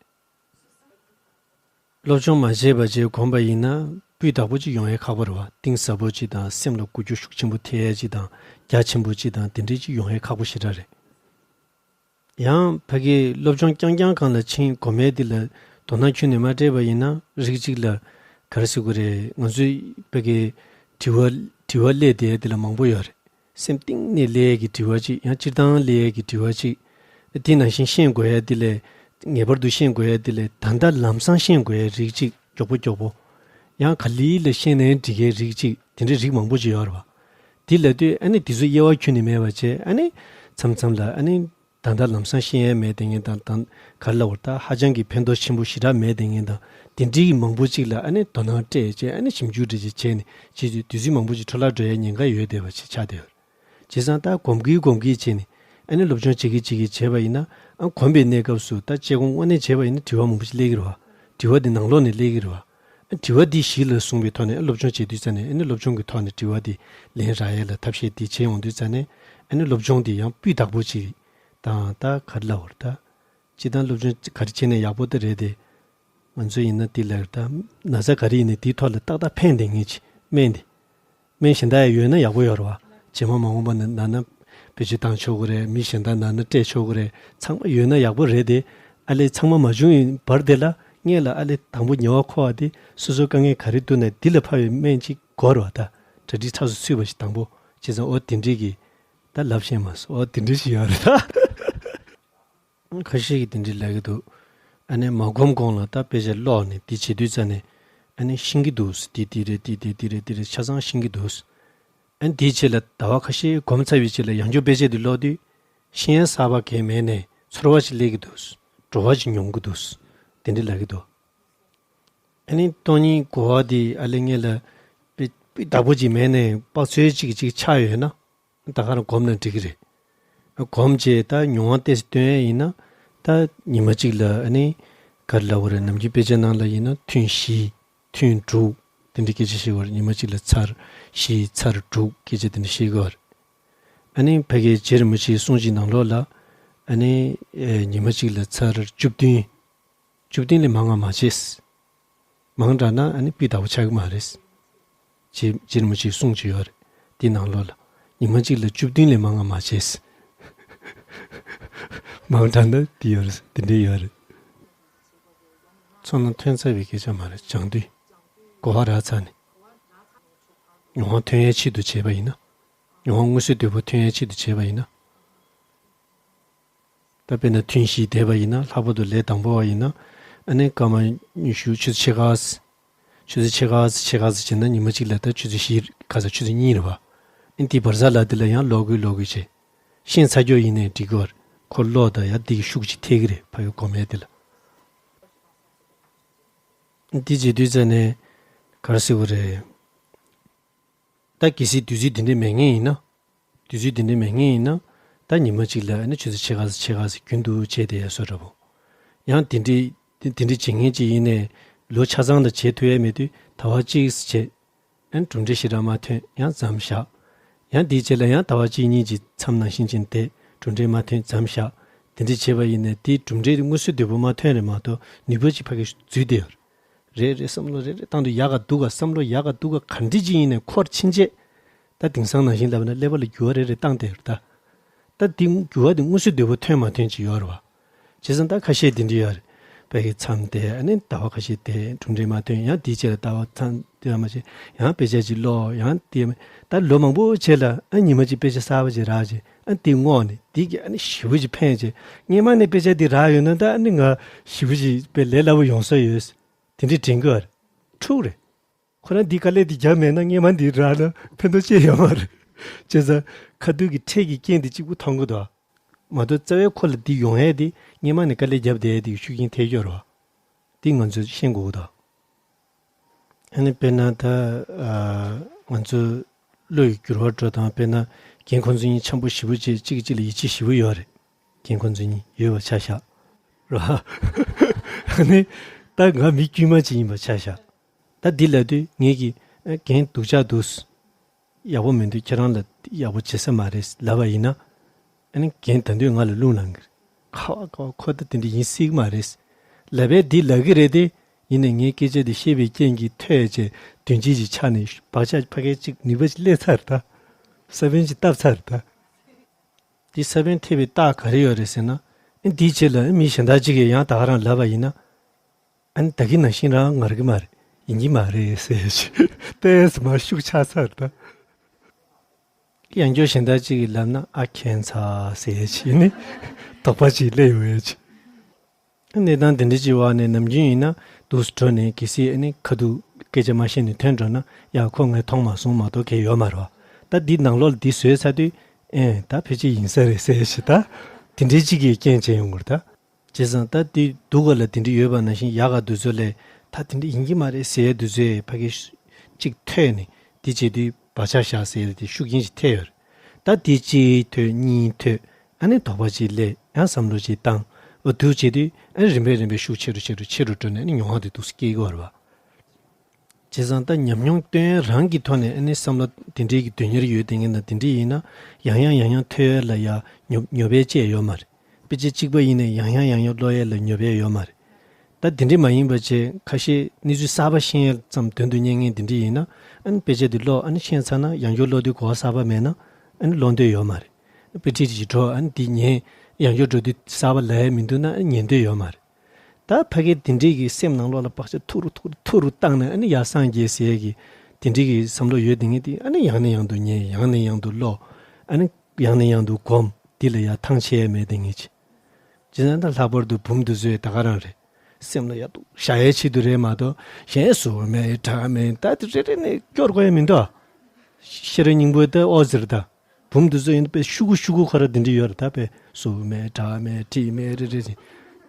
སློབ་སྦྱོང་མ་བྱས་པ་བྱས་གོམས་པ་ཡིན་ན་སྤུས་དག་པོ་ཅིག་ཡོང་ཡས་ཁག་པོ་རེད་བ། གཏིང་ཟབ་པོ་ཅིག་དང་སེམས་ལ་འགུལ་སྐྱོད་ཤུགས་ཆེན་པོ་ཐེབས་ཡས་ཅིག་དང་རྒྱ་ཆེན་པོ་ཅིག་དང་དེ་འདྲའི་ཅིག་ཡོང་ཡས་ཁག་པོ་ཞེ་དྲག་རེད། ཡང་ཕ་གིའི་སློབ་སྦྱོང་རྐྱང་རྐྱང་སྒང་ལ་ཕྱིན་གོམས་ཡས་འདི་ལ་དོ་སྣང་ཁྱོན་ནས་མ་སྤྲད་པ་ཡིན་ན་རིགས་གཅིག་ལ་ག་རེ་ཟེར་དགོས་རེད། ང་ཚོའི་ཕ་གིའི་དྲི་བ་དྲི་བ་སླེབས་བསྡད་ཡས་འདི་ལ་མང་པོ་ཡོད་རེད། སེམས་གཏིང་ནས་སླེབས་ཡས་ཀྱི་དྲི་བ་ཅིག་ཡང་སྤྱིར་བཏང་སླེབས་ཡས་ཀྱི་དྲི་བ་ཅིག་དེ་ནང་བཞིན་ཤེས་དགོས་ཡས་དེ་ལས་ངེས་པར་དུ་ཤེས་དགོས་ཡས་དེ་ལས་ད་ལྟ་ལམ་སང་ཤེས་དགོས་ཡས་རིགས་ཅིག་མགྱོགས་པོ་མགྱོགས་པོ། ཡང་ག་ལེ་ལ་ཤེས་ནའི་འགྲིག་ཡས་རིགས་ཅིག་དེ་འདྲའི་རིགས་མང་པོ་ཅིག་ཡོད་རེད་བ། དེ་ལབ་དུས་ཨ་ནི་དེ་ཚོ་དབྱེ་བ་ཁྱོན་ནས་མེད་པ་བྱས་ཨ་ནི་མཚམས་མཚམས་ལ་ཨ་ནི་ད་ལྟ་ལམ་སང་ཤེས་ཡས་མེད་དེ་ངས་དང་དང་ག་རེ་ལབ་དགོས་རེད། ད་ཧ་ཅང་གི་ཕན་ཐོགས་ཆེན་པོ་ཞེ་དྲག་མེད་དེ་ངས་དང་དེ་འདྲའི་མང་པོ་ཅིག་ལ་ཨ་ནི་དོ་སྣང་སྤྲད་བྱས་ཨ་ནི་ཞིབ་འཇུག་འདྲ་ཅིག་བྱས་ནས་བྱས་དུས་དུས་ཚོད་མང་པོ་ཅིག་འཕྲོ་བརླག་འགྲོ་ཡས་ཉེན་ཁ་ཡོད་བསྡད་པ་ཅིག་ཆགས་བསྡད་ཡོད་རེད། བྱས་ཙང་ད་གོམས་གིས་གོམས་གིས་བྱས་ནས་ཨ་ནི་སློབ་སྦྱོང་བྱེད་ཀྱི་བྱེད་ཀྱི་བྱས་པ་ཡིན་ན་ཨ་གོམས་པའི་གནས་སྐབས་སུ་ད་དཔྱད་སྒོམ་དངོས་གནས་བྱས་པ་ཡིན་ན་དྲི་བ་མང་པོ་ཞིག་སླེབས་ཀྱི་རེད་བ། དྲི་བ་འདི་ནང་ལོགས་ནས་སླེབས་ཀྱི་རེད་བ། ཨ་དྲི་བ་འདི་གཞི་ལ་བཟུང་བའི་ཐོག་ནས་ཨ་སློབ་སྦྱོང་བྱེད་དུས་ཙ་ནས་ཨ་ནི་སློབ་སྦྱོང་གི་ཐོག་ནས་དྲི་བ་འདི་ལན་རག་ཡས་ལ་ཐབས་ཤེས་འདི་བྱེད་ཡོང་དུས་ཙ་ནས་ཨ་ནི་སློབ་སྦྱོང་འདི་ཡང་སྤུས་དག་པོ་ཅིག་དང་ད་ག་རེ་ལབ་དགོས་རེད་ད། སྤྱིར་བཏང་སློབ་སྦྱོང་ག་རེ་བྱས་ན་ཡག་པོ་ད་རེད་དེ། ང་ཚོ་ཡིན་ན་དེ་ལ་ད་ན་ཚ་ག་རེ་ཡིན་ནའི་དེའི་ཐོག་ལ་ཏག་ཏག་ཕན་བདེ་ངེས་ཀྱི་སྨན་དེ། སྨན་གཞན་དག་ཡང་ཡོད་ན་ཡག་པོ་ཡོད་རེད་བ། རྗེས་མ་མ་འོངས་པ་ན་ན་ན་བེད་སྤྱོད་བཏང་ཆོག་གི་རེད། མི་གཞན་དག་ན་ན་སྤྲད་ཆོག་གི་རེད། ཚང་མ་ཡོད་ན་ཡག་པོ་རེད་དེ། ཨ་ལས་ཚང་མ་མ་བྱུང་བའི་བར་དེ་ལ་སྔོན་ལ་ཨ་ལས་དང་པོ་ཉེ་བ་མཁོ་བ་དེ་སོ་སོའི་དཀའ་ངལ་ག་རེ་འདུག་ན་འདི་ལ་ཕབ་པའི་སྨན་གཅིག་དགོས་རེད་བ། ད་གྲ་སྒྲིག་ཚགས་སུ་ཚུད་པ་ཞིག་དང་པོ་བྱས་ཙང་འོ་དེ་འདྲས་ཀྱི་ད་ལབ་ཤེས་མ་སོང་། འོ་དེ་འདྲས་ཞིག་ཡོད་རེད་ད། ཁ་ཤས་ཀྱིས་དེ་འདྲས་ལབ་ཀྱི་འདུག། ཨ་ནི་མ་གོམས་གོང་ལ་ད་དཔེ་ཆ་ཀློག་ནས་འདི་བྱེད་དུས་ཙ་ནས་ཨ་ནི་ཤེས་ཀྱི་འདུག། འདི་འདི་རེད་འདི་འདི་འདི་རེད་འདི་རེད་ཆ་ཚང་ཤེས་ཀྱི་འདུག། ཨ་ནི་དེའི་རྗེས་ལ་ཟླ་བ་ཁ་ཤས་གོམས་ཚར་བའི་རྗེས་ལ་ཡང་བསྐྱར་དཔེ་ཆ་འདི་ཀློག་དུས་ཤེས་ཡོན་གསར་པ་གང་ཡང་མེད་ནའི་ཚོར་བ་ཞིག་སླེབས་ཀྱི་འདུག། བྲོ་བ་ཞིག་མྱོང་གི་འདུག། དེ་འདྲས་ལབ་ཀྱི་འདུག། ཨ་ནི་སྟོང་ཉིད་གོ་བ་འདི་ཨ་ལས་ངེད་ལ་དཔེ་སྤུས་དག་པོ་ཅིག་མེད་ནའི་དཔག་ཚོད་ཅིག་ཅིག་ཆགས་ཡོད་ན། ད་ག་རང་གོམས་ན་འགྲིག་གི་རེད། གོམས་བྱས་ད་མྱོང་བ་ཏོག་ཙམ་སྟོན་ཡས་ཡིན་ན། ད་ཉི་མ་གཅིག་ལ་ཨ་ནི་ག་རེ་ལབ་དགོས་རེད། ནམ་རྒྱུན་དཔེ་ཆ་ནང་ལ་ཡིན་ན་ཐུན་བཞི། ཐུན་དྲུག། དེ་འདྲའི་སྐད་ཆ་བཤད་དགོས་རེད། ཉི་མ་གཅིག་ལ་ཚར་བཞི་ཚར་དྲུག་སྐད་ཆ་དེ་འདྲ་བཤད་དགོས་རེད། ཨ་ནི་ཕ་གིའི་རྗེ་རིན་པོ་ཆེའི་གསུང་ཅིག་ནང་ལོགས་ལ་ཨ་ནི་ཨེ་ཉི་མ་གཅིག་ལ་ཚར་བཅུ་བདུན། བཅུ་བདུན་ལས་མང་བ་མ་བྱེད། མང་དྲགས་ན་ཨ་ནི་སྤུས་དག་པོ་ཆགས་ཀྱི་མ་རེད། རྗེ་རྗེ་རིན་པོ་ཆེའི་གསུང་ཅིག་ཡོད་རེད། དེའི་ནང་ལོགས་ལ་ཉི་མ་གཅིག་ལ་བཅུ་བདུན་ལས་མང་བ་མ་བྱེད། མང་དྲགས་ན་དེ་ཡོད་རེད། དེ་འདྲ་ཡོད་རེད། ཚོར་སྣང་ཐོན་ཚར་བའི་སྐད་ཆ་མ་རེད། སྦྱང་དུས་གོ་བ་རག་ཚར་ནས། མྱོང་བ་ཐོན་ཡའི་ཆེད་དུ་བྱས་པ་ཡིན་ན། མྱོང་བ་མངོན་གསལ་དོད་པོ་ཐོན་ཡའི་ཆེད་དུ་བྱས་པ་ཡིན་ན། ད་དཔེར་ན་ཐུན་བཞི་བསྡད་པ་ཡིན་ན། ལྷག་པར་དུ་ལས་དང་པོ་བ་ཡིན་ན། ཨ་ནི་སྐར་མ་ཉི་ཤུ་ཆུ་ཚོད་ཕྱེད་ཀ། ཆུ་ཚོད་ཕྱེད་ཀ་ཕྱེད་ཀ་ཙམ་བྱས་ན་ཉི་མ་གཅིག་ལ་ད་ཆུ་ཚོད་བཞི་ག་ས་ཆུ་ཚོད་གཉིས་རེད་བ། ཨ་ནི་དེའི་བར་མཚམས་ལ་དེ་ལ་ཡང་ཀློག་དགོས་ཀློག་དགོས་བྱས། ཤེས་ཚར་རྒྱུ་ཡིན་ནའི་འགྲིག་གི་བར་ཁོ་ཀློག་དང་ཡང་དེ་གི་ཤུགས་ཀྱིས་ཐེག་གི་རེད། ཕ་གི་གོམས་ཡས་དེ་ལ། འདི་བྱེད་དུས་ཙ་ནས་ག་རེ་ཟེར་དགོས་རེད། ད་གལ་སྲིད་དུས་ཚོད་འདི་འདྲ་མེད་མཁན་ཡིན་ན། དུས་ཚོད་འདི་འདྲ་མེད་མཁན་ཡིན་ན། ད་ཉི་མ་གཅིག་ལ་ཨ་ནི་ཆུ་ཚོད་ཕྱེད་ཀ་ཕྱེད་ཀ་ཙམ་རྒྱུན་དུ་བྱས་བསྡད་ཡ་བཟོ་འདྲ་པོ། ཡང་དེ་འདྲའི་དེ་འདྲའི་བྱེད་མཁན་ཅིག་ཡིན་ནའི་ལོ་ཆ་ཚང་ལ་བྱེད་ཐུབ་ཡ་མེད་དུས་ཟླ་བ་གཅིག་ཙམ་བྱས། ཨ་ནི་གྲུབ་འབྲས་ཞེ་དྲག་མ་ཐོན་ཡང་མཚམས་བཞག། ཡང་དེའི་རྗེས་ལ་ཡང་ཟླ་བ་གཅིག་གཉིས་ཀྱི་མཚམས་ནང་བཞིན་ཅིག་བསྡད། གྲུབ་འབྲས་མ་ཐོན་མཚམས་བཞག། དེ་འདྲ་བྱས་པ་ཡིན་ནའི་དེའི་གྲུབ་འབྲས་དེ་མངོན་གསལ་དོད་པོ་མ་ཐོན་རེད་མ་གཏོགས་ནུས་པ་ཅིག་ཕ་གིར་འཛུལ་བསྡད་ཡོད་རེད། རེ་རེ་བསམ་བློ་རེ་རེ་བཏང་དུས་ཡག་ག་སྡུག་ག་བསམ་བློ་ཡག་ག་སྡུག་ག་ག་འདྲ་ཅིག་ཡིན་ནའི་འཁོར་ཕྱིན་རྗེས། ད་དེང་སང་ནང་བཞིན་ལབ་ན་ཀླད་པ་ལ་འགྱུར་བ་རེ་རེ་བཏང་བསྡད་ཡོད་རེད་ད། ད་དེ་འགྱུར་བ་དེ་མངོན་གསལ་དོད་པོ་ཐོན་མ་ཐོན་ཅིག་ཡོད་རེད་བ། བྱས་ཙང་ད་ཁ་ཤས་དེ་འདྲ་ཡོད་རེད། ཕ་གིར་མཚམས་བསྡད། ཨ་ནི་ཟླ་བ་ཁ་ཤས་བསྡད། གྲུབ་འབྲས་མ་ཐོན། ཡང་དེའི་རྗེས་ལ་ཟླ་བ་མཚམས་བསྡད་མ་བྱས། ཡང་དཔེ་ཆ་ཅིག་ཀློག་ཡང་དེ་མ། ད་ལོ་མང་པོ་རྗེས་ལ་ཨ་ཉི་མ་གཅིག་དཔེ་ཆ་གསར་པ་ཅིག་རག་བྱས། ཨ་དེ་བསྔོགས་ནས་དེ་གི་ཨ་ནི་ཞེ་པོ་ཅིག་ཕན་བྱས། སྔོན་མ་ནས་དཔེ་ཆ་དེ་རག་ཡོད་ན་ད་ཨ་ནི་ང་ཞེ་པོ་ཅིག་དཔེ་ལས་སླ་པོ་ཡོང་ས་ཡོད། དེ་འདྲ་དྲན་གྱི་ཡོད་རེད། འཁྲུག་རེད། ཁོ་རང་འདིས་དཀའ་ལས་འདི་བརྒྱབ་མེད་ན་སྔོན་མ་འདི་རག་ན་ཕན་ཐོགས་ཅི་ཡོད་མ་རེད། བྱས་ཙང་ཁ་ཐུག་གི་འཕྲལ་གྱི་རྐྱེན་འདི་གཅིག་པུ་མཐོང་གི་འདུག་མ་གཏོགས་རྩ་བའི་ཁོ་ལ་འདི་ཡོང་ཡས་འདི་སྔོན་མ་ནས་དཀའ་ལས་བརྒྱབ་བསྡད་ཡས་འདི་ཤུགས་རྐྱེན་ཐེབས་ཡོད་རེད་བ། འདི་ང་ཚོས་ཤེས་དགོས་ཀྱི་འདུག་ཨ་ནི་དཔེར་ན་ད་ཨ་ང་ཚོ་བློ་ཡི་འགྱུར་བ་འགྲོ་སྟངས། དཔེར་ན་རྒན་ཁོང་ཚོ་གཉིས་འཆམ་པོ་ཞེ་པོ་བྱས། གཅིག་གིས་གཅིག་ལ་ཡིད་ཆེས་ཞེ་པོ་ཡོད་རེད། རྒན་ཁོང་ཚོ་གཉིས་ཡོད་པ་ཆ་བཞག་རེད་བ། ཨ་ནི་ད་ང་མི་དཀྱུས་མ་ཅིག་ཡིན་པ་ཆ་བཞག་ད་འདི་ལབ་དུས་ངེད་ཀྱིས་ཨ་རྒན་སྡུག་ཅག་འདུག་ཡག་པོ་མི་འདུག་ཁྱེད་རང་ལ་ཡག་པོ་བྱེད་ས་མ་རེད་ལབ་པ་ཡིན་ན། ཨ་ནི་རྒན་ད་དུང་ང་ལ་རླུང་ལངས་ཀྱི་རེད། ཁ་བ་ཁ་བ་ཁོ་ད་དེ་འདྲ་ཡིན་སྲིད་ཀྱི་མ་རེད། ལབ་པས་འདི་ལབ་ཀྱི་རེད་དེ། ཡིན་ནའི་ངའི་སྐད་ཆ་འདི་བཤད་པའི་རྐྱེན་གྱིས་ཐོས་བྱས་དོན་སྤྱི་ཞིག་ཆགས་ནས་བག་ཆགས་ཕ་གི་གཅིག་ནུས་པ་ཞིག་སླེབས་ཚར་རེད་ད། ས་བོན་ཞིག་བཏབ་ཚར་རེད་ད། འདི་ས་བོན་ཐེབས་པའི་རྟགས་ག་རེ་ཡོད་རེད་ཟེར་ན། ཨ་འདིའི་རྗེས་ལ་མི་གཞན་དག་ཅིག་གིས་ཡང་ད་ག་རང་ལབ་པ་ཡིན་ན། ཨ་ནི་ད་གིན་ནང་བཞིན་རང་ངར་གི་མ་རེད། ཡིན་གྱི་མ་རེད་ཟེར་ཞིག་ཏོག་ཙམ་མར་ཤུགས་ཆག་ཚར་ད། ཡང་བསྐྱར་གཞན་དག་ཅིག་གིས་ལབ་ན་ཨ་ཁྱད་མཚར་ཟེར་ཞིག་ནི་དོགས་པ་ཅིག་སླེབས་ཡོང་ཡས་ཅིག་གནས་སྟངས་དེ་འདྲ་ཅིག་འོག་ནས་ནམ་རྒྱུན་ཡིན་ན་འདུག་སེ་འགྲོ་ནས་གལ་སྲིད་ཨ་ནི་ཁ་ཐུག་སྐད་ཆ་མ་བཤད་ནས་ཐོན་འགྲོ་ན། ཡ་ཁོ་ངས་མཐོང་མ་སོང་མ་གཏོགས་གལ་ཡོད་མ་རེད་བ། ད་འདི་ནང་ལོགས་ལ་འདི་བཟོས་ཚར་དུས། ཨེ་ད་ཕལ་ཆེར་ཡིན་ས་རེད་ཟེར་ཞིག་ད་དེ་འདྲ་ཅིག་གིས་རྐྱེན་བྱས་ཡོང་གི་རེད་ད། བྱས་ཙང་ད་དེ་སྡུག་ག་ལ་དེ་འདྲ་ཡོད་པ་ནང་བཞིན་ཡག་ག་དུས་ཚོད་ལས་ད་དེ་འདྲ་ཡིན་གྱི་མ་རེད་ཟེར་དུས་ཚོད་ཕ་གི་གཅིག་ཐོས་ནས་དེ་བྱེད་དུས་བག་ཆགས་བཞག་ཟེར་དེ་ཤུགས་རྐྱེན་ཞིག་ཐེབས་ཡོད་རེད། ད་དེ་གཅིག་ཐོས་གཉིས་ཐོས། ཨ་ནི་དོགས་པ་གཅིག་སླེབས། ཡང་བསམ་བློ་གཅིག་བཏང་། འོ་དུས་བྱེད་དུས་ཨ་ནི་རིམ་པས་རིམ་པས་ཤུགས་ཆེ་རུ་ཆེ་རུ་ཆེ་རུ་འགྲོ་ནས་ཨ་ནི་མྱོང་བ་དེ་འདུག་སེ་སྐྱེ་གི་ཡོད་རེད་བ། བྱས་ཙང་ད་ཉམས་མྱོང་བཏོན་རང་གི་ཐོག་ནས་ཨ་ནི་བསམ་བློ་དེ་འདྲའི་གི་དོན་གཉེར་ཡོད་དེ་ངན་དང་དེ་འདྲའི་ཡིན་ན། ཡང་ཡང་ཡང་ཡང་ཐོས་ཡས་ལ་ཡ་ཉོབ་ཉོབ་པའི་བཅས་ཡོད་མ་རེད། དཔེ་ཆ་གཅིག་པ་ཡིན་ནའི་ཡང་ཡང་ཡང་ཡང་ཀློག་ཡས་ལ་ཉོབ་པའི་ཡོད་མ་རེད། ད་དེ་འདྲའི་མ་ཡིན་པ་བྱས་ཁ་ཤས་གནས་ཚུལ་གསར་པ་ཤེས་ཡས་ཙམ་དོན་དུ་གཉེར་མཁན་དེ་འདྲའི་ཡིན་ན། ཨ་ནི་དཔེ་ཆ་དེ་ཀློག་ཨ་ནི་ཤེས་ཚར་ན་ཡང་བསྐྱར་ཀློག་དུས་གོ་བ་གསར་པ་མེད་ན་ཨ་ནི་ཀློག་འདོད་ཡོད་མ་རེད། དཔེ་ཁྲིད་ཅིག་འགྲོ་ཨ་ནི་དེ་ཉན། ཡང་བསྐྱར་འགྲོ་དུས་གསར་པ་ལབ་ཡས་མི་འདུག་ན་ཨ་ནི་ཉན་འདོད་ཡོད་མ་རེད། ད་ཕ་གི་དེ་འདྲའི་གི་སེམས་ནང་ལོགས་ལ་བག་ཆགས་ཐུ་རུ་ཐུ་རུ་ཐུ་རུ་བཏང་ནས་ཨ་ནི་ཡར་སངས་རྒྱས་ཟེར་ཡས་ཀྱི་དེ་འདྲའི་གི་བསམ་བློ་ཡོད་དེ་ངས་དེ་ཨ་ནི་ཡང་ནས་ཡང་དུ་ཉན། ཡང་ནས་ཡང་དུ་ཀློག་ཨ་ནི་ཡང་ནས་ཡང་དུ་སྒོམ། འདི་ལ་ཡར་ཐང་ཆད་ཡས་མེད་དེ་ངས་ཅི། ཅི་ཟེར་ན་ད་ལྷག་པར་དུ་བུམོ་འདི་ཚོས་ད་ག་རང་རེད། སེམས་ལ་ཡག་ཏུ་བཞག་ཡས་ཆེད་དུ་རེད་མ་གཏོགས་གཞན་སུ་མེད་དྲག་མེད་ད་དེ་རེ་རེ་ནས་སྐྱོར་དགོས་ཡས་མི་འདུག་ཤེས་རབ་སྙིང་པོའི་ད་ཨོ་ཟེར་ད། བུམོ་འདི་ཚོ་ཡིན་པའི་ཤུ་གུ་ཤུ་གུ་ཁོ་ར་འདི་འདྲ་ཡོད་རེད། ད་དཔེ་སུ་མེད་དྲག་མེད་དྲི་མེད་རེ་རེ་རེ།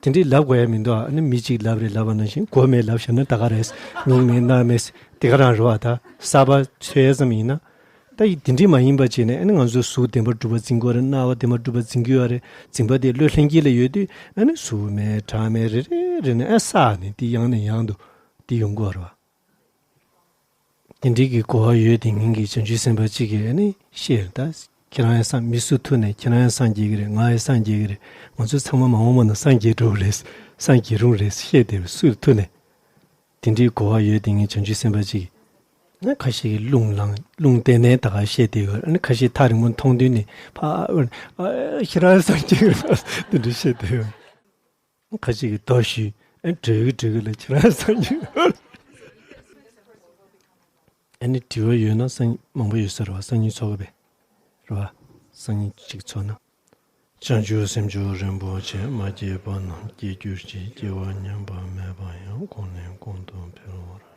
དེ་འདྲའི་ལབ་དགོས་ཡ་མི་འདུག་ཨ་ནི་མི་གཅིག་ལབ་རེད་ལབ་པ་ནང་བཞིན་མགོ་མེད་ལབ་བཞག་ན་ད་ག་རེད། མིག་མེད་རྣ་མེད་དེ་ག་རང་རེད་བ། ད་གསར་པ་འཚོལ་ཡ་ཙམ་ཡིན་ན། ད་ཡི་དེ་འདྲའི་མ་ཡིན་པ་བྱས་ནས་ཨ་ནི་ང་ཚོ་གཟུགས་བདེ་བར་གྲུབ་པ་འཛིན་དགོས་རེད། རྣ་བ་བདེ་བར་གྲུབ་པ་འཛིན་གྱི་ཡོད་རེད། འཛིན་པ་དེ་བློ་ལྷན་སྐྱེས་ལ་ཡོད་དུས་ཨ་ནི་སུ་མེད་དྲག་མེད་རེ་རེ་རེ་ནས་ཨ་བསགས་ནས་དེ་ཡང་ནས་ཡང་དུ་དེ་ཡོང་གི་ཡོད་རེད་བ། དེ་འདྲའི་གི་གོ་བ་ཡོད་དེ་ངན་གྱི་བྱང་ཆུབ་སེམས་དཔའ་གཅིག་གིས་ཨ་ནི་བཤད་ད། ཁྱེད་རང་ཡང་སངས་མི་སུ་ཐུག་ནས་ཁྱེད་རང་ཡང་སངས་རྒྱས་ཀྱི་རེད། ང་ཡང་སངས་རྒྱས་ཀྱི་རེད། ང་ཚོ་ཚང་མ་མ་འོངས་པ་ན་སངས་རྒྱས་འགྲོ་གི་རེད། སངས་རྒྱས་རུང་རེད་བཤད་དེ་སུ་ཐུག་ནས། དེ་འདྲའི་གོ་བ་ཡོད་དེ་ངན་བྱང་ཆུབ་སེམས་དཔའ་གཅིག་གིས་ན་ཁ་ཤས་ཀྱིས་རླུང་ལངས་རླུང་བསྟན་ནས་ད་ག་བཤད་དེ་ཡོད། ཨ་ནི་ཁ་ཤས་ཐག་རིང་པོ་མཐོང་དུས་ནས་ཕ་ཨ་ཁྱེད་རང་ཡང་སངས་རྒྱས་ཀྱི་རེད་དེ་འདྲ་བཤད་དེ་ཡོད། ཁ་ཅིག་གིས་མདོ་ཞུས། ཨེ་འགྲིག་གི་འགྲིག་གི་ལ་ཁྱེད་རང་སང་ཉིན། ཨ་ནི་དྲི་བ་ཡོད་ན་སང་ཉིན་མང་པོ་ཡོད་ས་རེད་བ། སང་ཉིན་ཚོགས་ཀྱི་པས་རེད་བ། སང་ཉིན་གཅིག་ཚོགས་ན། བྱང་ཆུབ་སེམས་མཆོག་རིན་པོ་ཆེ། མ་སྐྱེས་པ་རྣམས་སྐྱེ་གྱུར་ཅིག་སྐྱེ་བ་ཉམས་པ་མེད་པ་ཡང་། གོང་ནས་གོང་དུ་འཕེལ་བར།